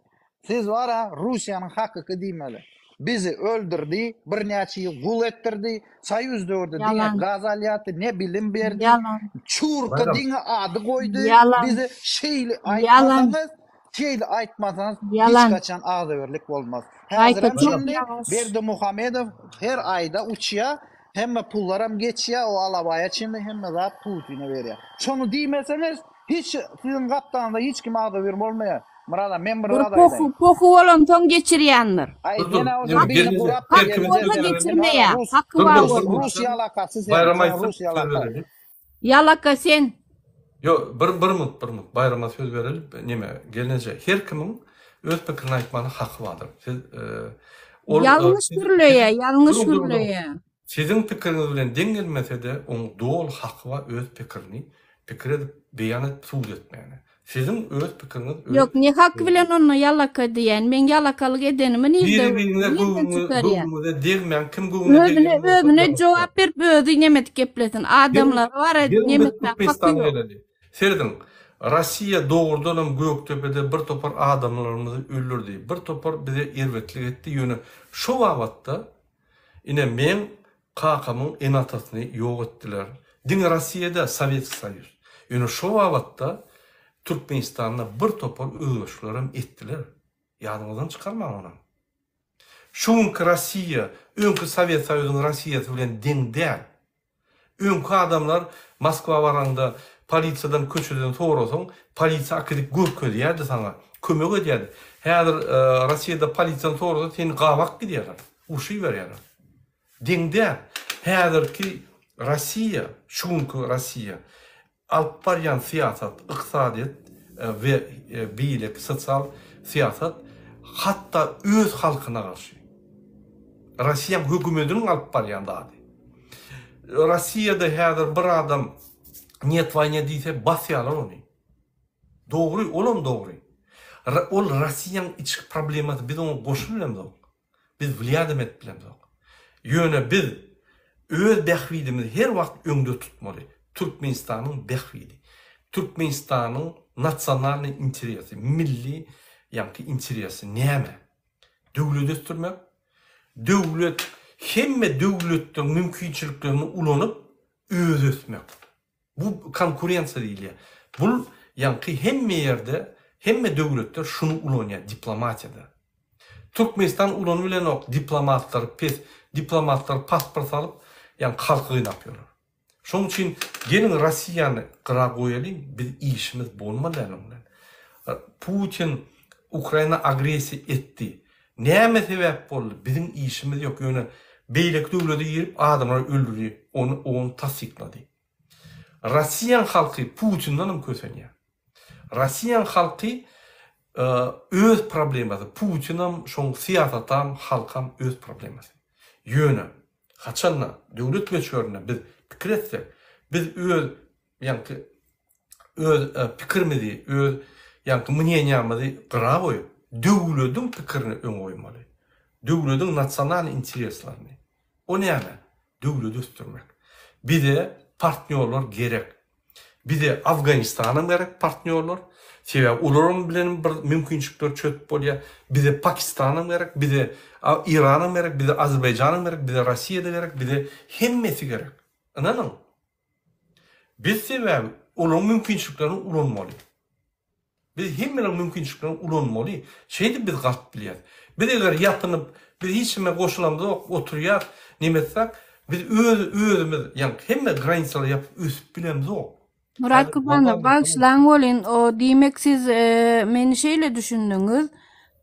Siz wara Russiýanyň hakyky diýmeli. Bizi öldürdi, birnäçe ýyl gul etdirdi, soýuz döwürde diňe Ýalan. gaz alýardy, ne bilim berdi, Ýalan. çurka Baýram, diňe ady goýdy Ýalan. bizi. Şeýle Ýalan. aýtmasaňyz, şeýle aýtmasaňyz hiç Ýalan. haçan agzybirlik bolmaz. Gaýta Häzirem çok çenli ýawaş. Berdimuhamedow her aýda uçýar, hemme pullaram geçýär, o alabaýa çenli hemme zat Putine berýär. Şony diýmeseňiz, hiç siziň gapdalyňyzda hiç kim agzybir bolmaýar. Myrat men bir Bir zat pohy, aýdaýyn. pohy bolansoň geçirýändir. Aý, Dur dur. men o Ýöne birini gelneje gurap her Haky kimiň bolsa söz bereli. geçirmeýär. Rus, Haky Dur bar dur bir bolsa. Rus minutdan. ýalakasy sen, Baýram sen aýtsyn Rus söz ýalaka. bereli. Ýalaka sen. Ýok, bir bir minut, bir minut. Baýrama söz bereli. Neme, gelneje her kimiň öz pikirini aýtmana haky bardyr. Siz e, ol e, Ýalňyş siz, gürleýär, siziň ýalňyş duruň duruň duruň. gürleýär. Siziň pikiriňiz bilen deň gelmese-de, oň doly haky bar öz pikirini pikir edip, beýan edip, subut etmäne. Siziň öz pikiriňiz öz Ýok, ne haky bilen onda ýalaka diýýän? Meň ýalakalyk edenimi nirde Biri-biriňize nirden göwnüňiz çykarýar? göwnüňize degmäň, kim göwnüne Özüne degýän bolsa özüne ýalňyşýar. jogap berip özi nemedik geplesin. Geliň, Adamlara bara geliň biz nemetmäň haky Türkmenistana ýok. geleli. Serediň, Rossiýa dogrudanam Gökdepede bir topar adamlarymyzy öldürdi, bir topar bize erbetlik etdi, ýöne şo babatda Ine meň kakamyň ene-atasyny ýok etdiler. Diňe Rossiýa däl, Sowetskiý Soýuz. Ýöne şo babatda Türkmenistanda bir topar özgerişlerem etdiler. Ýadyňyzdan çykarmaň onam. Şu günki Rossiýa öňki Sowet Soýuzyň Rossiýasy bilen deň däl. Öňki adamlar Moskwa baraňda polisiýadan köçeden sorasaň, polisiýa akidip görkezýärdi saňa, kömek edýärdi. Häzir Rossiýada polisiýadan sorasaň seni gabak gidýärler, urşuberýärler. Deň däl. Häzirki Rossiýa, şu günki Rossiýa Alyp barýan syýasat, ykdysadyýet we beýleki sosial syýasat hatda öz halkyna garşy. Rossiýaň hökümetiniň alyp barýan zady. Rossiýada häzir bir adam net waýna diýse basýarlar ony. Dogry, olam dogry. Ol Rossiýaň içki problemasy, biz oňa goşulybilemzok. Biz wlýadam edip bilemzok. Ýöne biz öz bähbidimizi her wagt öňde tutmaly. Türkmenistanyň bähbidi. Türkmenistanyň nasionalnyý interesi, milli ýaňky interesi näme? Döwlet ösdürmek. Döwlet hemme döwletleriň mümkinçiliklerini ulanyp özi ösmek. Bu konkurensiýa diýilýär. Bul ýaňky hemme ýerde, hemme döwletler şuny ulanýar diplomatiýada. Türkmenistan ulanybilenok diplomatlary pes, diplomatlar pasport alyp, ýagny halky gynap ýörler. Şonuň üçin geliň Rossiýany gyra goýalyň, biz işimiz bolmaly däl oň bilen. Putin Ukraina agressiýa etdi. Näme sebäp boldy? Biziň işimiz ýok, ýöne beýleki döwlete girip adamlary öldürdi, ony on tassyklady. Rossiýaň halky Putindenem kösenýär. Rossiýaň halky öz problemasy, Putinam, şoň syýasatam, halkam öz problemasy. Ýöne haçanda döwlet möçberinde biz pikir etsek, biz öz ýaňky öz pikirimizi, öz ýaňky mneniýamyzy gyra goýup, döwlediň pikirini öňe goýmaly. Döwlediň nasional intereslerini. O näme? Döwledi ösdürmek. Bize partnýorlar gerek. Bize Afganistanam gerek partnýorlar. Sebäbi olaryň bilenem bir mümkinçilikleri çözüp bolýar. Bize Pakistanam gerek, bize Iranam gerek, bize Azerbaýjanam gerek, bize Rossiýa-da gerek, bize hemmesi gerek. Ynanyň. Biz sebäbi olaryň mümkinçiliklerini ulanmaly. Biz hemmeleriň mümkinçiliklerini ulanmaly. Şeýdip biz galyp bilýäris. Biz eger ýapynyp, biz hiç kime goşulamzok, oturýas, neme etsek, biz öz özümiz, ýagny hemme granisalary ýapyp ösüp bilemzok. Myrat Häzir Gurbanow, global bagyşlaň welin, o diýmek siz meni şeýle düşündiňiz,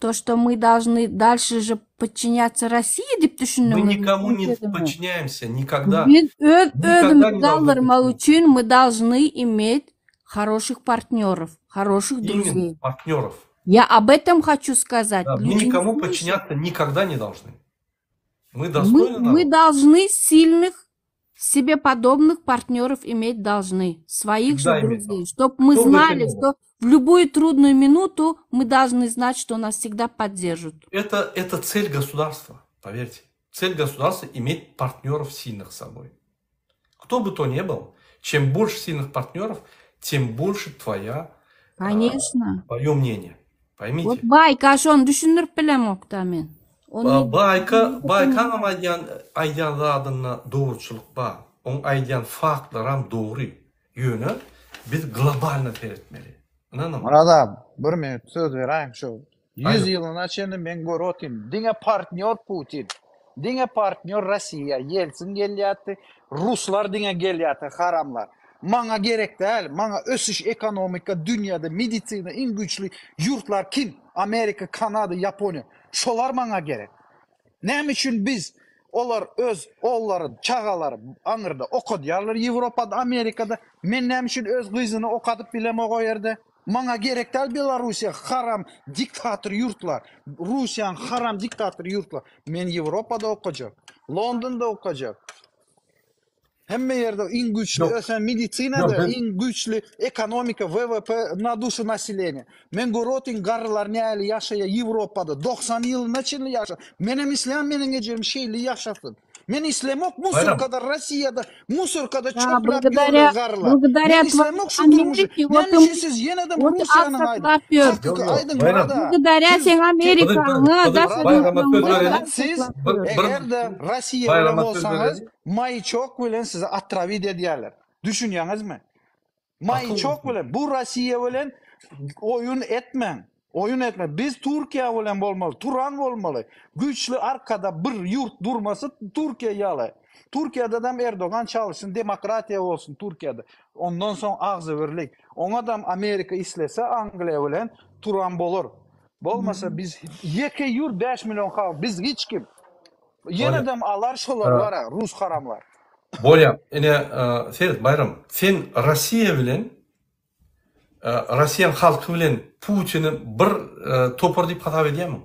to что мы должны дальше же подчиняться России diýip Мы düşündiňizmi никому meň не sözümi? подчиняемся никогда. Biz öz Никогда özümizi не должны galdyrmak подчиняться. üçin мы должны иметь хороших партнеров, хороших Именно друзей. партнеров. Я об этом хочу сказать. Да, мы Люди не никому слышат. подчиняться никогда не должны. Мы Мы, достойны мы народ. должны сильных, себе подобных партнеров иметь должны, своих же Всегда иметь друзей, должны. чтобы мы Кто бы это знали, ни был. что в любую трудную минуту мы должны знать, что нас всегда поддержат. Это, это цель государства, поверьте. Цель государства иметь партнеров сильных с собой. Кто бы то ни был, чем больше сильных партнеров, тем больше твоя, э, Конечно. твое мнение. Вот Поймите. Baýka şony düşündirip bilemokda men. Ony Baýka, Baýkaňam aýdýan aýdýan zadynda dogruçylyk bar. Oň aýdýan faktlaram dogry. Ýöne biz globalno seretmeli. Ynanyň. Myrat aga, bir minut söz beräýiň şu 100 Aýdyň. ýylyna çenli men görüp otyryn. Diňe partnýor Putin. Diňe partnýor Rossiýa. Ýeltsin gelýärdi, ruslar diňe gelýärdi, haramlar. Maňa gerek däl. Maňa ösüş ekonomika dünýäde medisina iň güýçli ýurtlar kim? Amerika, Kanada, Ýaponiýa. Şolar maňa gerek. Näme üçin biz olar öz ogullary, çagalary aňyrda okadýarlar Ýewropada, Amerikada. Men näme üçin öz gyzyny okadyp bilemok o ýerde? Maňa gerek däl Belarussiýa haram diktator ýurtlar. Russiýaň haram diktator ýurtlar. Men Ýewropada okajak. Londonda okajak. Hemme ýerde iň güýçli Ýok. ösen Ýok, medisinada biz iň güýçli ekonomika WWP na duşu naseleniýa. Men görüp otyryn garrylar nähili ýaşaýa Ýewropada 90 ýylyna çenli ýaşa. Menem isleýän meniň ejem şeýle ýaşasyn. Men islemok Baýram. musorkada Rossiýada musorkada Да, çöpläp ýörler благодаря, garrylar. благодаря Men islemok твоей şu durmuşy. Америке, вот Näme и üçin siz ýene-de вот и Russiýanyň aýdyň. Artsaklap ýör. Ýok, Hakyky ýok. aýdyň Baýram. Murada. Благодаря Siz seň Gyzyk, Amerikaňa, gyzyk, daşary Baýrama söz ýurtlaryňa bereli. Siz Artsaklap Bir, ýör. bir eger-de Rossiýa bilen Baýrama söz bolsaňyz bereli. maýçok bilen sizi otrawit edýärler. Düşünýäňizmi? Akyl Maýçok bolsun. bilen bu Rossiýa bilen oýun etmäň. Oýun etme. Biz Türkiýe bilen bolmaly, Turan bolmaly. Güýçli arkada bir ýurt durmasy Türkiýe ýaly. Türkiýededem Erdogan çalyşsyn, demokratiýa bolsun Türkiýede. Ondan soň agzybirlik. Oňadam Amerika islese Angliýa bilen Turan bolar. Bolmasa biz ýeke ýurt 5 million halk biz hiç kim. Bolýar. Ýenedem alar şolar bara rus haramlar. Bolýar. Ine, seret Baýram, sen Rossiýa bilen Rossiýanyň halky bilen Putini bir topar diýip hasap edýärmiň?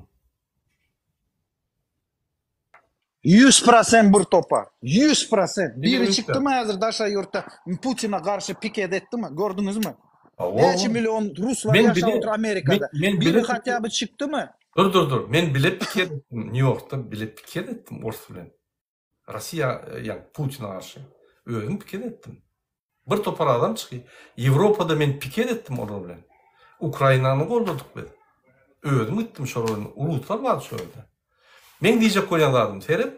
100% bir topar. 100%. Diňe Biri ünsler. çykdymy häzir daşary ýurtda Putina garşy piket etdimi? Gördüňizmi? Hawa. Näçe million ruslar Men ýaşap bile otyr men Amerikada. men Biri bile hatýa by çykdymy? Dur dur dur. Men bile piket etdim. Nýu-Ýorkda bile piket etdim ors bilen. Rossiýa ýa Putine garşy. Özüm piket etdim. Bir topar adam çyky. Ýewropada men piket etdim olar bilen. Ukrainany goldadyk biz. Özüm gitdim şolar bilen. Ruslar bardy şo ýerde. Meň diýjek bolýan zadym seret.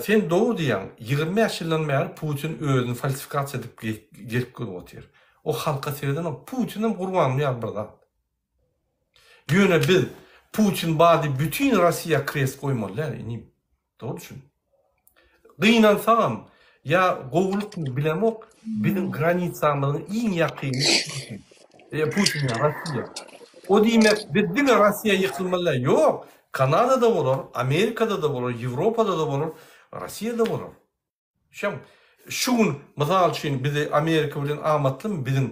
Sen dogry diýýäň. 25 ýyldan bäri Putin özüni falsifikasiýa edip gelip gelip otyr. O halka seredenok. Putinem Gurbanguly ýaly bir zat. Ýöne biz. Putin bar diýip bütin Rossiýa krest goýmaly däl inim. Dogry düşün. Gynansagam ýa gowulykmy bilemok biziň granitsamyzyň iň ýakyny Putin. E, Putin ýa Rossiýa. O diýmek biz diňe Rossiýa ýykylmaly däl. Ýok. Kanadada bolar, Amerikada-da bolar, Ýewropada-da bolar, Rossiýada bolar. Şem şu gün mysal üçin bizi Amerika bilen amatlymy biziň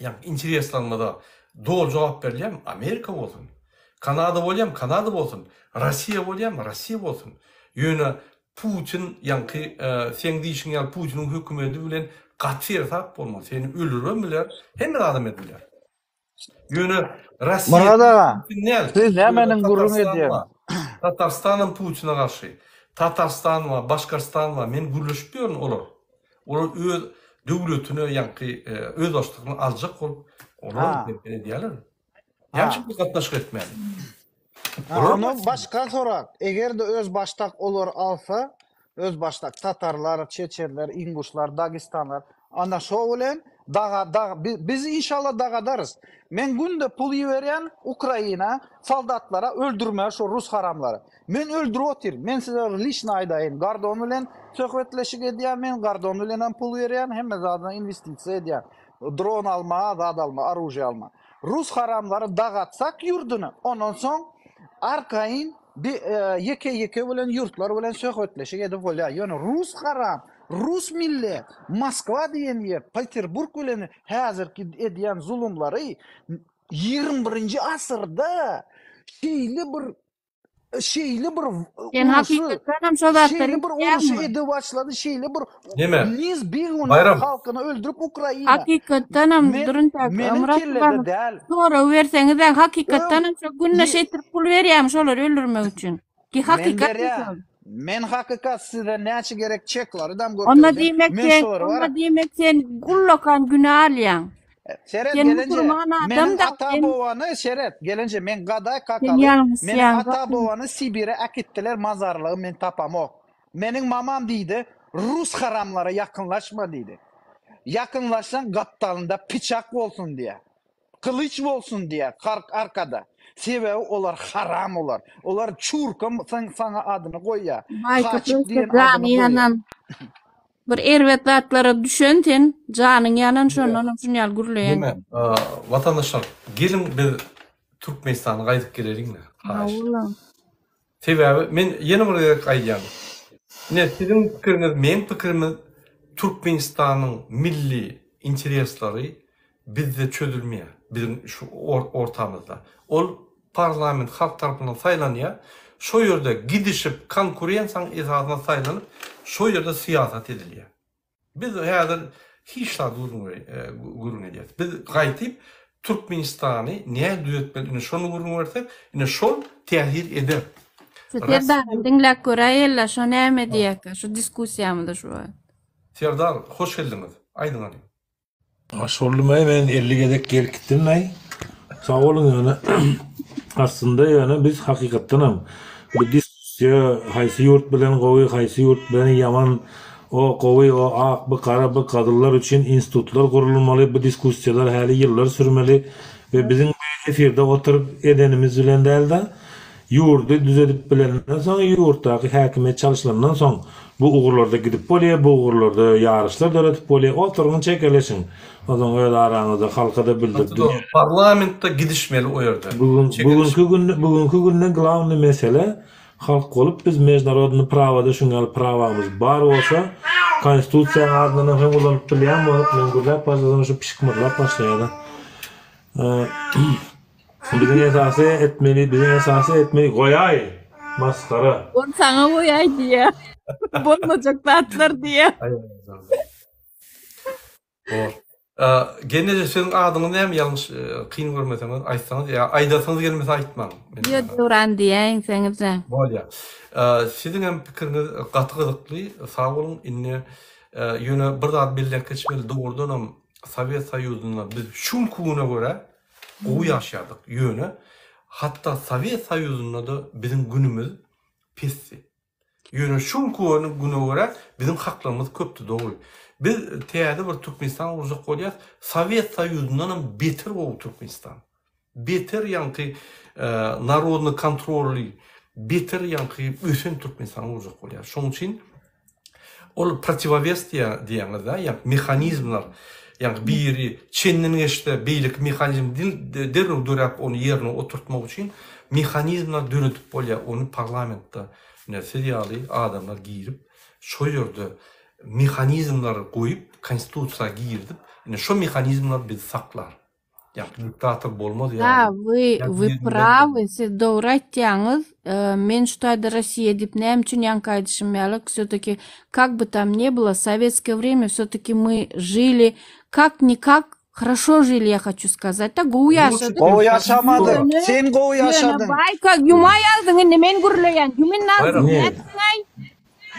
ýa intereslerimize doly jogap berilýärmi Amerika bolsun. Kanada bolýarmy Kanada bolsun. Rossiýa bolýarmy Rossiýa bolsun. Ýöne Putin ýaňky seň diýşiň ýaly Putiniň hökümedi bilen gaty seresap bolmaly. Seni öldürem biler, hemme zadam edip biler. Ýöne Russiýa Myrat aga, Putin däl. siz Ýöne nämeniň gürrüň Tatarstan edýäňiz? bar. Tatarstan hem Putine garşy. Tatarstan bar, Başkarstan bar. Men gürleşip ýörün olar. Olar öz döwletine ýaňky e, özbaşdaklygyny aljak bolup, olar Ha. hereket edýärler. Näme Ha. üçin biz gatnaşyk etmäli? Ha, Olar onda başga sorag. Eger-de özbaşdak olar alsa, özbaşdak tatarlar, çeçenler, inguşlar, dagestanlar, ana şo bilen daga dag biz inşallah dagadarys. Men günde pul iberýän Ukraina soldatlara öldürmäge şo rus haramlary. Men öldürip otyr. Men size liçno aýdaýyn. Gardon bilen söhbetleşik edýän men, Gardon bilenem pul berýän, hemme zadyna inwestisiýa edýän. Dron alma, zat alma, oružýe alma. Rus haramlary dagatsak ýurduny, ondan soň arkaýyn bi ýeke ýeke bilen ýurtlar bilen söhbetleşik edip bolýar. Ýöne rus haram, rus millet, Moskwa diýen ýer, Peterburg bilen häzirki edýän zulumlary 21-nji asyrda şeýle bir şeýle bir Sen uruşy, hakykatdanam şo zatlary şeýle bir uruşy etýäňmi? edip başlady, şeýle bir Neme? niz bigünä Baýram. halkyny öldürip Ukraina. Hakykatdanam Men duruntak meniň Myrat kellede Gurbanow däl. sorag berseňizä Öň hakykatdanam şo günde ýe- şeýtirip pul berýämi şolary öldürmek üçin? Ki Men hakykatmy berýän. şol? Men hakykat size näçe gerek çeklary dam Onda görkezdim. diýmek Men sen şolary onda bar. diýmek sen ullakan güne alýaň. Seret Sen gelenje, musulman meniň adam da ata sen bobany seret, gelenje men Gadaý sen kakaly, meniň ýalňyşýaň ata gaty. bobany Sibire äkitdiler mazarlygy men tapamok. Meniň mamam diýdi, rus haramlara ýakynlaşma diýdi. Ýakynlaşsaň gapdalynda pyçak bolsun diýä. Gylyç bolsun diýä arkada. Sebäbi olar haram olar. Olar çurka saňa adyny goýýa. Baýka Haçyk prosta diýen jany adyny goýýa. ýanan. Bir erbet zatlara düşen sen janyň ýanan şondanam şun ýaly gürleýäň. Neme, watandaşlar, geliň biz Türkmenistana gaýdyp geleliň-le, haýyşt. Hawa. Sebäbi men ýene bir gezek aýdýan. Ine siziň pikiriňiz, meň pikirimiz Türkmenistanyň milli interesleri bizde çözülmeýär, biziň şu ortamyzda. Ol Parlament halk tarapyndan saýlanýar. Şo ýerde gidişip konkurensiýanyň esasynda saýlanyp, şo ýerde syýasat edilýär. Biz häzir hiç zat gürrüň edýäs. Biz gaýtyp Türkmenistany nädip düzetmeli ine şony gürrüň bersek, ine şol täsir eder. Şu Serdaram diňläp göräýeli şo näme diýýärkä şu diskussiýamyzda şu wagt. Serdar hoş geldiňiz. Aýdyň hany. Hoş boldumaý men 50 gezek gelip gitdimaý. Sag boluň ýöne aslynda ýöne biz hakykatdanam bu diskussiýa haýsy ýurt bilen gowy haýsy ýurt bilen ýaman o gowy o ak bu gara bu gazyllar üçin institutlar gurulmaly bu diskussiýalar häli ýyllar sürmeli we biziň bu efirde oturyp edenimiz bilen dälde Ýurdy düzedip bilenden soň, ýurtdaky häkimiýet çalşylandan soň bu ugurlarda gidip bolýar, bu ugurlarda ýaryşlar döredip bolýar. Oturyň, çekeleşiň. Onsoň öz araňyzda halka-da bildirip Gaty dogry. Parlamentde gidişmeli o ýerde. Bu Çekeleşip. bugünki günde, bugünki günde glawnyý mesele halk bolup biz mežnarodnyý prawada şuň ýaly prawamyz bar bolsa, konstitusiýaň adyndan hem ulanyp bilýän bolup, men gürläp başlasam şu pişik myrlap başlaýar-da. Biziň esasy etmeli, biziň esasy etmeli goýaý. Masgara. Ol saňa goýaý diýýär. Bolmajak zatlar diýýär. Bor. Gelneje siziň adyňyz näme ýalňyş kyn görmeseňiz aýtsaňyz ýa aýdasyňyz gelmese aýtmaň. Ýo Döwran diýäýiňseňizä. Bolýa. Siziň hem pikiriňiz gaty gyzykly. Sag boluň. Indi ýöne bir zat belläp geçmeli dogrudanam Sowet Soýuzynda biz şu günki güne görä gowy ýaşaýardyk. Ýöne hatda Sowet Soýuzynda-da biziň günümiz pesdi. Ýöne şu günki güne görä biziň haklarymyz köpdi, dogry. Biz täze bir Türkmenistan gurjak bolýas, Sowet Soýuzyndanam beter gowy Türkmenistan. Beter ýaňky narodny kontrolly, beter ýaňky ösen Türkmenistany gurjak bolýar. Şonuň üçin ol protiwowes diýýäňiz-dä, ýaňky mehanizmler, ýaňky biri çenden geçse, beýleki mehanizm derrew döräp ony ýerine oturtmak üçin mehanizmler döredip bolýar. Ony parlamentde ine siz ýaly adamlar girip, şo ýerde mehanizmleri goýup, konstitusiýa girizip, ine şo mehanizmler bizi saklar. Ýa diktator bolmaz Da, ýaly. вы, Ýa вы diýen bilen правы, siz dogry aýtýaňyz. Э, Men şu taýda Rossiýa diýip näme üçin ýaňky aýdyşym ýaly, все-таки как бы там ни было, советское время все-таки мы жили как-никак хорошо жили, я хочу сказать. Da gowy Лучше, ýaşadyk. чем Gowy сейчас. ýaşamadyk. Ýöne, Sen gowy ýöne ýaşadyň. baýka ýumaý agzyňy indi men gürleýän. Ýumyn Baýram. agzyňy Ne? nätdiňaý?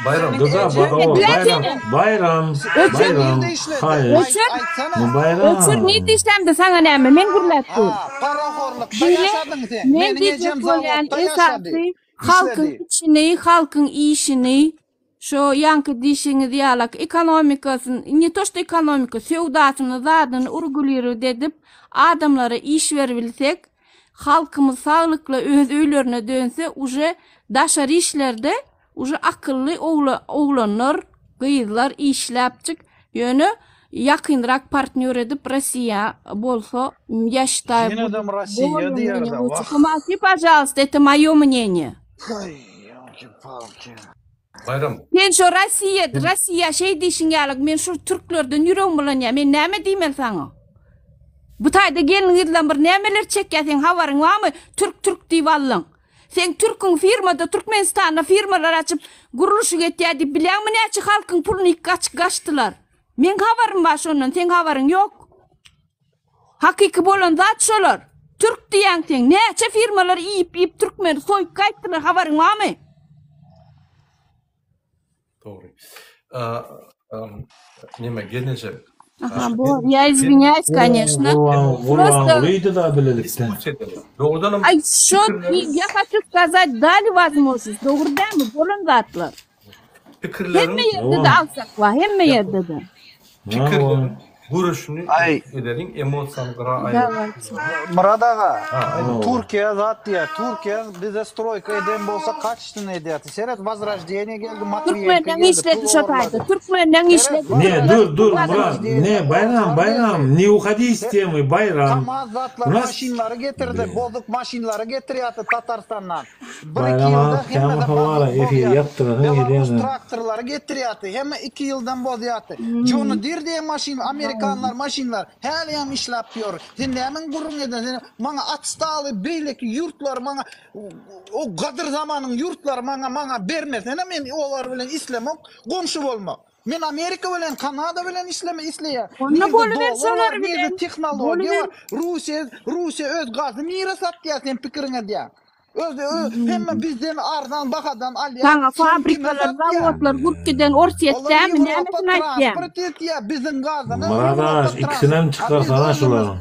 Baýram. Seniň Dyza ejeň baba Öçür Baýram seni. Baýram Öçür. Baýram nirde işledi? haýyş Öçür. Aýtsana. Bu Öçür Baýram. nirde işlämde saňa näme men gürläp dur. Ha, parahorlukda Diňle ýaşadyň sen. men Meniň diýjek ejem bolýan zawodda ýaşady. esasy halkyň Işledi. içini, halkyň işini şo ýaňky diýşiňiz ýalak ekonomikasyny, ne to što ekonomika, söwdasyny zadyny urgulirowat edip adamlara iş beribilsek, halkymyz saglykly öz öýlerine dönse uje daşary işlerde Uje akylly oglanlar, gyzlar işläpjik, ýöne ýakynrak partnýor edip Rossiýa bolsa, ýa şitaý Ýenedem budet Rossiýa bolее diýerda, menýa lutçe. wah. Pomolči pažalsta, eto moýo mneniýe. Haý, ýolki-palki. Baýram. Sen şo Rossiýa, Rossiýa şeý diýşiň ýaly, men şu türklerden ýüregim bulanýar, men näme diýmeli saňa? Bu taýda gelin-gyzlam bir nämeler çekýär, seň habaryň barmy? Türk türk diýip aldyň. Seň türküň firmada Türkmenistanda firmalar açyp gurluşyk etýär diýip bilýäňmi näçe halkyň puluny gaçyp gaçdylar. Meň habarym bar şondan seň habaryň ýok. Hakyky bolan zat şolar. Türk diýýäň seň näçe firmalar iýip iýip türkmeni soýup gaýtdylar habaryň barmy? Dogry. Neme gelneje. Aha, bu ya izwinyayus конечно. Просто Gurbangulydy da bilelikde. Dogrudanam Ay şo ya хочу сказать dali возможность. Dogry dälmi? Bolan zatlar. Pikirleriň Hemme ýerde-de alsak bar, hemme ýerde-de. Pikirleriň görüşini Aý. edeliň, emosiýany gyra aýyryp. Dawayçy. Myrat aga, Ha, Türkiýe zat diýýär. Türkiýe bize stroýka eden bolsa kaçistwny edýär. Seret Wozroždeniýe geldi, Matwiýenko Türkmenden geldi, işledi pul şo taýda. ogurlady. Türkmenden Seret işledi. Ne, dur, dur, Murat, Wozroždeniýe ne, Baýram, ogurlady. Baýram, ne uhodi iz temy, Baýram. Kamaz U zatlary, nas maşynlary getirdi, bozuk maşynlary getirýärdi Tatarstandan. Bir-iki Baýram ýylda aga tema hemmede howara bozuk efir bozýardy. ýapdyrasyň Belarus gelýändir. traktorlary getirýärdi, hemme iki ýyldan bozýardy. John Deere diýen maşyn, amerikanlar maşynlar häliyem işläp ýör. Sen nämäň gürrüň edýäň? Sen maňa atstaly beýleki ýurtlary maňa o gadyr zamanyň ýurtlary maňa maňa bermesene men olar bilen islemok goňşy bolmak. Men Amerika bilen, Kanada bilen işleme isleýän. Onda Nirde boluber dollar şolar bar, nirde bilen. tehnologiýa Boluber. bar. Russiýa, Russiýa öz gazy nirä satýar sen pikiriňe diýýän. Öz, öz hemme bizden arzan bahadan alýar. Saňa Soň kime fabrikalar, satýar? zawodlar gurup giden Orsýet Olar dämi, Ýewropa nämesini aýtýaň? transport etýär biziň gazyny Myrat Ýewropa aga ikisinem trans. A biz çykarsana özümiz şularyň.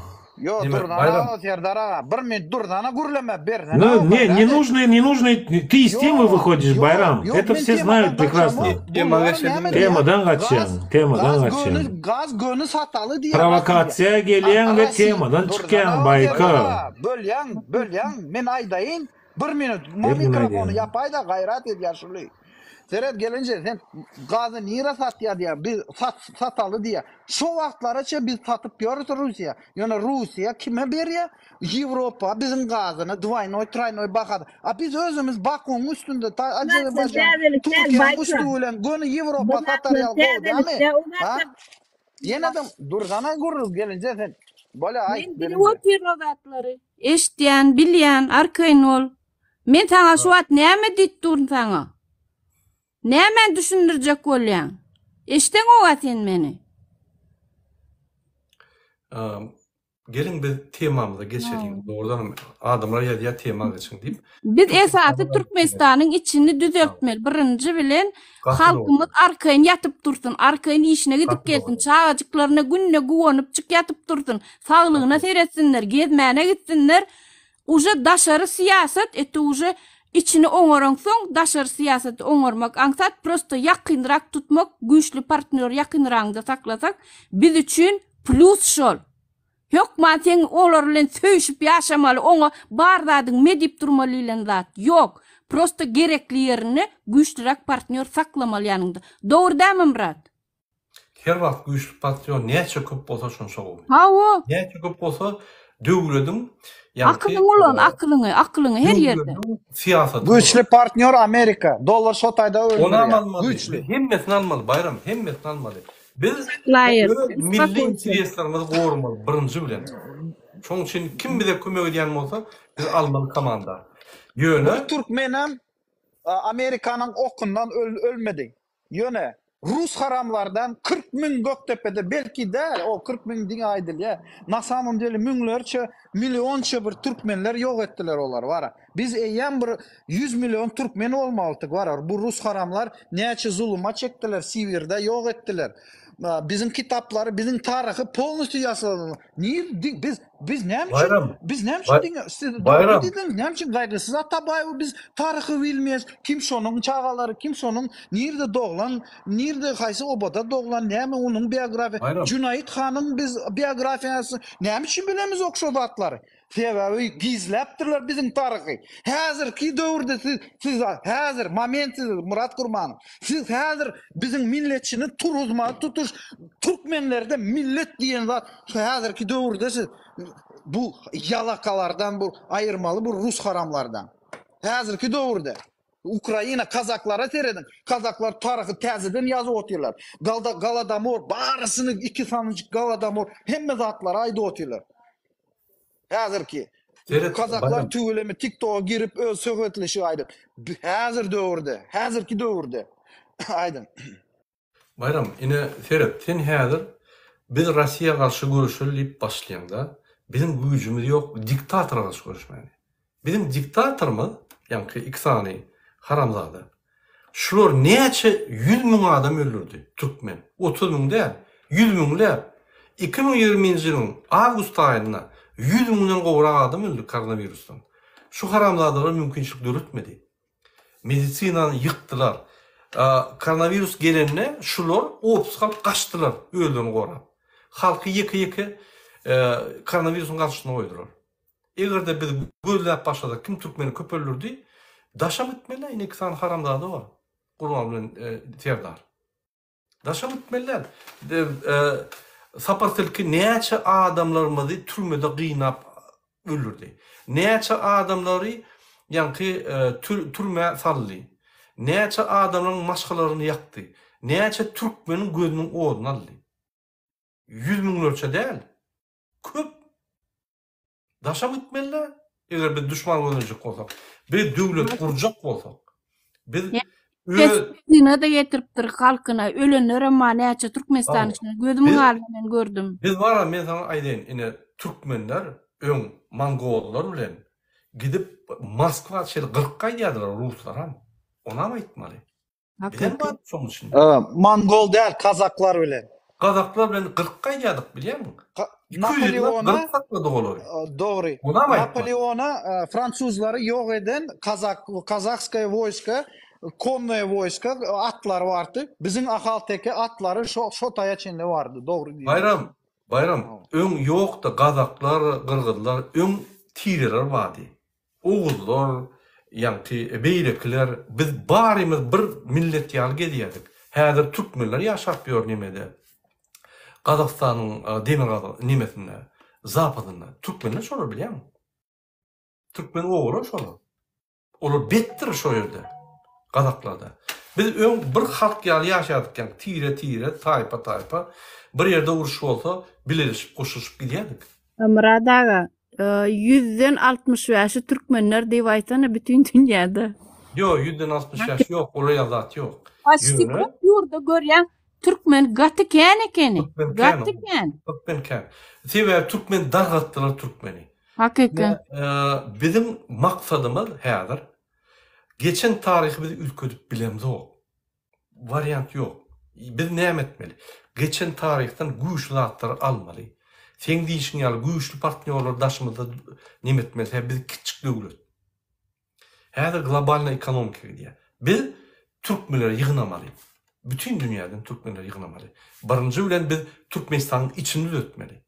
Ýo Neme, dursana Baýram. Serdar aga, bir minut dursana gürleme bersene Ну, o не, не gaýrat et. нужно, не нужно, ты из темы Ýok, выходишь, ýok, Байрам. ýok, Это men все temadan знают прекрасно. gaçamok. Tema Bular geçelim. näme diýýär? Temadan Gaz, gaçýaň, temadan gaz gaçýaň. göni, gaz göni sataly diýýär Russiýa. Prowokasiýa A, gelýäň we Russiýa, temadan çykýaň, dursana Baýka. Serdar aga, bölýäň, bölýäň, men aýdaýyn, bir minut, Her gün mikrofony aýdýaň. ýapaý-da gaýrat et ýaşuly. Seret gelinje sen gazy nirä satýar diýýär, biz sat, sataly diýýär. Şo wagtlara biz satyp ýörüs Russiýa. Ýöne Russiýa kime berýär? Ýewropa biziň gazyny dwaýnoý, traýnoý bahada. A biz özümiz Bakuň üstünde, ta Zatlar Azerbaýjan, täzelik däl, Türkiýäň Baýka. üsti bilen göni Bu Ýewropa satar zatlar ýaly gowy täzelik dälmi? däl, o Ha? zatlar Ýene-de dursana gürrüň gelinje sen. Bolýa aýt Men bilip gelinje. otyryn o zatlary. Eşitýän, bilýän, arkaýyn bol. Men saňa şu wagt näme diýip durun saňa? Nämäni düşündirjek bolýaň? Eşdeňoga sen meni. Geliň biz temamyza geçeliň. Dogrudanam adamlar ýazýar tema geçiň diýip. Biz esasy Türkmenistanyň içini düzeltmeli. Birinji bilen halkymyz arkaýyn ýatyp dursun, arkaýyn işine gidip gelsin, çagajyklaryna günde guwanypjyk ýatyp dursun, saglygyna seretsinler, gezmäne gitsinler. Uje daşary syýasat eti uje içini oňaraňsoň daşary syýasaty oňarmak aňsat prosto ýakynrak tutmak güýçli partnýor ýakynragyňda saklasak biz üçin plýus şol. Hökman seň olar bilen söýüşip ýaşamaly oňa bar zadyň me diýip durmaly diýlen zat ýok. Prosto gerekli ýerinde güýçliräk partnýor saklamaly ýanyňda. Dogry dämi Myrat? Her wagt güýçli partnýor näçe köp bolsa şonça gowy. Hawa. Näçe köp bolsa döwlediň ýaňky Akylyňy ulan akylyňy akylyňy her ýerde. döwlediň syýasaty bolar. Güýçli partnýor Amerika. Dollar şo taýda Onam öldürýär. almaly. Güýçli. Hemmesini almaly Baýram hemmesini almaly. Biz Laýyr. öz milli intereslerimizi goramaly birinji bilen. Şonuň üçin kim bize kömek edýän bolsa biz almaly komanda. Ýöne Bir türkmenem Amerikanyň okundan ölmedi. Ýöne rus haramlardan 40 müň Gökdepede belki däl o 40 müň diňe aýdylýar. Na samom dele müňlerçe millionça bir türkmenler ýok etdiler olar wara. Biz eýýäm bir 100 million türkmen bolmalydyk wara. Bu rus haramlar näçe zuluma çekdiler Sibirde ýok etdiler. Biziň kitaplary biziň taryhy polnostýu ýasaldy. Nir biz biz näme üçin Baýram biz näme üçin diňe siz dogry Baýram diýdiňiz näme üçin Gaýgysyz Atabaýewi biz taryhy bilmeýäs kim şonuň çagalary kim şonuň nirde doglan nirde haýsy obada doglan näme onuň biografiýa Baýram Junaýyt hanyň biz biografiýasy näme üçin bilemizok şo zatlary Sebäbi gizläpdirler biziň taryhy. Häzirki döwürde siz siz häzir moment siz Myrat Gurbanow siz häzir biziň milletçini turuzmaly tutuş türkmenlerde millet diýen zat şu häzirki döwürde siz bu ýalakalardan bu aýyrmaly bu rus haramlardan. Häzirki döwürde. Ukraina kazaklara serediň. Kazaklar taryhy täzeden ýazyp otyrlar. Galda Galadomor barysyny iki sanyjyk Galadomor hemme zatlary aýdyp otyrlar. Häzirki Seret kazaklar Baýram. tüweleme TikToka girip öz söhbetleşik aýdyp. Häzir döwürde, häzirki döwürde aýdyň. Baýram, ine seret, sen häzir biz Rossiýa garşy göreşeli diýip başlaýaňda, biziň güýjümiz ýok diktatora garşy göreşmäge. Biziň diktatorymyz, ýaňky iki sany haramzada, şular näçe 100 müň adam öldürdi, türkmen, 30 müň däl, 100 müňläp. 2020-nji ýylyň awgust aýynda 100 müňden gowrak adam öldi koronawirusdan. Şu haramzadalar mümkinçilik döretmedi. Medisinany ýykdylar. Koronawirus gelende şular otpusk alyp gaçdylar özlerini gorap. Halky ýeke-ýeke koronawirusyň garşysyna goýdular. Eger-de biz gözläp başlasak kim türkmeni köp öldürdi, daşam gitmeli ine iki sany haramzada bar. Gurban bilen Serdar. Daşam gitmeli däl. Sapar tilki näçe adamlarymyzy türmede gynap öldürdi. Näçe adamlary ýaňky türmä saldy. Näçe adamlaryň maşgalalaryny ýakdy. Näçe türkmeniň gözüniň oduny aldy. Ýüz müňlerçe däl. Köp. Daşam gitmeli-dä. Eger biz duşman gözlejek bolsak, biz döwlet gurjak bolsak, biz öz Syna-da getiripdir halkyna. Ölenlerem bar näçe Türkmenistan içinde. Gözümiň alnynda men gördüm. Biz bar-a men saňa aýdaýyn, ine türkmenler öň mongollar bilen gidip Moskwa çenli gyryp gaýdýardylar ruslaram. Onam aýtmaly. Bizem bar şoň içinde. Mongol däl, kazaklar bilen. Kazaklar bilen gyryp gaýdýardyk bilýämiň? 200 ýyllap Napoleona gyryp sakladyk olary. Dogry. Onam aýtma. Napoleona fransuzlary ýok eden kazak kazakskaýa woýska, konnoýa woýska atlary bardy. Biziň ahalteke atlary şo şo taýa çenli bardy. Dogry diýýäň. Baýram, Baýram, öň ýokdy gazaklar, gyrgyzlar, öň tireler bardy. Oguzlar, ýaňky beýlekiler, biz barymyz bir millet ýaly gezýärdik. Häzir türkmenler ýaşap ýör nemede, Gazagystanyň demirgazyk nemesinde, zapadynda. Türkmenler şolar bilýäňmi? Türkmen obalar şolar. Olar betdir şo ýerde, gazaklarda. Biz öň bir halk ýaly ýaşardyk, ýaňky tire-tire, taýpa-taýpa. Bir ýerde uruş bolsa, bileleşip, goşulyşyp gidýärdik. Myrat aga, Ýüzden 65-i türkmenler diýip aýtsana bütin dünýäde. Ýok, ýüzden 65 ýok, olar ýaly zat ýok. Paçti köp ýurda görýäň türkmen gaty kän ekeni. Gaty kän. Türkmen kän. Sebäbi türkmen dargatdylar türkmeni. Hakyky. Biziň maksadymyz häzir geçen taryhy biz üýtgedip bilemzok. Wariant ýok. Biz näme etmeli? Geçen taryhdan güýçli zatlary almaly. Seň diýşiň ýaly güýçli partnýorlary daşymyzda neme etmeli? Sebäbi biz kiçjik döwlet. Häzir globalnyý ekonomika gidýär. Biz türkmenleri ýygnamaly. Bütin dünýäden türkmenleri ýygnamaly. Birinji bilen biz Türkmenistanyň içini düzetmeli.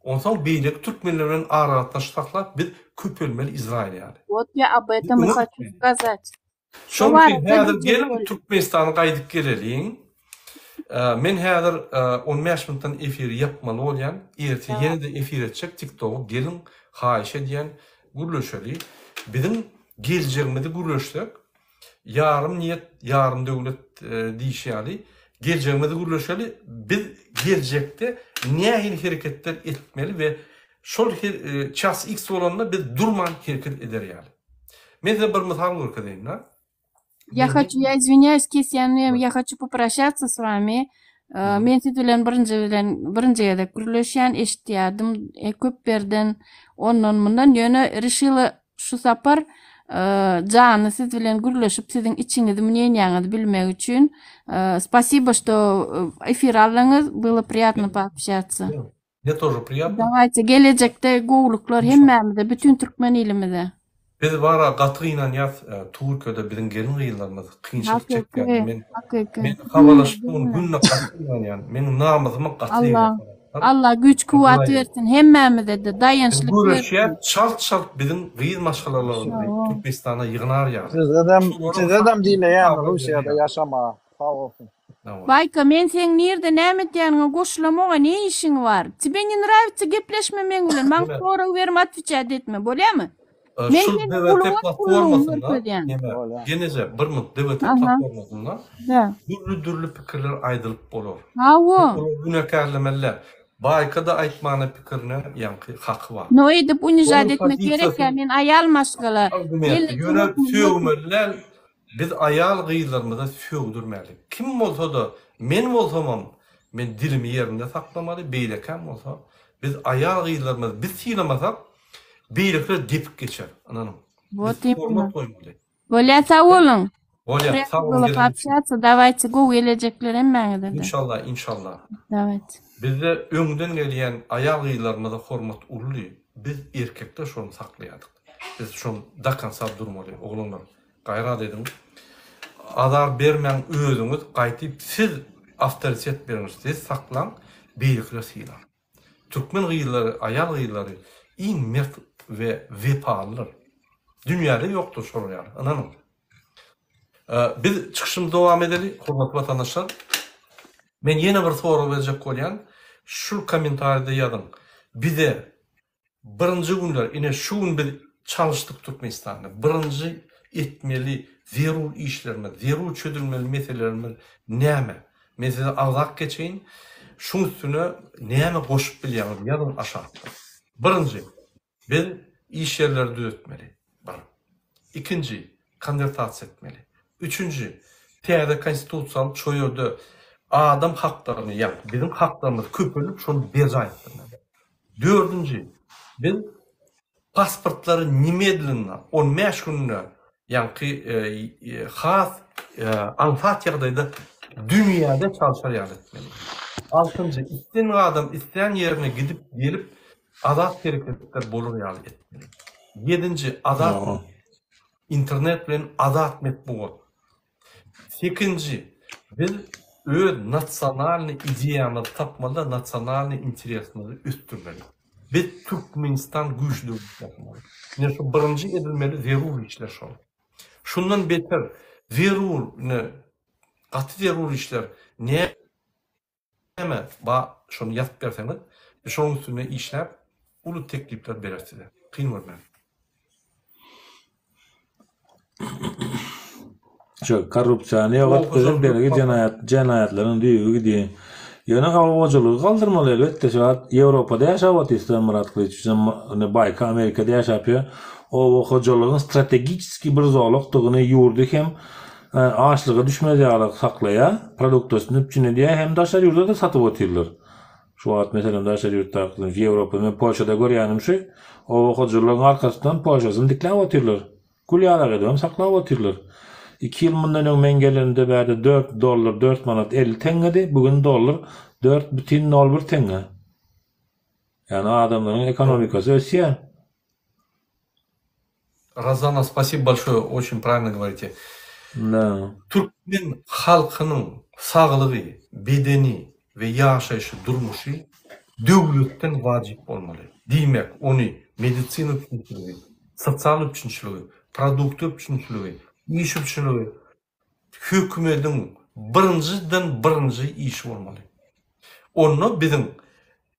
Onsoň beýleki türkmenler bilen aragatnaşyk saklap biz köpelmeli Izrail ýaly. Wot ýa ob etom i haçu skazat. Şoň üçin häzir geliň Türkmenistana gaýdyp geleliň. Men häzir 15 minutdan efiri ýapmaly bolýan. Erte ýene-de efir etjek TikTogy geliň haýyş edýän gürleşeli. Biziň geljegimizi gürleşsek ýarym niýet ýarym döwlet diýişi ýaly geljegimizi gürleşeli. Biz geljekde nähili hereketler etmeli we şol ças X bolanda biz durman hereket eder ýaly. Men size bir mysal görkezeýin-de. Я хочу, я извиняюсь, kesýän, я хочу попрощаться с вами. Men siz bilen birinji bilen birinji gezek gürleşýän, eşitýärdim e, köp ýerden, ondan mundan, ýöne rişila şu sapar jany siz bilen gürleşip siziň içiňizi, mneniýaňyzy bilmek üçin. Spasibo, что efir aldyňyz, было priýatno poobщаться. Mne тоже priýatno. Dawayte gelejekde gowluklar hemmämize bütün türkmen ilimize. Biz bara gaty gynanýas Türkiýede biziň gelin gyzlarymyz kynçylyk çekýär men men habarlaşyp durun günde gaty gynanýan meniň namysyma gaty degýär Allah güýç kuwwat bersin hemmämizede daýançlyk bersin. Göreşýär çalt çalt biziň gyz maşgalalarymyzy Türkmenistana ýygnar ýaly. Sizedem sizedem dileýän Russiýada ýaşamaga sag bolsun. Baýka men seň nirde näme etýäniňe goşulamoga ne işiň bar? Tebe ne nrawitsa gepleşme meň bilen maňa sorag berme otweçat etme bolýamy? Men Şul seni DWT uly bolup ulugyňy platformasynda görkezýän. neme geneje bir minut DWT platformasynda Da. dürli dürli pikirler aýdylyp bolar. Hawa. Olary günäkärlemeliler. Baýka-da aýtmana pikirine ýaňky haky bar. No edip unižat Onuň etmek gerek pozisiýasy ýa men aýal maşgala. argument. Elli Ýöne sögmeli däl Biz aýal gyzlarymyza sögdürmäli. Kim bolsada men bolsamam men dilimi ýerinde saklamaly beýlekäm bolsa biz aýal gyzlarymyzy biz sylamasak beýlekiler depip geçer ynanyň. Вот Biz именно. hormat goýmaly. Bolýa sag boluň. Bolýa Priýatno sag boluň bylo geleniň üçin. poobщаться. Dawayte gowy gelejekler hemmäňizede. Inşallah inşallah. Dawayte. Bizde öňden gelýän aýal gyzlarymyza hormat uly biz erkekler şony saklaýadyk. Biz şony do konca durmaly oglanlar. Gaýrat ediň. Azar bermäň özüňiz gaýtyp siz awtoritet beriň siz saklaň beýlekiler sylar. Türkmen gyzlary aýal gyzlary iň mert we wepalydyr. Dünýäde ýokdur şolar ýaly ynanyň. Biz çykyşymyzy dowam edeli hormatly watandaşlar. Men ýene bir sorag berjek bolýan şul kommentariýada ýazyň bize Birinji günler, ine şu gün biz çalyşdyk Türkmenistanda. Birinji etmeli zerur işlerimiz, zerur çözülmeli meselelerimiz näme? Men size agzap geçeýin. Şuň üstüne näme goşup bilýäňiz ýazyň aşakda. Birinji, biz iş ýerleri düzetmeli. Bir. Ikinji, konwertasiýa etmeli. Üçünji, täze konstitusiýa alyp şo ýerde adam haklaryny, ýagny biziň haklarymyzy köpeldip şony berjaý etdirmeli. Dördünji, biz pasportlary nemedlenno, 15 günde, ýaňky has aňsat ýagdaýda dünýäde çalşar ýaly etmeli. Altynjy, islendik adam islän ýerine gidip, gelip, azat hereketler bolar ýaly etmeli. Ýedinji, azat internet bilen azat metbugat. Sekinji, biz öz nasionalnyý ideýamyzy tapmaly-da, nasionalnyý interesimizi ösdürmeli. Biz Türkmenistan güýçli döwlet ýapmaly. Ine şu birinji edilmeli zerur işler şol. Şundan beter zerur, ine gaty zerur işler näme ba şony ýazyp berseňiz, biz şonuň üstünde işläp uly teklipler bereris size. Kyn görmäň. Şu korrupsiýany ýok etmesek bergi jenaýat jenaýatlaryň düýbi gidýär. Ýöne oba hojalygy galdyrmaly elbetde şu wagt Ýewropada ýaşap otyrsyň Myrat Gylyç bizem indi Baýka Amerikada ýaşap ýör. Oba hojalygyň strategiçeskiý bir zolakdygyny ýurdy hem açlyga düşmez ýaly saklaýar, produktasyny üpjün edýär hem daşary ýurda-da satyp otyrlar. Şu wagt meselem daşary ýurtdaky Ýewropada men Polşada görýänim şu oba hojalygyň arkasyndan Polşasyny dikläp otyrlar. Gül ýalak edibem saklap otyrlar. Iki ýyl mundan öň men gelenimde bärde dört dollar dört manat 50 teňňedi, bu gün dollar dört bütin nol bir teňňe. Ýagny adamlaryň ekonomikasy ösýär. Razana, spasibo bolşoýe, oçin pravilno govorite. Da. Türkmen halkynyň saglygy, bedeni we ýaşaýşy, durmuşy. döwletden wajyp bolmaly. Diýmek, ony medisina üpjünçiligi, sosial üpjünçiligi, produkty üpjünçiligi, iş üpjünçiligi hökümediň birinjiden birinji işi bolmaly. Onda biziň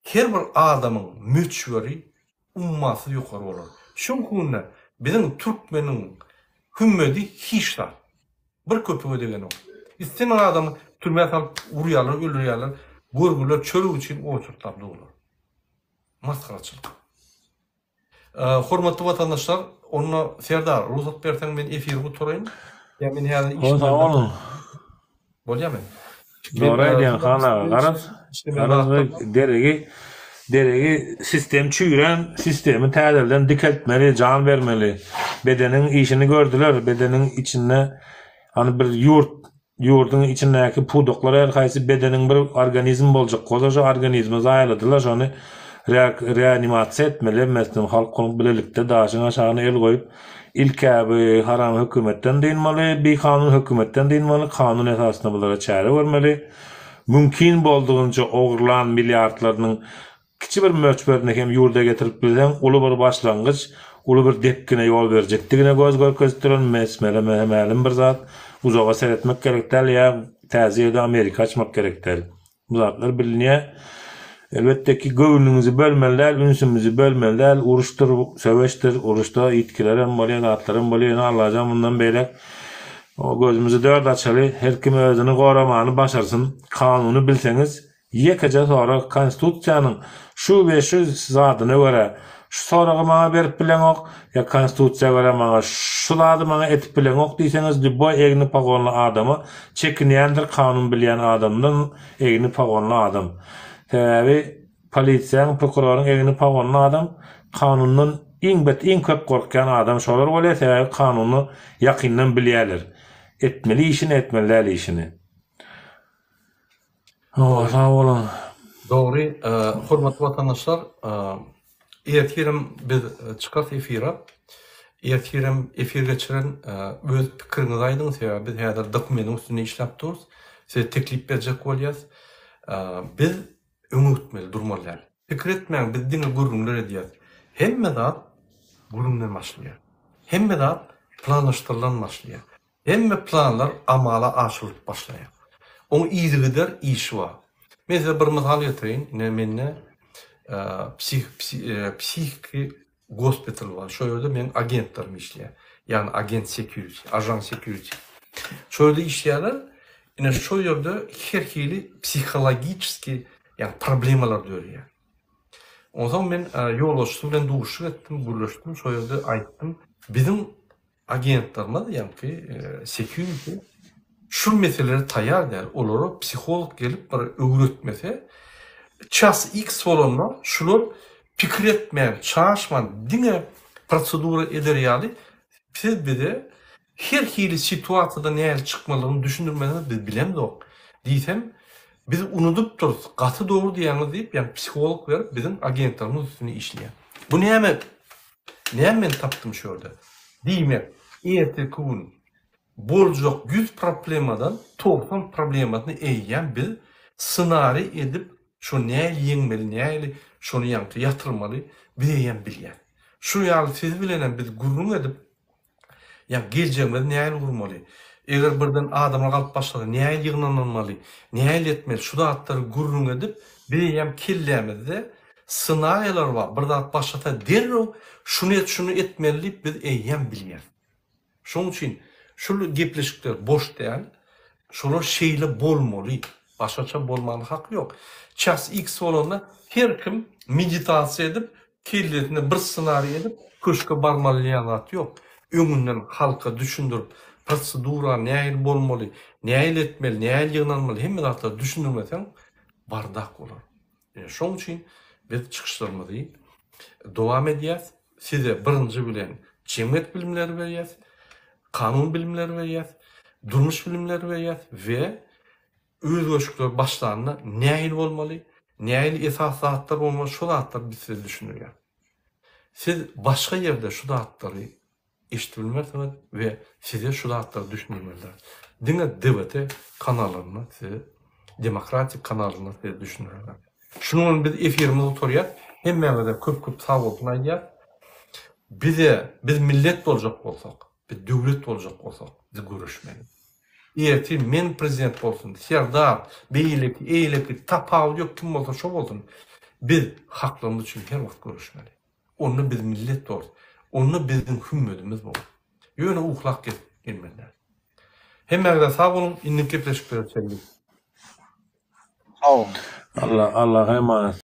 her bir adamyň möçberi ummasyz ýokary bolar. Şu günde biziň türkmeniň hümmedi hiç zat. Bir köpüge degenok. Islemeýän adamy türmä salyp urýarlar, öldürýärler. Görgüler çörek üçin oçurtlap durlar. Masgaraçylyk. Hormatly watandaşlar, onda Serdar, rugsat berseň men efiri gutaraýyn. Ýa men häzir işim bar. Sag boluň. Bolýamy? Dogry aýdýaň Han aga. Garaz, garaz deregi deregi sistem çüýrän sistemi täzeden dikeltmeli, jan bermeli. Bedeniň işini gördüler, bedeniň içinde hany bir ýurt Ýurduň içindäki pudaklar her haýsy bedeniň bir organizm boljak bolsa şo organizmi zaýaladylar şony reanimasiýa etmeli hemmesini halk bolup bilelikde daşyň aşagyna el goýup ilkä bu haram hökümetden dynmaly bikanun hökümetden dynmaly kanun esasynda bulara çäre görmeli mümkin boldugynça ogurlan milliardlarynyň Kiçi bir möçberini hem ýurda getirip bilseň, uly bir başlangyç, uly bir depgine ýol berjekdigine göz görkezip duran mesmele mälim bir zat. Uzaga seretmek gerek däl ýa täze ýerde Amerika açmak gerek däl. Bu zatlar bilinýär. Elbetde ki, göwnüňizi bölmeli däl, ünsümizi bölmeli däl. Uruşdyr, söweşdir, uruşda ýitgilerem bolýar, zatlaram bolýar. Ýöne Allajan mundan beýläk gözümizi dört açaly, her kim özüni goramany başarsyn. Kanuny bilseňiz, Ýekeje sorag konstitusiýanyň şu we şu zadyna görä şu soragy maňa berip bileňok ýa konstitusiýa görä maňa şu zady maňa etip bileňok diýseňiz lýuboý egni pogonly adama çekinýändir kanun bilýän adamdan egni pogonly adam sebäbi polisiýaň prokuroryň egni pogonly adam kanundan iň bet iň köp gorkýan adam şolar bolýar sebäbi kanuny ýakyndan bilýäler etmeli işini etmeli däl işini. Hawa, sag boluň. Dogry, hormatly watandaşlar, ertirem biz çykarys efire. Ertirem efir geçiren öz pikiriňizi aýdyň, sebäbi biz häzir dokumentiň üstünde işläp durus. Size teklip berjek bolýas. Biz öňe gitmeli, durmaly däl. Pikir etmäň, biz diňe gürrüňler edýäs. Hemme zat gürrüňden başlaýar. Hemme zat planlaşdyrylan başlaýar. Hemme planlar amala aşyrylyp başlaýar. Oň yzygider işi bar. Men size bir mysal getireýin. Ine mende psihiki gospital bar. Şo ýerde meň agentlerim işleýär. Ýagny agent security, ajan security. Şo ýerde işleýärler. Ine şo ýerde her hili psihologiçeskiý ýagny problemalar döreýär. Onsoň men ýolbaşçysy bilen duşuşyk etdim, gürleşdim. Şo ýerde aýtdym, biziň Agentlerimiz ýaňky security şu meselelere taýýar däl. Olara psiholog gelip bir öwretmese, ças X bolanda şular pikir etmän, çaşman diňe prosedura eder ýaly siz bize her hili situasiýada nähili çykmalygyny düşündirmeseňiz biz bilemzok diýsem, biz unudypdyrys, gaty dogry diýýäňiz diýip, ýaňky psiholog berip biziň agentlerimiz üstünde işleýär. Bu näme? Näme men tapdym şu ýerde? Diýmek, ertirki gün boljak 100 problemadan 90 problemasyny eýýäm biz ssenariý edip, şony nähili ýeňmeli, nähili şony ýaňky ýatyrmaly, biz eýýäm bilýäs. Şu ýaly siz bilenem biz gürrüň edip, Ýa geljegimizi nähili gurmaly? Eger birden adamlar galyp başlasa nähili ýygnanylmaly? Nähili etmeli? Şu zatlary gürrüň edip, biz eýýäm kellämizde ssenariýalar bar. Bir zat başlasa derrew şuny et, şuny etmeli diýip biz eýýäm bilýäris. Şonuň üçin şul gepleşikler boş däl. Şolar şeýle bolmaly. Başgaça bolmana haky ýok. Ças X bolanda her kim meditasiýa edip, kellesinde bir ssenariý edip köşge barmaly diýen zat ýok. Öňünden halka düşündirip, prosedura nähili bolmaly, nähili etmeli, nähili ýygnanmaly hemme zatlary düşündirmeseň bardak bolar. Ine şoň üçin biz çykyşlarymyzy dowam edýäs. Size birinji bilen jemgyýet bilimleri berýäs, kanun bilimleri berýäs, durmuş bilimleri berýäs we özgerişikler başlanda nähili bolmaly, nähili esasy zatlar bolmaly şo zatlary biz size düşündirýäs. Siz başga ýerde şu zatlary eşidip bilmersiňiz we size şu zatlary düşündirmezler. Diňe DWT kanalynda size demokratik kanalynda size düşündirerler. Şunuň bilen biz efirimizi gutarýas. Hemmäňize köp köp sag bolsun aýdýas. Bize, biz millet boljak bolsak, biz döwlet boljak bolsak, biz göreşmeli. Ertir men prezident bolsun, Serdar, beýleki, eýleki, tapawudy ýok kim bolsa şo bolsun, biz haklarymyz üçin her wagt göreşmeli. Onda biz millet borus. Onda biziň hümmedimiz bor. Ýöne uhlap gezip gelmeli däl. Hemmäňize sag boluň, indiki gepleşiklere çenli. Sag boluň. Allah Allaha emanet.